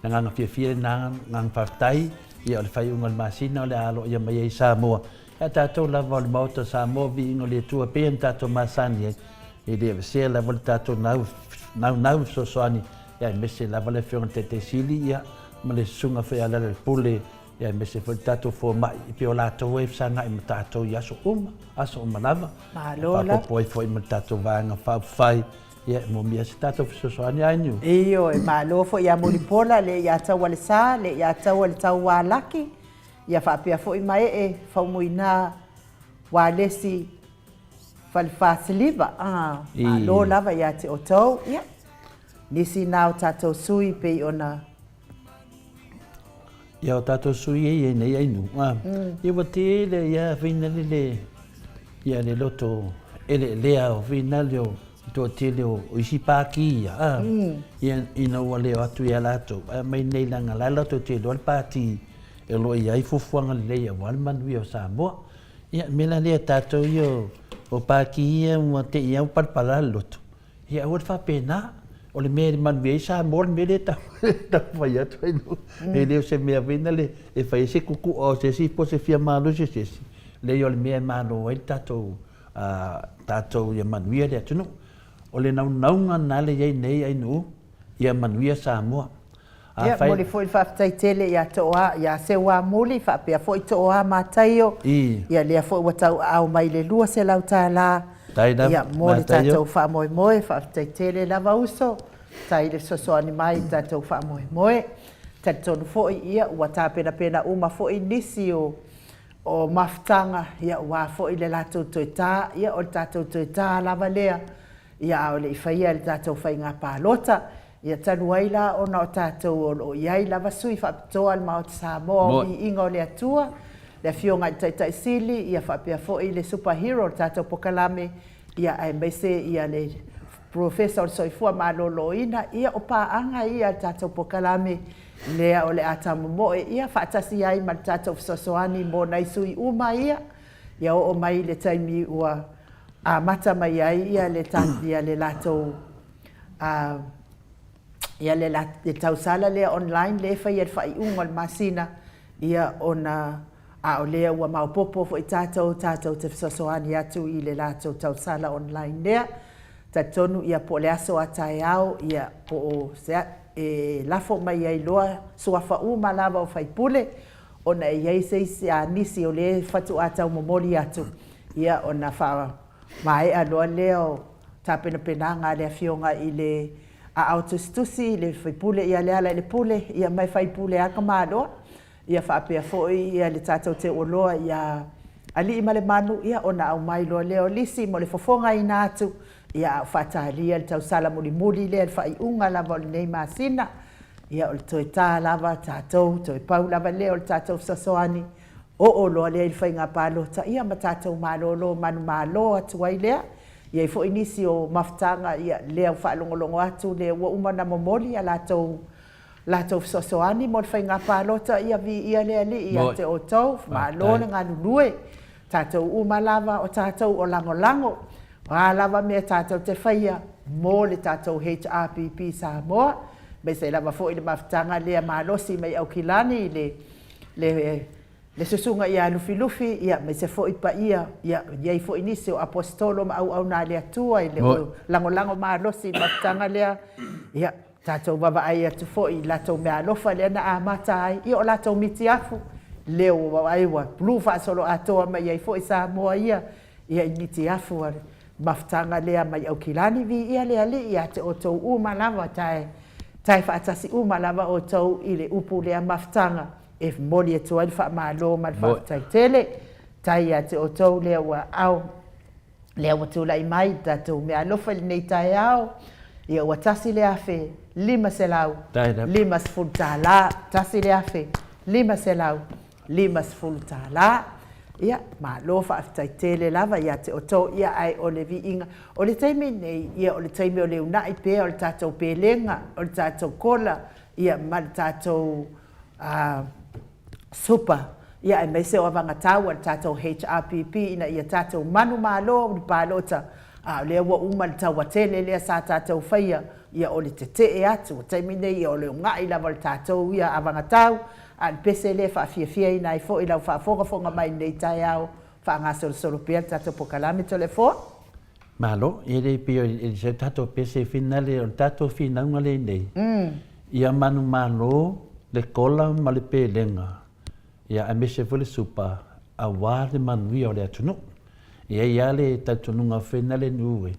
Le agaga fiafia lena, agaga faafetai, ia o le faaiuga o le masina o le a aloaia mai ai Samoa. Ia tatou lava o le Maota o Samoa, viiga o le Atua pei ona tatou masani ai, e le aveesea lava le tatou naunau e fesoasoani, ia aemaise lava le Afioga i le Taitai Sili, ia ma le Susuga foi ia Lealailepule, ia aemaise foi le tatou fomai, e pei o latou e fesagai ma tatou i aso uma, aso uma lava. Malo lava. Faaopoopo ai foi ma le tatou Vaega Faaupufai, ia e moomia se tatou fesoasoani a Niu. Ioe, malo foi ia Mulipola, le ia Taualesa, le ia Taualetaualaki, ia faapea foi Maee, Faumuina, Walesi, Falefasiliva, a, malo lava ia te outou. Ia, nisi na o tatou sui pei ona. Ia o tatou sui e i ai nei ai nuu, a, ia ua tele ia finale le, ia le loto eleelea o finale o le toatele o isi pati ia, a, ia ina ua leo atu ia latou, ae aumai nei leaga la e latou te iloa le pati o lo o i ai fuafuaga lelei aua le manuia o Samoa. Ia, o le mea la lea tatou ia o pati ia ua te i lava ua palapala le loto, ia aua le faapena. O le mea e manuia ai Samoa le mea lea e taumafai atu ai. E le o se mea foi lea e fai ai se kuku'a o se isi po o se fia malosi o se isi. Leai o le mea e malo ai le tatou, tatou ia manuia le atunuu. O le naunauga lena lea e i ai nei Ainuu, ia manuia Samoa. Ia, momoli foi le faafetai tele ia Tooa, ia Seuamuli faapea foi Tooa Mataio, ia lea foi ua tauaao mai le $200 ia mo le tatou faamoemoe. Faafetai tele lava uso, faafetai le fesoasoani mai i le tatou faamoemoe. Talitonu foi ia ua tapenapena uma foi nisi o o mafutaga ia aua foi le latou toe ta, ia o le tatou toe ta lava lea Ia a o le i faia le tatou faiga palota, ia talu ai la ona o tatou o lo o i ai lava sui faapitoa a le Maota Samoa o Viiga o le Atua, le Afioga i le Taitai Sili, ia faapea foi le Super Hero o le tatou Pokalame, ia aemaise ia le Polofesa o le Soifua Maloloina, ia o paaga ia a le tatou Pokalame lea o le a tamomoe ia faatasi ai ma le tatou fesoasoani mo nai sui uma ia, ia oo mai i le taimi ua amata mai ai ia le ia le latou ia le le tausala lea online lea e faia i le faaiuga o le masina ia ona a o lea ua maopoopo foi tatou tatou te fesoasoani atu i le latou tausala online lea. Talitonu ia po o le aso a taeao ia po o se e lafo mai ai loa suafa uma lava o faipule ona e i ai se isi a nisi o lea faatoa taumomoli atu Ia, ona faamaea loa lea o tapenapenaga a le Afioga i le Aao Tusitusi, le Faipule ia Lealailepule, ia ma e faipule lava Tamaloa, ia faapea foi ia le tatou teuoloa ia Aliimalemanu, ia ona aumai loa lea o lisi mo le fofogaina atu, ia a o faatalia le tausala mulimuli lea i le faaiuga lava o lenei masina, ia o le toe ta lava tatou, toe pau lava lea o le tatou fesoasoani Oo loa lea i le faiga palota, ia ma tatou malolo manumalo atu ai lea. I ai foi nisi o mafutaga, ia, lea ua faalogologo atu, lea ua uma ona momoli a latou, latou fesoasoani mo le faiga palota, ia viia le Alii ia te outou, malo le galulue. Tatou uma lava o tatou o lagolago, o a lava mea tatou te faia mo le tatou HRPP Samoa, aemaise lava foi le mafutaga lea malosi mai Aukilani i le le le susuga ia Lufilufi, ia, aemaise foi paia, ia, i ai foi nisi o Aposetolo ma auauna a le Atua i le lagolago malosi i le mafutaga lea, ia, tatou vaavaai atu foi i latou meaalofa lea na amata ai, ia, o latou mitiafu, lea ua vaai ua pulu faasoloatoa mai ai foi Samoa ia, ia, i mitiafu a le mafutaga lea mai Aukilani. Viia le Alii ia te outou uma lava, tae, tae faatasi uma lava outou i le upu lea mafutaga e momoli atu ai le faamalo ma le faafetai tele. Tai ia te outou lea ua ao, lea ua tulai mai i tatou meaalofa i lenei taeao, ia ua $1,550, $1,550. Ia, malo faafetai tele lava ia te outou. Ia, ae o le viiga, o le taimi lenei, ia o le taimi o le uunai pea o le tatou pelega, o le tatou kola, ia ma le tatou Supa, ia aemaise o avagatau a le tatou HRPP ina ia tatou manumalo i palota. A o lea ua uma le taua tele lea sa tatou faia, ia o le tetee atu, o le taimi lenei ia o le oga'i lava o le tatou ia avagatau, a o le pese lea e faafiafiaina ai foi lau faafogafoga mai i lenei taeao, faagasolosolo pea le tatou polokalame Toleafoa. Malo, e le pei o se tatou pese finale, o le tatou finauga lenei, ia manumalo le kola ma le pelega, ia aemaise foi le supa aua le manuia o le atunuu. E i ai lava le talitonuga foi lena nuu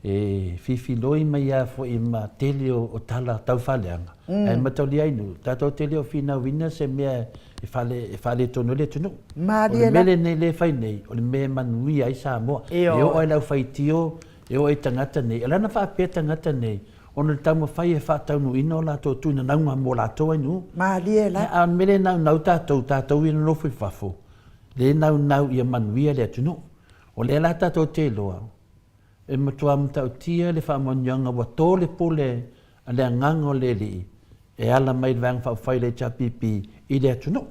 e fifiloi mai lava foi ma tele o tala tau faaleaga, ae mataulia ai nuu, tatou te le o finauina se mea e faaletonu ai le atunuu. O le mea lenei lea e fai nei, o le mea e manuia ai Samoa. E oo lava i le aufaitio, e oo i tagata nei, o le ala na faapea tagata nei, ona o le taumafai e faataunuuina o latou tuinanauga mo latou ai nuu. Malie la. A o le mea lea e naunau tatou, tatou ia nonofo i fafo, lea e naunau ia manuia le atunuu. O lea la tatou te iloa, e matua matautia le faamanuiaga ua to le pule a le Agaga o le Alii e ala mai i le Vaega Faaupufai a le HRPP i le atunuu.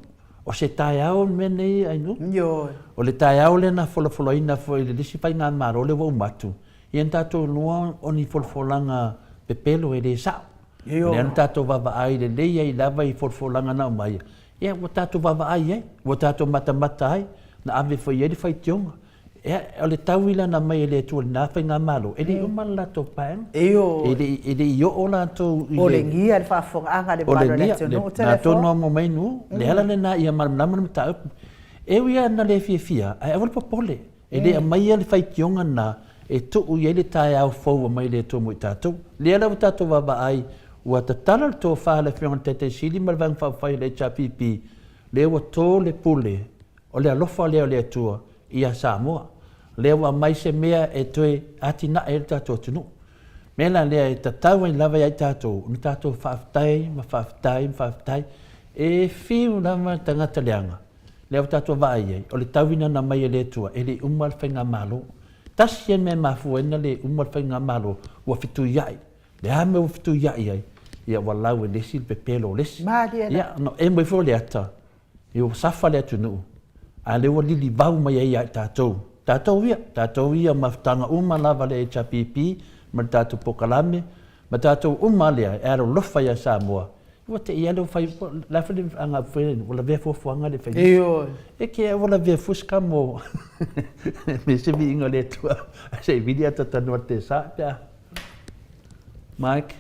O se taeao le mea lenei Ainuu. Ioe. O le taeao lea na folafolaina foi i le isi faigamalo lea ua uma atu, ia na tatou iloa o ni folafolaga pepelo e le sao. Ioe. O lea na tatou vaavaai lelei ai lava i folafolaga na aumaia, ia ua tatou vaavaai i ai, ua tatou matamata ai, na ave foi i ai le faitioga. Ia, o le tauilana mai e le Atua i lena faigamalo, e le i uma le latou paega. Ioe. E le i oo latou i le... Olegia le faafofogaaga a le mamalu o le atunuu, Olegia, na tonu lava mai nuu. Le ala lena ia malamalama le mataupu. E ui lava ina le fiafia, ae aua le popole. E le aumaia le faitioga lena e tuu i ai le taeao fou aumai le Atua mo i tatou. Lea la ua tatou vaavaai, ua tatala le tofa a le Afioga i le Taitai Sili ma le Vaega Faaupufai a le HRPP, lea ua to le pule, o le alofa lea o le Atua ia Samoa. Lea ua aumai se mea e toe atinae ai le tatou atunuu. Mea la lea e tatau ai lava ia i tatou ona tatou faafetai ma faafetai ma faafetai. E fiu lava tagata leaga, lea ua tatou vaai i ai, o le tauinana mai e le Atua, e le i uma le faigamalo. Tasi ia le mea e mafua ai ona le uma le faigamalo, ua fetuiai. Le a mea ua fetuiai ai? Ia ua lau e le isi le pepelo o le isi. Malie la. Ia, ona emo ifo le ata, ia ua safa le atunuu, a lea ua lilivau mai ai ia i tatou. Tatou ia, tatou ia mafutaga uma lava a le HRPP ma le tatou polokalame, ma tatou uma lea e alolofa ia Samoa, ua te i lava lea ua fai, la foi le aga foi ua lavea fuafuaga le fai. Ioe. E ke ua lavea fua se kamo me se viiga o le Atua se i vili ata tanoa te sa pe a. Mike.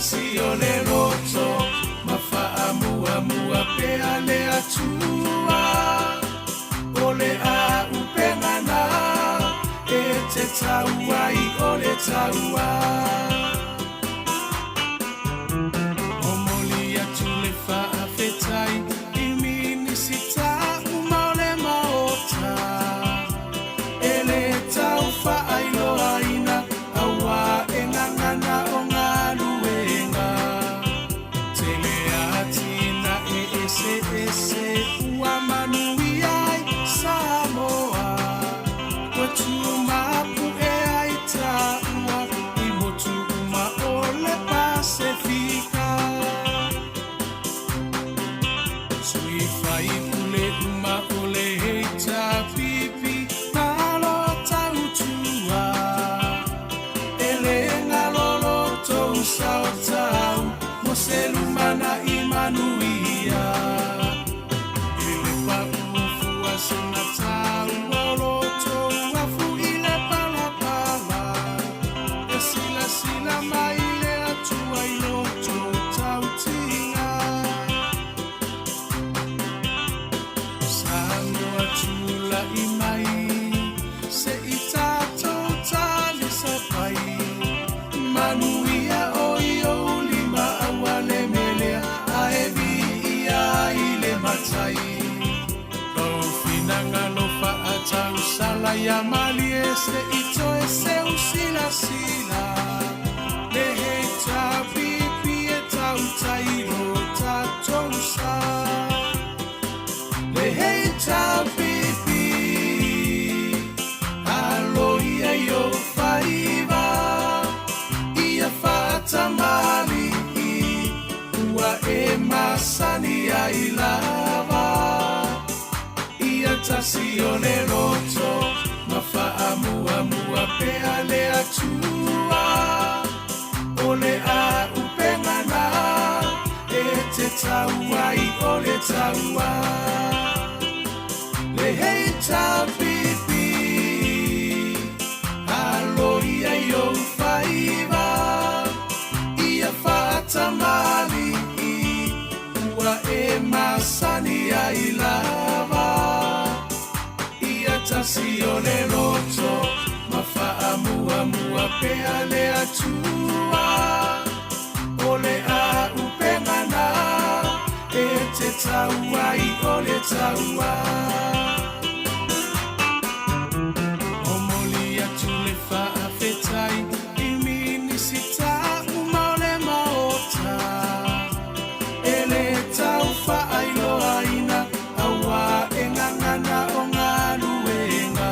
tasi o le loto ma faamuamua pea le Atua. O le auupega na e te tau ai o le taua. Momoli atu le faafetai i Minisita uma o le Maota e le tau faailoaina auā e gagana o galuega. Tele atinae eseese ua manuia ai Samoa. Ua tumapu'e ai taua i motu uma o le Pasefika. Sui faipule uma o le HRPP malo tautua. E le galo lo tou sao tau mo se lumanai manuia. I le paʻu fua sina taua o lo tou afu i le palapala. E silasila mai le Atua i lo tou tautiga. Samoa tulai mai se i tatou talisapai. Manuia o i ou lima aua le melea ae viia ai le Matai. Lou finagalo faatausala ia malie se i toe seu silasila. Le HRPP e tautai lo tatou sa. Le HRPP alo ia i ou faiva ia faatamali'i ua e masani ai lava. Ia tasi o le loto ma faamuamua pea le Atua. O le auupega na e te tau ai o le taua. Le HRPP alo ia i ou faiva ia faatamali'i ua e masani ai lava. Ia tasi o le loto ma faamuamua pea le Atua. O le auupega na e te tau ai o le taua. Momoli atu le faafetai i Minisita uma o le Maota e le tau faailoaina auā e gagana o galuega.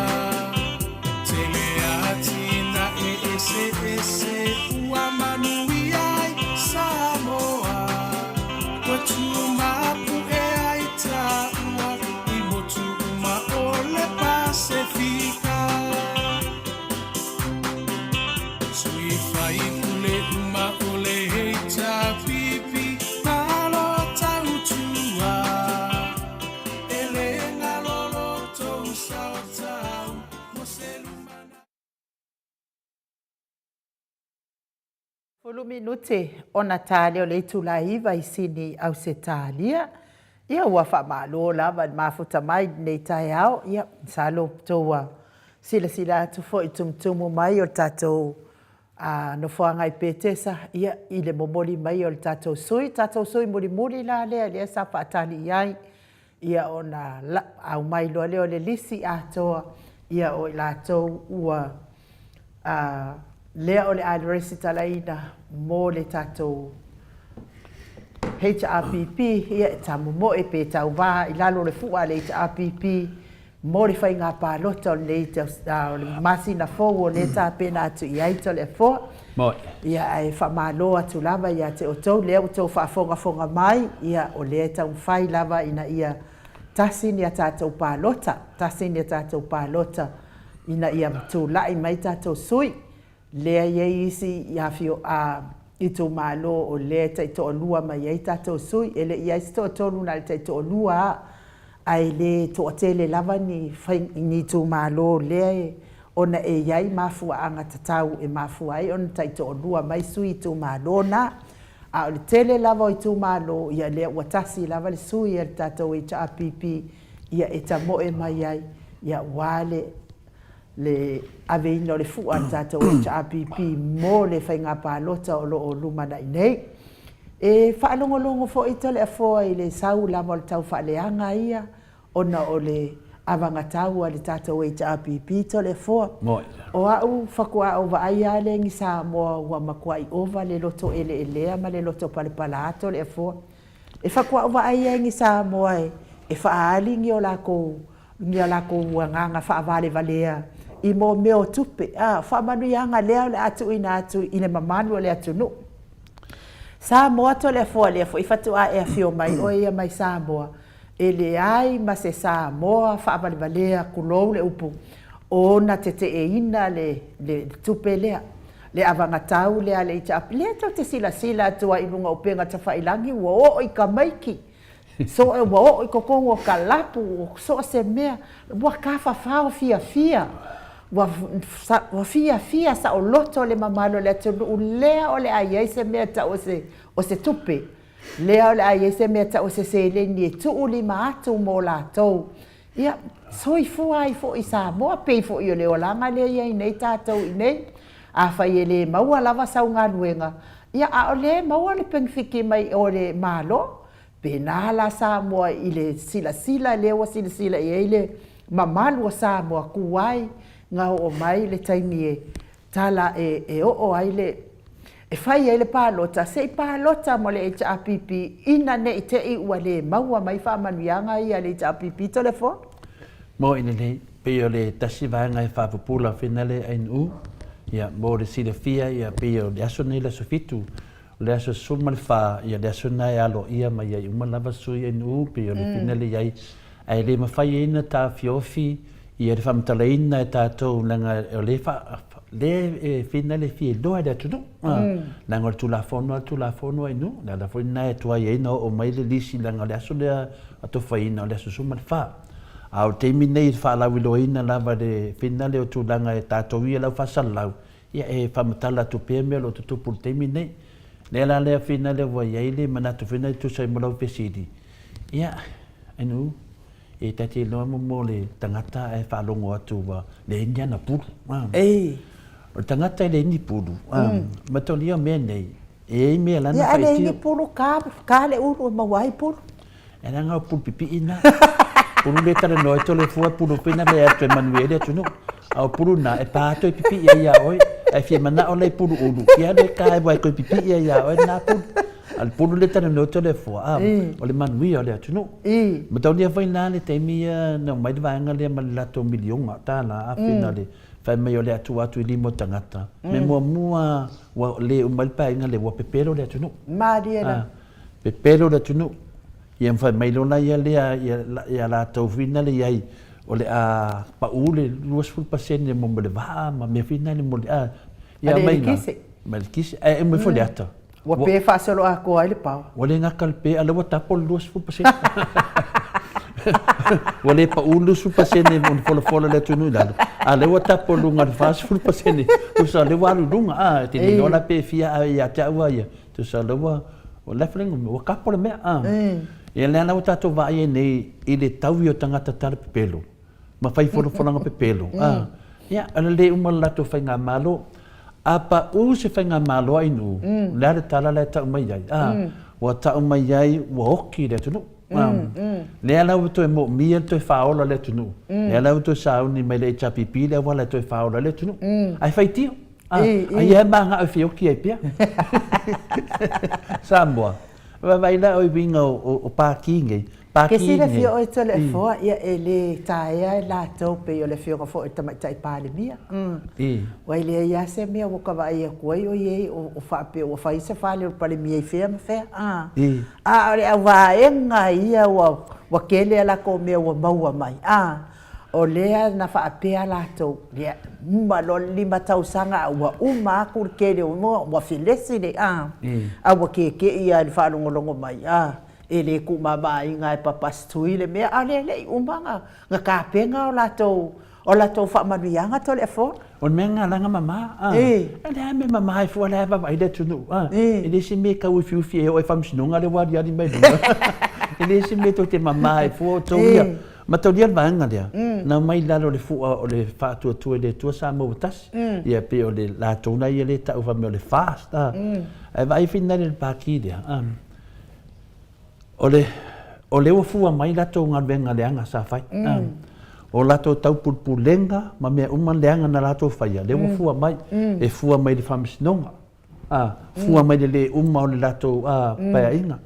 Tele atinae eseese ua manuia ai Samoa. Ua tumapu'e ai taua i motu uma o le Pasefika. Sui faipule uma o le HRPP malo tautua. E le galo lo tou sao tau mo se lumana. 10 minute ona ta lea o le itula e 9 i Sini, Ausetalia. Ia ua faamalo lava i le mafuta mai i lenei taeao. Ia, masalo tou ua silasila atu foi i tumutumu mai o le tatou nofoaga i Petesa, ia, i le momoli mai o le tatou sui, tatou sui mulimuli la lea, lea sa faatali i ai, ia ona aumai loa lea o le lisi atoa, ia o i latou ua A lea o le a resitalaina mo le tatou HRPP, ia e tamomoe pe tauva i lalo o le fua a le HRPP mo le faiga palota o lenei o le masina fou o lea e tapena atu i ai Toleafoa. Moe. Ia ae faamalo atu lava ia te outou lea ua outou faafogafoga mai, ia o lea e taumafai lava ina ia tasi ni a tatou palota, tasi ni a tatou palota ina ia tulai mai tatou sui, lea e i ai isi itumalo o lea e taitoalua mai ai tatou sui, e le i ai se toatolu na o le taitoalua lava, ae le toatele lava ni ni itumalo lea e ona e i ai mafuaaga tatau e mafua ai ona taitoalua mai sui itumalo na. A o le tele lava o itumalo, ia lea ua tasi lava le sui a le tatou HRPP ia e tamoe mai ai, ia aua le le aveina o le fua a le tatou HRPP mo le faiga palota o lo o lumanai nei. E faalogologo foi Toleafoa i le sau lava o le taufaaleaga ia ona o le avagatau a le tatou HRPP Toleafoa. O au faatoa ou vaai lava lea i ni Samoa ua matuai ova le loto eleelea ma le loto palapala Toleafoa. E faatoa ou vaai lava i ni Samoa e faaali ni o latou ni a latou agaga faavalevalea i mo mea o tupe, a, o faamanuiaga lea o le a tuuina atu i le mamalu o le atunuu. Samoa Toleafoa lea foi faatoa e afio mai oe ia mai Samoa, e leai ma se Samoa faavalevalea, tulou le upu, ona teteeina le, le tupe lea, le avagatau lea a le HRPP. Lea tou te silasila atu ai i luga o upega tafailagi ua oo i tamaiti So ua oo i totonu o kalapu, so o se mea, ua tafafao fiafia, ua, ua fiafia saoloto le mamalu o le atunuu, lea o le a i ai se mea tau o se, o se tupe, lea o le a i ai se mea tau o se seleni e tuulima atu mo latou. Ia, soifua ai foi Samoa, pei foi o le olaga lea e i ai nei tatou i inei. Afai e le maua lava sau galuega, ia a o lea e maua le penefiti mai o le Malo, Pēnā la Samoa i le silasila lea ua silasila i ai le mamalu o Samoa kū ai na oo mai le taimi e tala e, e oo ai le, e fai ai le palota, se i palota mo le HRPP ina ne i te i ua lē maua mai faamanuiaga ia a le HRPP Toleafoa. Moe lelei, pei o le tasi vaega e faapupula finale ainu, ia, mo le silafia, ia, pei o le aso nei le aso 7, O le aso 14, ia le aso lena e aloaia mai ai uma lava sui NU pei o le finale i ai, ae le mafai ai ona taofiofi ia le faamatalaina e tatou leaga o lea e lea e finale e fia iloa e le atunuu, leaga o le Tulafono lava le Tulafono a NU, o le ala foi lena e tuai ai ona oo mai le lisi leaga o le aso lea atofaina o le aso 14. A o le taimi nei i le faalauiloaina lava i le finale o tulaga e tatou ia lau faasalalau, Ia, e faamatala atu pea mea o lo o tutupu i le taimi lenei. Lea la le afina lea ua i ai le manatu foi lena e tusa ai ma lau fesili, ia, ainu, e ta te iloa mo le tagata ae faalogo atu ua leai ni ana pulu. Ei. O le tagata e leai ni pulu, matolia mea nei, e i ai mea lana Ia, a leai ni pulu, ka, ka le ulu e maua ai pulu. E leaga o pulu pipii na. Pulu le talanoa ai Toleafoa pulu foi na lea atu e manuia ai le atunuu. A o pulu na e pa toe pipii ai ia oe. Ae fia manao la i pulu ulu, ia alu e ka e wae toe pipii ai ia oe na pulu. A le pulu le talanoa ai Toleafoa, a, o le manuia o le atunuu. Mataulia foi la le taimi ia na omai le vaega lea ma le latou miliona tala afena le fai mai o le a tuu atu i lima o tagata. Mea muamua ua le uma ai le paeaiga lea ua pepelo le atunuu. Malie la. Pepelo le atunuu, ia ma fai mai loa laia lea ia latou foi nale i ai o le a pau le 20% mo le vaa ma mea foi nale mo le a ia mai na ma le kise ae uma ifo le ata. Ua pe faasoloatoa ai le paoa. Ua le gata le pe a lea ua tapo le 20%. Ua le pau le 20% mo le folafola le atunuu i lalo, a lea ua tapo i luga le 40%, tusa lea ua alu i luga a, e te le iloa la pe fia a ia te au lava ia. Tusa lea ua, ua left le ua kapo le mea. Ah. Ia lea la ua tatou vaai ai nei i le taui o tagata tala pepelo ma fai folafolaga pepelo. Ah. Ia, o le le uma o le latou faigamalo. A pau se faigamalo a Inu, o le a le tala la e tau mai ai? Ah. Ua tau mai ai ua oki le atunuu. Ah. Lea la ua toe moomia le toe faaola le atunuu. Lea la ua toe sauni mai le HRPP le auala e toe faaola ai le atunuu. Ae faitio. Ah, ai e ma ngā e oki ai pia. Samoa. Vai la oi winga o pākī nei. Ke silafia oe Toleafoa, ia e lē taea e latou pei o le afioga foi o le Tamaitai Palemia. Ua e leai lava se mea ua ka vaai atu ai o i ai o faapea ua fai se fale o le Palemia i fea ma fea. A o le auvaega ia ua tele a latou mea ua maua mai. O lea na faapea latou, ia, uma loa le 5 tausaga a ua uma atu le tele o moa, ua felesi le, a, a ua keke'i lava i le faalogologo mai, a, e le tuumamaina e Papasitui le mea, a o lea e le i uma na tapena o latou. O latou faamanuiaga Toleafoa. O le mea lena leaga mama, a. E leai lava mea mama ai fua, o la e vaavaai le atunuu, a. E le o se mea e tau ufiufi e oo i le faamasinoga lea ua aliali mai luga. E le o se mea tou te mama ai fua outou ia. Mataulia le vaega lea, na omai i lalo o le fua o le Faatuatua i le Atua Samoa ua Tasi. Ia pei o le latou la ia lea e tau fai mai o le FAST, a. Ae vaai finale i le Pati lea, a. O le, o lea ua fua mai latou galuega leaga sa fai. Mm. O latou taupulepulega ma mea uma leaga na latou faia, lea ua mm. fua mai. Mm. E fua mai i le faamasinoga. A, fua mm. mai le le uma o le latou a, mm. paeaiga.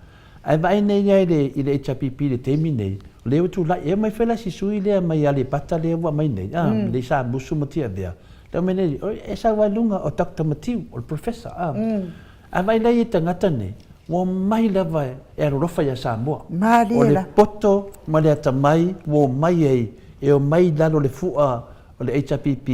Ae vaai nei ia i le, i le HRPP i le taimi nei, o lea ua tulai, e omai foi la si sui lea mai Aleipata lea ua aumai nei, a, mm. le sa musu ma Tiavea. Lea omai nei, e sau ai luga o Dr. Matiu, o le professor. A. Mm. A vaai la i tagata nei, ua omai lava e alolofa ia Samoa. Malie O le la. poto ma le atamai ua omai ai, e omai i lalo o le fua o le HRPP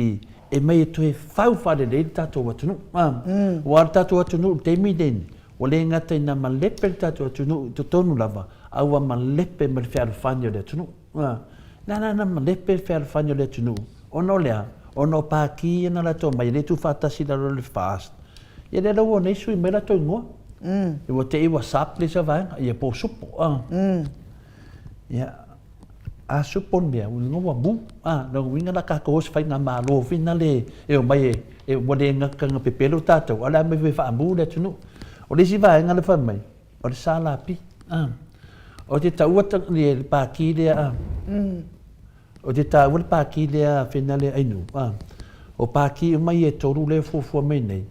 e mai e toe fau faalelei le tatou atunuu. Aua o le tatou atunuu i le taimi lenei, ua le gata ina malepe le tatou atunuu i totonu lava, a ua malepe ma le fealofani o le atunuu. Na ala ona malepe le fealofani o le atunuu, ona o le a? Ona o Pākī ia na latou omai, e le tuufaatasi i lalo o le FAST. Ia lea la ua nei sui mai latou igoa. Ua te i ua SAP le isi vaega, ia po o Supo. Ia, a supo le mea, ua igoa ua mu. Lona uiga la tatou o se faigamalo foi lea e omai e, ua le gata ina pepelo tatou, a o le a omai foi e faamu le atunuu. O le isi vaega lea fai mai, O le SLP, Ou te taua le pākī lea, Ou te taua le pākī lea Fenale Ainu, O pākī uma ia e tolu lea e fuafua mai nei,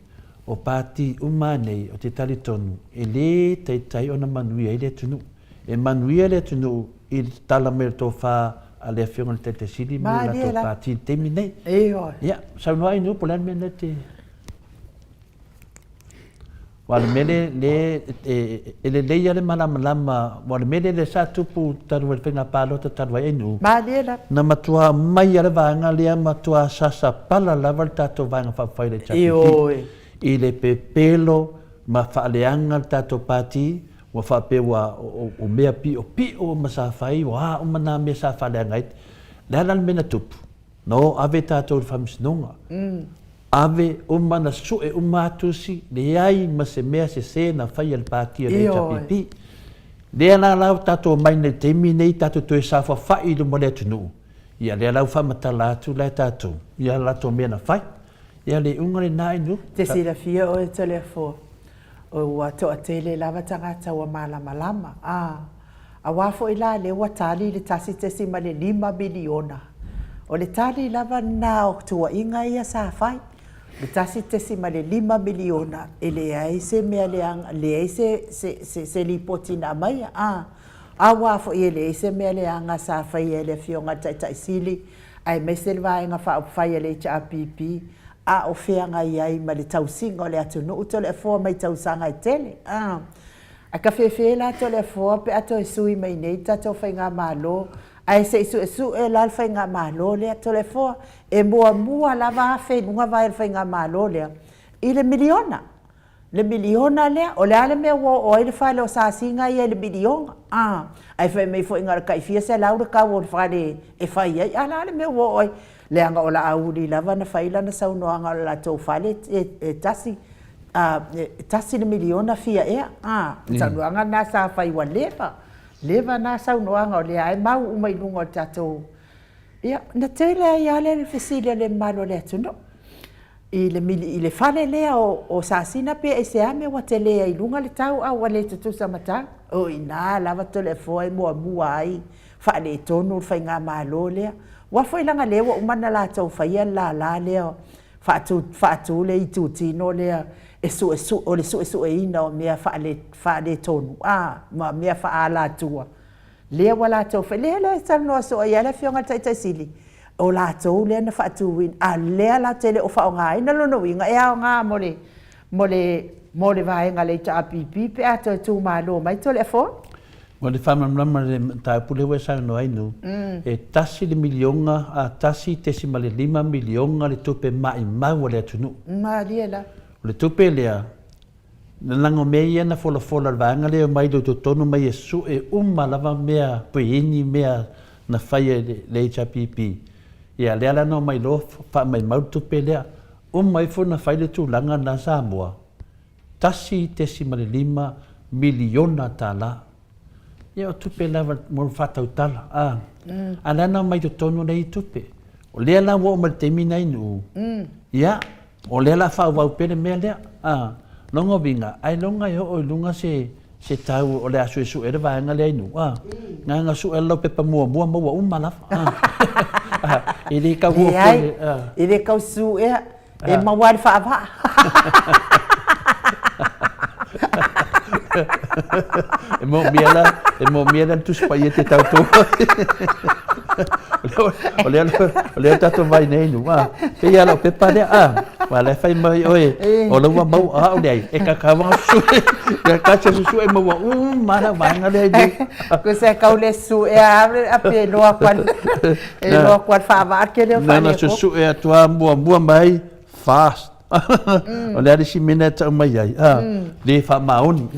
o pāti uma nei ou te talitonu e lē taitai ona manuia ai le atunuu. E manuia le atunuu i le tatala mai o le tofa a le Afioga i le Taitai Sili ma le latou pāti i le taimi nei. Ia, saunoa Ainu po o le a le mea lea e te... Aua o le mea lea, lea e lelei lava le malamalama, aua o le mea lea sa tupu talu ai le faiga palota talu ai Ainu, Malie lava. na matua aumai lava le vaega lea, matua sasa pala lava le tatou Vaega Faaupufai o le HRPP Ioe. i le pepelo ma faaleaga le tatou Pati, ua faapea ua o mea piopio uma sa fai, o a uma na mea sa faaleaga ai. O le a la le mea na tupu? Na o ave tatou i le faamasinoga. Ave uma na sue uma a tusi, leai ma se mea sese na faia e le Pati o le HRPP. Lea la la ua tatou omai nei i le taimi nei tatou toe saofafai i luma o le atunuu, ia lea la ua faamatala atu la e tatou ia latou mea na fai. Ia le iuga lena Ainu. Te silafia oe Toleafoa, ua toatele lava tagata ua malamalama, a. Aua foi la lea ua tali le 1.5 miliona. O le tali lava lena o tuuaiga ia sa fai. O le 1.5 miliona e leai se mea leaga, leai se, se, se, se lipoti na aumaia. A, aua foi e leai se mea leaga sa faia e le Afioga i le Taitai Sili aemaise le Vaega Faaupufai a le HRPP a o feagai ai ma le tausiga o le atunuu Toleafoa mai tausaga e tele. A. Ae ka fefe la Toleafoa pe a toe sui mai nei le tatou faigamalo, ae se i suesue la le faigamalo lea Toleafoa, e muamua lava afe i luga vae o le faigamalo lea i le miliona. Le miliona lea, o le a le mea ua oo ai le fale o Sasiga ia i le miliona? A, ae fai mai foi na o le tai fia selau le tau o le fale e fai ai, a o le a le mea ua oo ai? Leaga o Laauli lava na fai lana saunoaga o le latou fale e tasi e tasi le miliona fia ea, a, o saunoaga na sa fai ua leva, leva na saunoaga o lea lava e mau uma i luga o le tatou, ia, na tele ai lava lea o le fesili a le mamalu o le atunuu i le i le fale lea o Sasina pe aisea mea ua tele ai i luga le tau a ua le tutusa ma tau. O i ina lava Toleafoa e muamua ai faaletonu le faigamalo lea. Aua foi leaga lea ua uma ona latou faia le lala lea faatu, faatu le itutino lea e suesue, o le suesueina o mea faale, faaletonu, a, ma mea faaalatua. Lea ua latou fai, lea la e talanoa soo ai lava le Afioga i le Taitai Sili, o latou lea na faatuina, a o lea latou te le o faaaogaina lona uiga e aoga mo le, mo le, mo le vaega a le HRPP pe a toe tumalo mai Toleafoa. Mo le faamalamalama i le mataupu lea ua e saunoa ai Nu, e tasi le miliona, a 1.5 miliona le tupe maimau a le atunuu. Malie la. O le tupe lea, na lago mea ia na folafola e le vaega lea e omai i totonu mai e sue uma lava mea puiini mea na faia e le HRPP. Ia, lea la na omai loa faamaimau le tupe lea. Uma ifo na fai le tulaga lena Samoa, $1.5 miliona tala. Ia o tupe lava mo le faatautala, a. A lea na omai i totonu lea i tupe. O lea la ua oo mai i le taimi lenei Nu'u, ia, o lea o le a faaauau pea le mea lea, a. Lona uiga, ailoga e oo i luga se se tau o le a suesue ai le vaega lea i Nu'u, a. Na ona sue lava lau pepa muamua maua uma lava, a. E le tau oo foi i le, a. Leai, e le tau suea, E maua ai le faavaa. E moomia la, e moomia la le Tusi Paia e te tauto ai. O lea, o lea tatou vai nei nu, a. Pei lava lau pepa lea, a. Aua o la e fai mai oe, o la ua maua, a o leai, e kakau lava susue, e kakau susue maua uma lava lau vaega lea i nu. Tusa e tau le suea lava pe iloa atu lava, e iloa atu lava le faavaa le tele o Na ona faaletonu. susue atu lava muamua mai, fast. O le a le isi mea lena e tau mai ai, a, le faamaoni.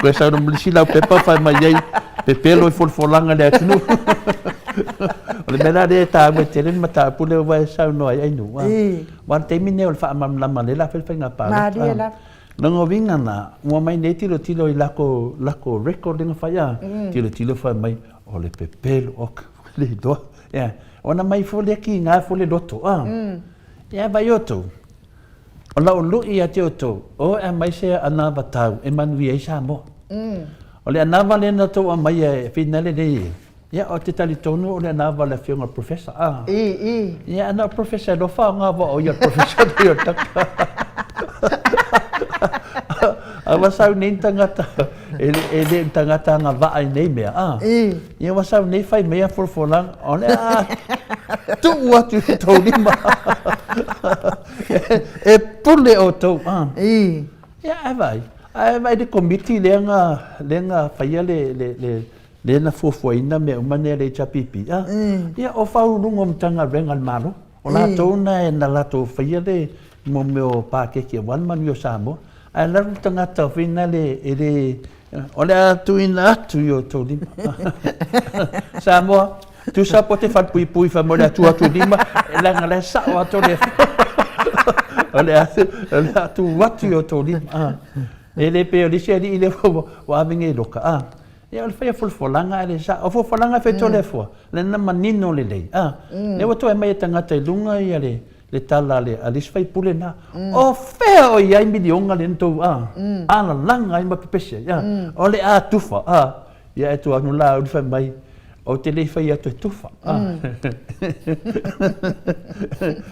Toe sau loa ma le isi laupepa fai mai ai, pepelo i folafolaga a le atunuu. O le mea la lea e taua tele le mataupu lea ua e saunoa ai Ainuu, a. Aua o le taimi lenei o le faamalamalama lea o le a fai le faiga palota. Malie lava. Lona uiga la, ua omai nei tilotilo i lako, lako record lea na fai, a, tilotilo fai mai, o le pepelo, ok, ua le iloa. Ea, ona mai foi lea kiga foi le loto, a. Ia vaai outou, o lau lui ia te outou, o e aumai se anavatau e manuia ai Samoa. O le anava lea na outou aumaia e finale nei e, ia ou te talitonu o le anava a le Afioga i le Professor, a. Ia ana o le Professor e alofa aoga aua o ia o le Professor nei o le tagata. A ua sau nei le tagata, e le o ni tagata agavaa i nei mea, a. Ia ua sau nei fai mai a folafolaga, o le a tuu atu i outou lima e pule outou. Ia ae vaai, ae vaai i le Komiti lea na, lea na faia le, le, le, lea na fuafuaina mea uma nei a le HRPP, a. Ia o Faauluuluga o Matagaluega a le Malo, o latou na na latou faia le mo mea o paketi aua le manuia o Samoa. Ae alu le tagata foi lea e le, o le a tuuina atu i outou lima. Samoa, tusa po te falepuipui fai mai o le a tuu atu i lima, leaga o la e sao atu le o le a tuu atu i outou lima. E le pei o le isi alii lea ua ave nei i loka. Ia o le fai o folafolaga ae le sao. O folafolaga e fai atu e le Atua, lea na manino lelei. Lea ua toe aumai e tagata i luga ia le le tala a le isi faipule lena, o fea o i ai miliona lea na tou alalaga ai ma pepesi ai, a? O le a tufa, a? Ia e tua atu Laauli fai mai, ou te le i fai atu e tufa, a?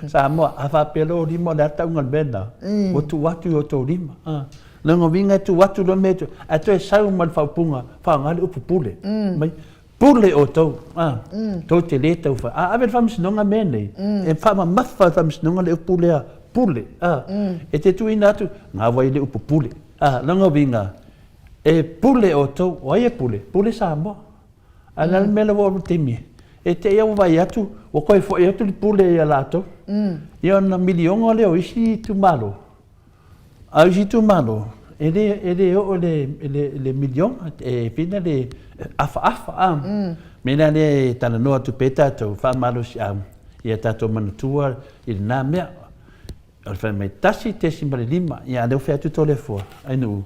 Samoa, a faapea loa o lima o le a le tauga o le mea lena, ua tuu atu i o outou lima, a? Lona uiga e tuu atu loa mea, ae toe sau ma le faaupuga, faaaoga le upu pule, mai, Pule outou, a, tou te le tau fai. A ave i le faamasinoga mea nei, e faamamafa e le faamasinoga le upu lea, pule, a. E te tuuina atu, gau ai le upu pule. A, lona uiga, e pule outou, o ai e pule? Pule Samoa. A o le a le mea lea ua oo i le taimi, e te i lava ua vaai atu, ua toe foi atu le pule ia latou. Ia ona miliona lea o isi itumalo, A o isi itumalo, e le, e le oo i le, i le, i le miliona, e pei le afaafa, a. Mea la lea e talanoa atu pea tatou, faamalosiau ia tatou manatua i lena mea. O le fai mai, 1.5, ia a o lea ua fai atu Toleafoa, Ainuu,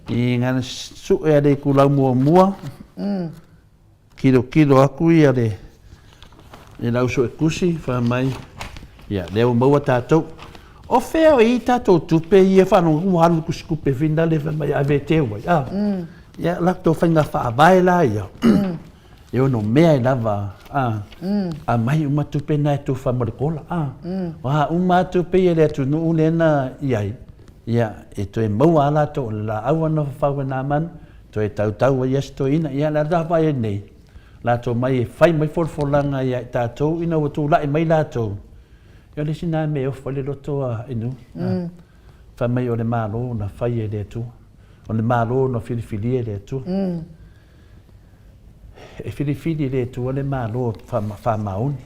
i ngana sue a le itulau muamua, Tilotilo atu ia le le lau suetusi fai mai, ia lea ua maua tatou. O fea o i ai tatou tupe ia faalogo atu ua alu le tusitupe finale fai mai ave e teu ai a. Ia latou faiga faavae la ia e ono mea ai lava a aumai uma tupe na e tufa mo le kola a. O a uma lava tupe ia i le atunuu lea na i ai, ia e toe maua lava latou o le laau lava na fafau e Namanu Toe tautau ai ia si toeaina. Ia, le a vaai ai nei, latou mai e fai mai folafolaga ia i tatou ina ua tulai mai latou, ia o le isi na mea e ofo ai le loto a Inu. Fai mai o le Malo na fai e le Atua. O le Malo na filifilia e le Atua. E filifili e le Atua le Malo faamaoni.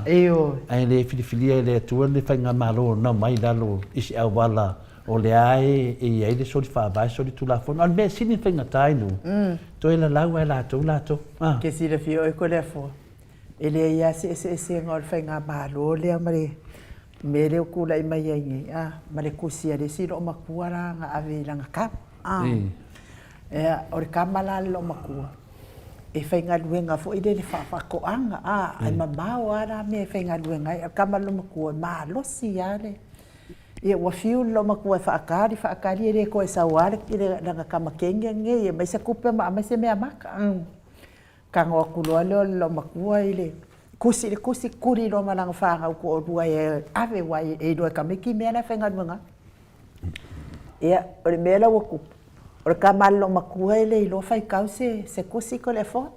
Ae le filifilia e le Atua le faigamalo na omai i lalo i se auala O lea e i ai le soli faavae, soli tulafono. A o le mea sili ona faigata i nuu, toe lalau lava e latou latou. Ke silafia oe Toleafoa, E leai lava se eseesega o le faigamalo lea ma le mea lea ua tulai mai ai nei, a, ma le tusi a le isi loomatua la na ave i lana tama, a. Ia, o le tama la a le loomatua, e faigaluega foi lele faa-faatoaga, a, ae mamao lava la mea e faigaluega ai. A o le tama a le loomatua, e malosi lava le... Ia ua fiu le loomatua e faatali, faatali e le toe sau lava lana tama teine lenei e aumai se tupe ma aumai se meamata. Tago atu loa lea o le loomatua i le tusi i le tusi, tuli loa ma lana fanau toalua e ave aua e iloa e tamaiti mea la e faigaluega ai. Ia, o le mea la ua tupu, o le tama a le loomatua e le iloa faitau se tusi Toleafoa.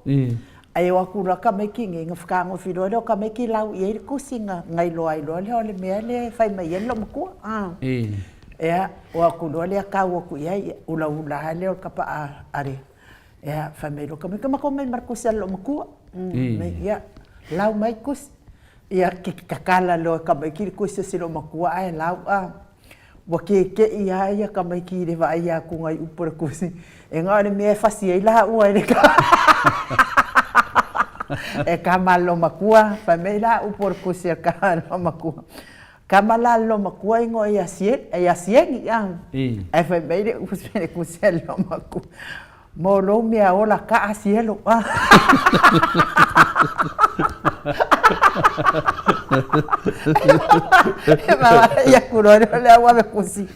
Ae o atu loa tamaiti nei, ona fetagofi loa lea o tamaiti lau i ai le tusi na iloa ai loa lea o le mea lea e fai mai ai le loomatua. Ia, o atu loa lea tau atu i ai, ulaula lava lea o le tapaa a le Ia, fai mai loa tamaiti, matou omai ma le tusi a le loomatua. Ia, lau mai tusi. Ia, tatala loa e tamaiti le tusi a si loomatua ae lau a. Ua keke'i lava ia tamaiti i le vaai atu i upu o le tusi, e na o le mea e fasi ai laua e le e tama a le loomatua. Fai mai la upu o le tusi a le tama a le loomatua, Tama la a le loomatua igoa ia Sieni, ae fai mai le upu i le tusi a le loomatua, Mo lou mea ola kaa sielo. E vaai aku loa lea o le au ave kusi.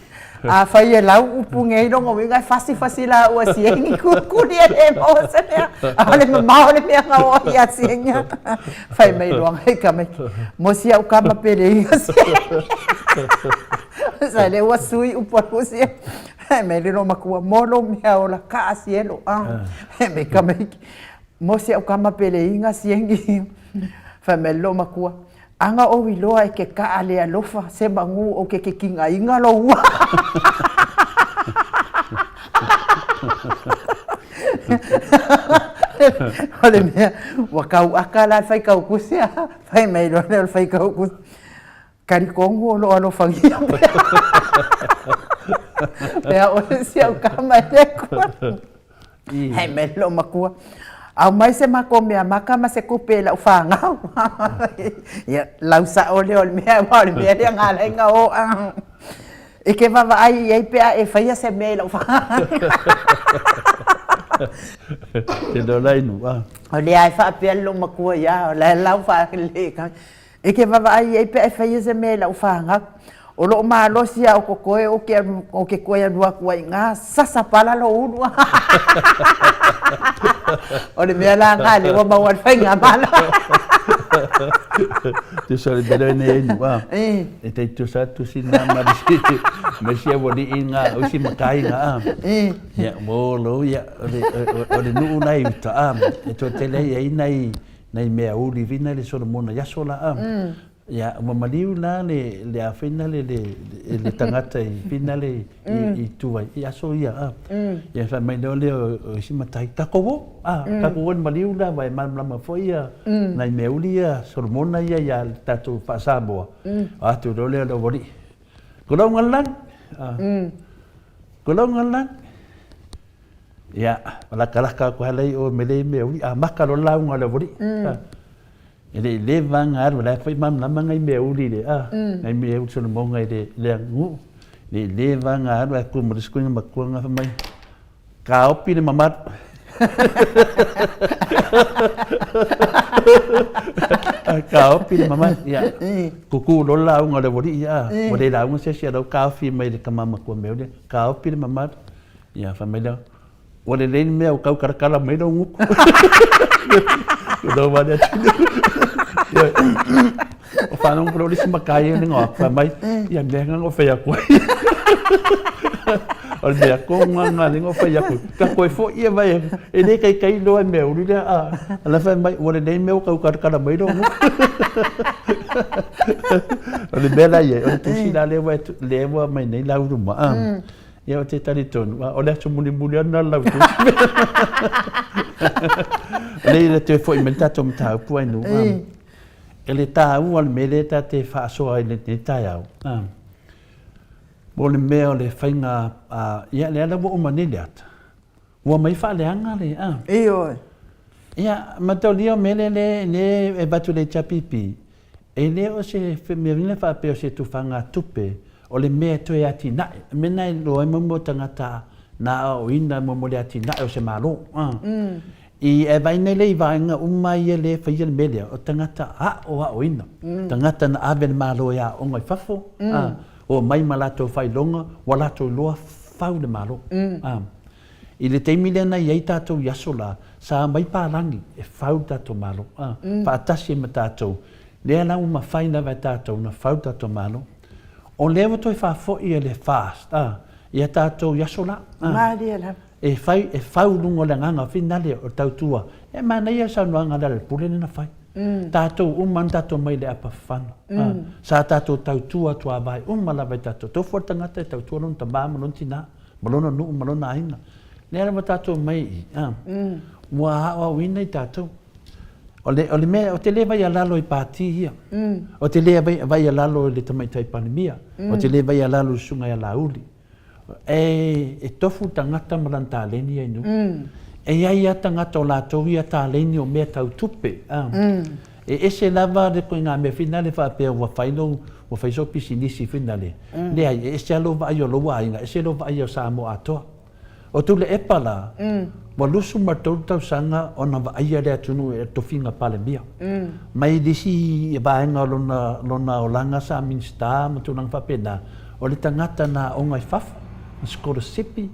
Afai e lau upu nei lona uiga e fasifasi laua e Sieni kuli e le maua se mea. A o le mamao le mea na oo ai ia Sieni. Fai mai loa ngai tamaiti, mo si au kama pele ia Sieni. Sa lea ua sui upu a Sieni. Fai mai le loomatua, mo lou mea ola kaa sielo, a. Fai mai tamaiti, mo si au kama peleiga siengi. Fai mai le loomatua, aga ou iloa e ke kaa le alofa se manu o ke kekigaina lou ua. O le mea, ua tau aka la le faitau tusi a, fai mai loa lea o le faitau tusi, Talitonu o lo o alofagia pea. Pea oe si au kama e le Atua. Hei mai le loomatua, aumai se matou meamaka ma se tupe i lau fanau. Ia, lau sao lea o le mea, aua o le mea lea na ala ai ona o. E ke vaavaai i ai pe a e faia se mea i lau fanau. Te lola inu, a. O lea e faapea le loomatua ia, o la e lau faalelei. E ke vaavaai i ai pe a e faia se mea i lau fanau. O loo malosi a o kokoe ou ke alu, ou ke toe alu atu ai i ina, sasa pala lou ulu. O le mea la lena lea ua maua ai le faigamalo. Tusa o le mea lea nei inu a. E tai tusa atu sina ma le ma si auali'i nga o isi matai nga a. Ia mo lo ia o le o le nu'u nai uta a. E toatele ai ai nai nai mea uli vina le Solomona i aso la a. Ia, ua maliu la le, le a fina le, le, le tagata i fina le i, i tua i aso ia a. Ia fai mai lea lea o isi matai, takou o, a, takou o le maliu la aua e malamalama foi ia nai mea uli ia Solomona ia ia tatou faa-Samoa. O atu loa lea o le aualii, Kolauga le lagi, a, kolauga le lagi. Ia, latalata atu lava i o me le mea uli, amata loa le lauga a le aualii. E le i leva ona alu, o la e foi malamalama nai mea uli le, a, nai mea uli Solomona i le, le aganuu. E le i leva ona alu ae tu ma le isi kuiga matua na fai mai, Kaopi le mamalu. Kaopi le mamalu. Ia, kuku loa le lauga a le aualii, a, ua le lauga se isi a o la ua kaofi mai e le tama matua mea uli, kaopi le mamalu. Ia, fai mai lea, ua lelei le mea ua tau talatala mai lou gutu. Lou vale atu. O whanau ko le isi makai e lengo aku, fai mai, ia mea nga ngo whai aku ai. O le mea ko nga nga lengo whai aku. Ka koe fo ia vai, e le kai kai loa mea uri lea, a. Ala fai mai, ua lelei mea ua tau talatala mai lou gutu. O le mea la ia, o le tusi la lea ua mai nei lau luma, a. Ia, ou te talitonu, o le aso mulimuli lava lena o le lautusi. O lea e toe foi mai le tatou mataupu Ainuu, e le taua le mea lea ta te faasoa ai i lenei taeao, mo le mea o le faiga, ia lea la ua uma nei le ata, ua aumai faaleaga le, a. Ioe. Ia, mataulia o mea lea lea lea e avatu i le HRPP, e le o se mea foi lea faapea o se tufagatupe, o le mea e toe atinae. O le mea lena e iloa ai mo mea o tagata na aoaoina mo le atinae o se Malo. I e vaai nei lea i vaega uma ia lea e faia le mea lea, o tagata aoaoina, tagata na ave e le Malo e aooga i fafo, omai ma latou faailoga, ua latou iloa fau le Malo. I le taimi lea na i ai tatou i aso la, sa aumai palagi e fau le tatou Malo, faatasi ai ma tatou, lea la ua mafai lava e tatou ona fau le tatou Malo. O lea ua toe faafoi e le FAST ia tatou i aso la. Malie lava. E fai, e fau i luga o le agaga finale o le tautua. E manaia le saunoaga a Lealailepule lea na fai. Tatou uma na tatou omai i le apa fafano. Sa tatou tautua tuavae uma lava i tatou. Tofu lava le tagata e tautua lona tama ma lona tina, ma lona nuu ma lona aiga. Lea lava tatou omai i i, ua aoaoina i tatou. O le, o le mea, ou te le vaialalo i pati ia. Ou te le vaialalo i le Tamaitai Palemia. Ou te le vaialalo i le Susuga ia Laauli. E, e tofu le tagata ma lana taleni ia i nuu. E i ai lava tagata o latou ia taleni o mea tau tupe. E ese lava le ituaiga mea foi lea faapea ua fai lou, ua fai sou pisinisi foi lea. Leai, e ese lava lou vaai o lou aiga, ese lou vaai o Samoa atoa. O Tuilaepa la, ua 23 tausaga ona vaaia le atunuu i le tofiga Palemia. Mai le isi vaega o lona, lona olaga sa Minisita ma tulaga faapena, o le tagata na aoga i fafo, na sikolasipi,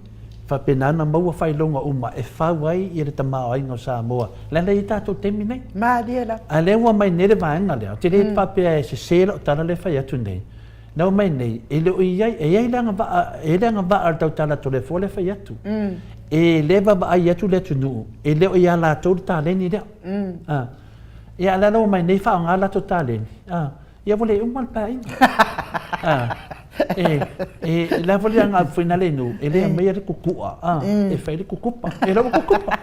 faapena ona maua faailoga uma e fau ai le tamaoaiga o Samoa, leaga e i ai tatou taimi nei. Malie lava. A o lea ua aumai nei le vaega lea, ou te le faapea e sese lau tala lea e fai atu nei, Nau mai nei, e le o i ai, e i ai le agavaa, e i ai le agavaa o le tautala Toleafoa lea e fai atu. E le vaavaai atu le atunuu, e le o ia latou le taleni lea. A. Ia, a o le ala ua mai nei faaaoga latou taleni, a, ia ua le uma le paeaiga. A. E, e, le a foi le agaga foi na le nuu, e le aumaia le kukua, a, e fai le kukupa. E lou kukupa.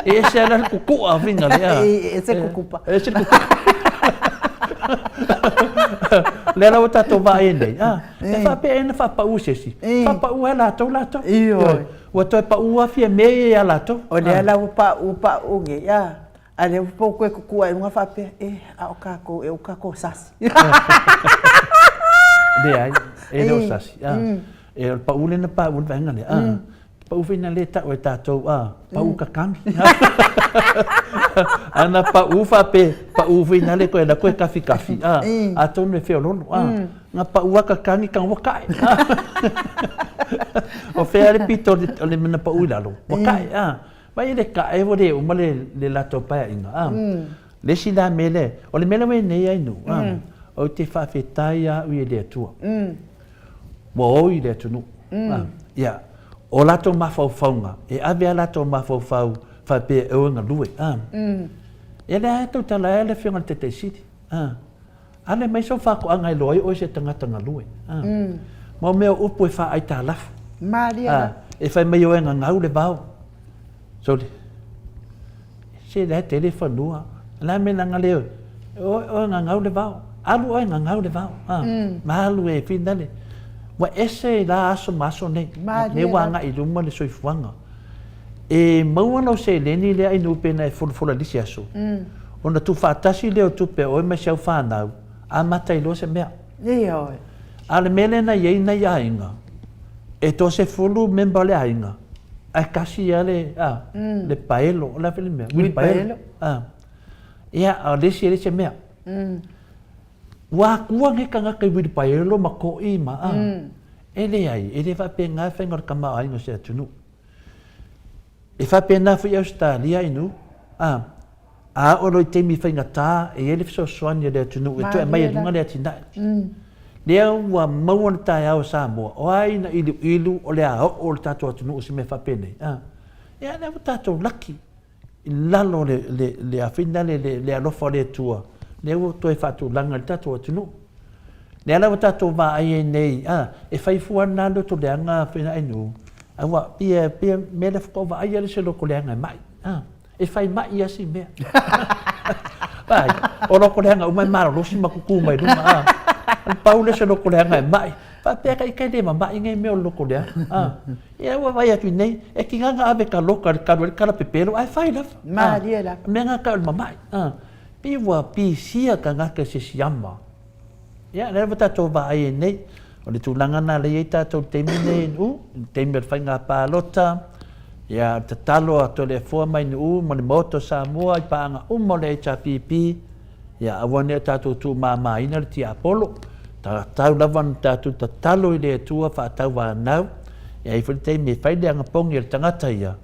E ese lava le kukua fina lea. E ese kukupa. E ese kukupa. Lea la ua tatou vaai ai nei, a, e faapea ea na faapau se isi? Faapau lava latou latou. Ioe. Ua toe pau lava Fiame ia ia latou. O lea la ua pau pau nei, a, a lea ua pau toe kukua i luga faapea, e, a o tatou, e o tatou sasi. Leai, e le o sasi. A, e o le pau lea na pau le vaega lea. A, Pau foi na le tau e tatou a pau kakami. Ana pau fape pau foi na le koe la koe kafi kafi a atonu e feololo a nga pau a kakami ka ua kae. O fea le pito o le mea na pau i lalo ua kae a. Mai le kae ua le uma le latou paeaiga a. Le isi la mea lea, o le mea lea ua i ai nei Ainuu a, ou te faafetai lava au i le Atua. Ua oi le atunuu. Ia, o latou mafaufauga, e ave a latou mafaufau faapea e o e galue. Ia lea e tautala ai le Afioga i le Taitai Sili. Ave mai sou faatoaga e iloa ai oe se tagata galue. Ma o mea o upu e faaaitalafu. Malie lava. E fai mai o e gagau le vao. Sole. Se la e tele fanua. La me langa le o o gagau le vao. Alu oe gagau le vao. Ma alu e finale. Ua ese i la aso ma aso nei. Lea ua agai i luma le soifuaga. E maua lau seleni lea i Nupena e folafola i le isi aso, ona tuufaatasi lea o tupe a oe ma si au fanau, amata ai loa se mea. Ioe. A o le mea lea na i ai nai aiga, e toasefulu member o le aiga, ae tasi lava le, a, le paelo, o le a foi le mea? Wheelbarrow. A. Ia, a o le isi e leai se mea. Ua akua nei tagata i wheelbarrow ma toʻi ma, a. E leai, e le faapena le faiga o le tamaoaiga o se atunuu. E faapena foi Ausetalia i nu, a, a oo loa i taimi faigata e i ai le fesoasoani a le atunuu e toe aumai i luga le atinae. Lea ua maua le taeao o Samoa, o ai na iluilu o le a oo le tatou atunuu i se mea faapenei, a, ia lea ua tatou laki i lalo o le, le, le a foi lea, le, le alofa o le Atua, lea ua toe faatulaga i le tatou atunuu. Lea la ua tatou vaai ai nei, a, e fai fua lena loto leaga Fenainu, a ua pia, pia mea lea faatoa vaai a le se loto leaga e mai, a, e fai mai a si mea. Vai, o loto leaga uma e malolosi ma tutu mai luga, a, pau lea se loto leaga e mai. Faapea ka ika e le mama'i nei mea o le loko lea. A. Ia ua vaai atu i nei, e tiga na ave taloka i le kalu ai le kala pepelo ae fai lava. Malie lava. Mea na tau o le mama'i. A. Pei ua pisia tagata i se siama. Ia, lea ua tatou vaai ai nei, o le tulaga lena lea e i ai tatou i le taimi lenei i Nu'u, i le taimi o le faiga palota, ia, o le tatalo a Toleafoa mai Nu'u ma le Maota o Samoa i paaga uma o le HRPP, ia aua ne i o tatou tuumamaina le tiapolo. Tatau lava ona tatou tatalo i le Atua faatauanau, e i ai foi le taimi e fai le agapogi a le tagata ia,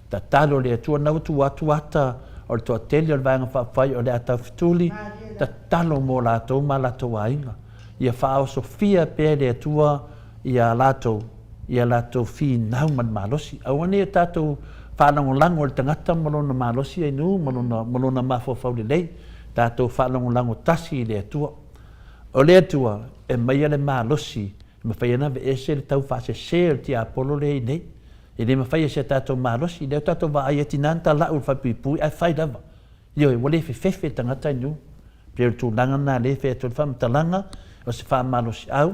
tatalo i le Atua, lena ua tuu atu ata o le toatele o le Vaega Faaupufai o le a taufetuli, tatalo mo latou ma latou aiga, ia faaosofia pea e le Atua ia latou, ia latou finau ma le malosi. Aua ne i o tatou faalagolago i le tagata ma lona malosi ainu ma lona, ma lona mafaufau lelei, tatou faalagolago tasi i le Atua. O le Atua e aumaia le malosi e mafai ai ona aveese le taufaasese o le tiapolo lea e i nei. E le mafai e si a tatou malosi, lea ua tatou vaai e tiga ona tala'u i le falepuipui ae fai lava. Ioe, ua le fefefe le tagata i nuu. Pei o le tulaga lena lea e fai atu ai le faamatalaga, o se faamalosiau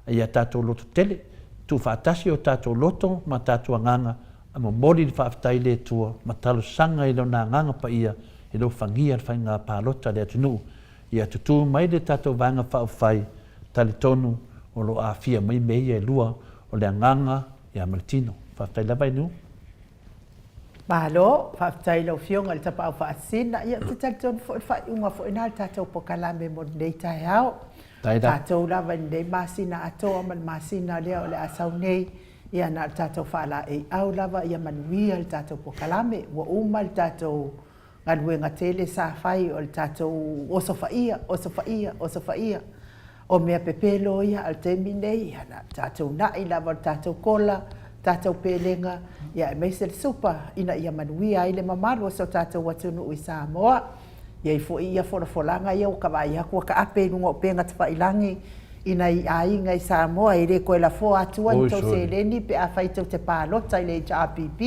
ia tatou loto tele, tuufaatasi o tatou loto ma tatou agaga, a momoli le faafetai i le Atua ma talosaga i Lona Agaga Paia e alofagia le faiga palota a le atunuu. Ia tutū mai le tatou Vaega Faaupufai, talitonu o lo o aafia mai mea ia e lua, o le agaga ia ma le tino. Faafetai lava i nuu. Malo, faafetai i lau Afioga i le Tapaau Faasisina. Ia, ou te talitonu foi o le faaiuga foi lena o le tatou polokalame mo lenei taeao. Tatou lava i lenei masina atoa ma le masina lea o le a sau nei, ia na o le tatou faalaeiau lava ia manuia le tatou polokalame. Ua uma le tatou galuega tele sa fai o le tatou osofaia, osofaia, osofaia. O mea pepelo ia a o le taimi lenei, ia na o le tatou uunai lava o le tatou kola, tatou pelega, ia aemaise le supa ina ia manuia ai le mamalu o si o tatou atunuu i Samoa. E i ai foi ia folafolaga ia ua ka vaai atu ua taape i luga o upega tafailagi i nai aiga i Samoa e le toe lafoa atua ni tou seleni pe afai tou te palota i le HRPP.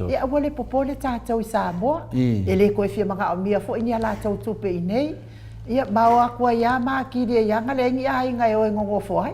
Ia aua le popole tatou i Samoa, e le toe fia manaomia foi ni a latou tupe i inei. Ia ma o atu ai lava ma atili ai lava na leai ni aiga e o e nonofo ai.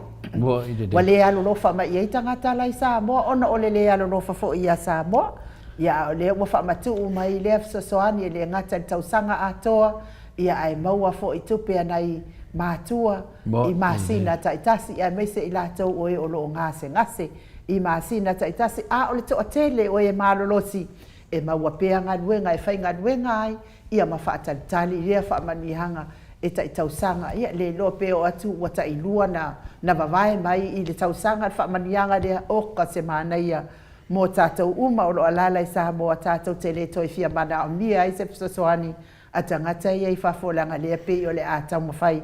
Ua le alolofa mai i ai tagata la i Samoa ona o le le alolofa foi ia Samoa. Ia a o lea ua faamatuu mai lea fesoasoani e le gata i le tausaga atoa, ia ae maua foi tupe a nai matua i masina taitasi aemaise i latou o e o lo o gasegase i masina taitasi, a o le toatele o e malolosi e maua pea galuega e faigaluega ai ia ma faatalitali lea faamanuiaga e tai tausaga, ia le iloa pe oo atu ua tailua na na vavae mai i le tausaga le faamanuiaga lea, oka se manaia mo tatou uma o lo o alaala i Samoa tatou te le toe fia manaomia ai se fesoasoani a tagata ia i fafo leaga lea pei o le a taumafai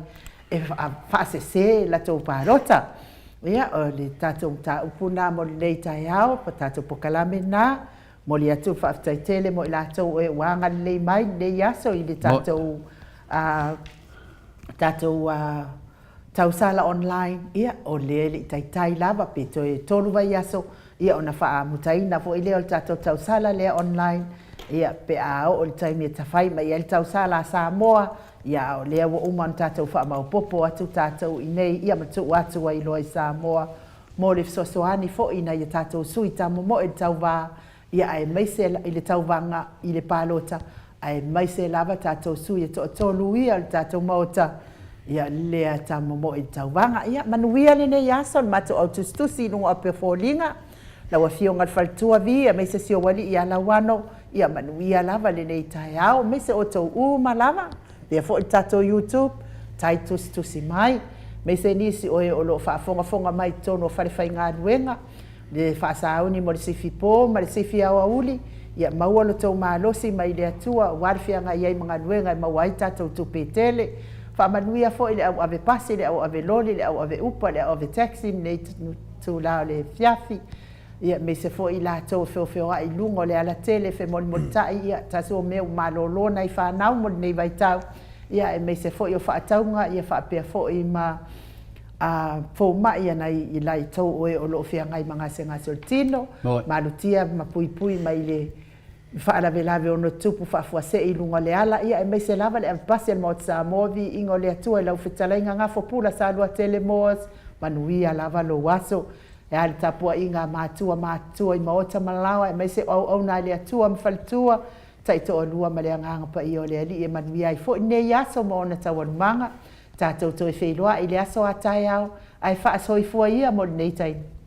e faasese latou palota. Ia o le tatou mataupu lena mo lenei taeao, po tatou polokalame lena. Momoli atu le faafetai tele mo i latou o e ua agalelei mai lenei aso i le tatou tatou tausala online, ia o lea e le i taitai lava pe toe 3 vaiaso ia ona faamutaina foi lea o le tatou tausala lea online, ia pe a oo i le taimi e tafai mai ai le tausala a Samoa, ia a o lea ua uma ona tatou faamaopoopo atu tatou i inei ia ma tuu atu ai loa i Samoa mo le fesoasoani foi i nai a tatou sui tamomoe i le tauva, ia aemaise i le tauvaga i le palota, aemaise lava tatou sui e toatolu ia o le tatou Maota, ia lea tamomoe i le tauvaga. Ia manuia lenei aso le matou au tusitusi i luga o ape o foliga, lau Afioga i le Faletua Vi aemaise si ou alii ia Lauano, ia manuia lava lenei taeao aemaise outou uma lava. Faapea foi le tatou YouTube, tai tusitusi mai, aemaise nisi o e o lo o faafogafoga mai i totonu o falefaigaluega, le faasauni mo le sifi po ma le sifi aoauli, ia maua lo outou malosi mai le Atua aua le feagai ai ma galuega e maua ai tatou tupe tele. Faamanuia foi le au ave pasi, le au ave loli, le au ave upa, le au ave taxi i lenei itula o le afiafi. Ia, aemaise foi i latou e feofeoai i luga o le alatele e femolimolitai, ia, tasi o mea ua malolo nai fanau mo lenei vaitau, ia, aemaise foi o faatauga, ia faapea foi ma a fomai a nai i latou o e o lo o feagai ma gasegase o le tino, malutia ma puipui mai le faalavelave ono tupu faafuasei i luga o le ala, ia, aemaise lava le avepasi a le Maota Samoa, viiga o le Atua i lau fetalaiga Gafo Pula Saluatele Moores. Manuia lava lou aso. E a le tapuaiga a matua matutua i maota ma laoa aemaise o auauna a le Atua ma faletua, taitoalua ma le Agaga Paia o le Alii e manuia ai foi lenei aso ma ona taualumaga. Tatou toe feiloai i le aso a taeao, ae faasoifua ia mo lenei taimi.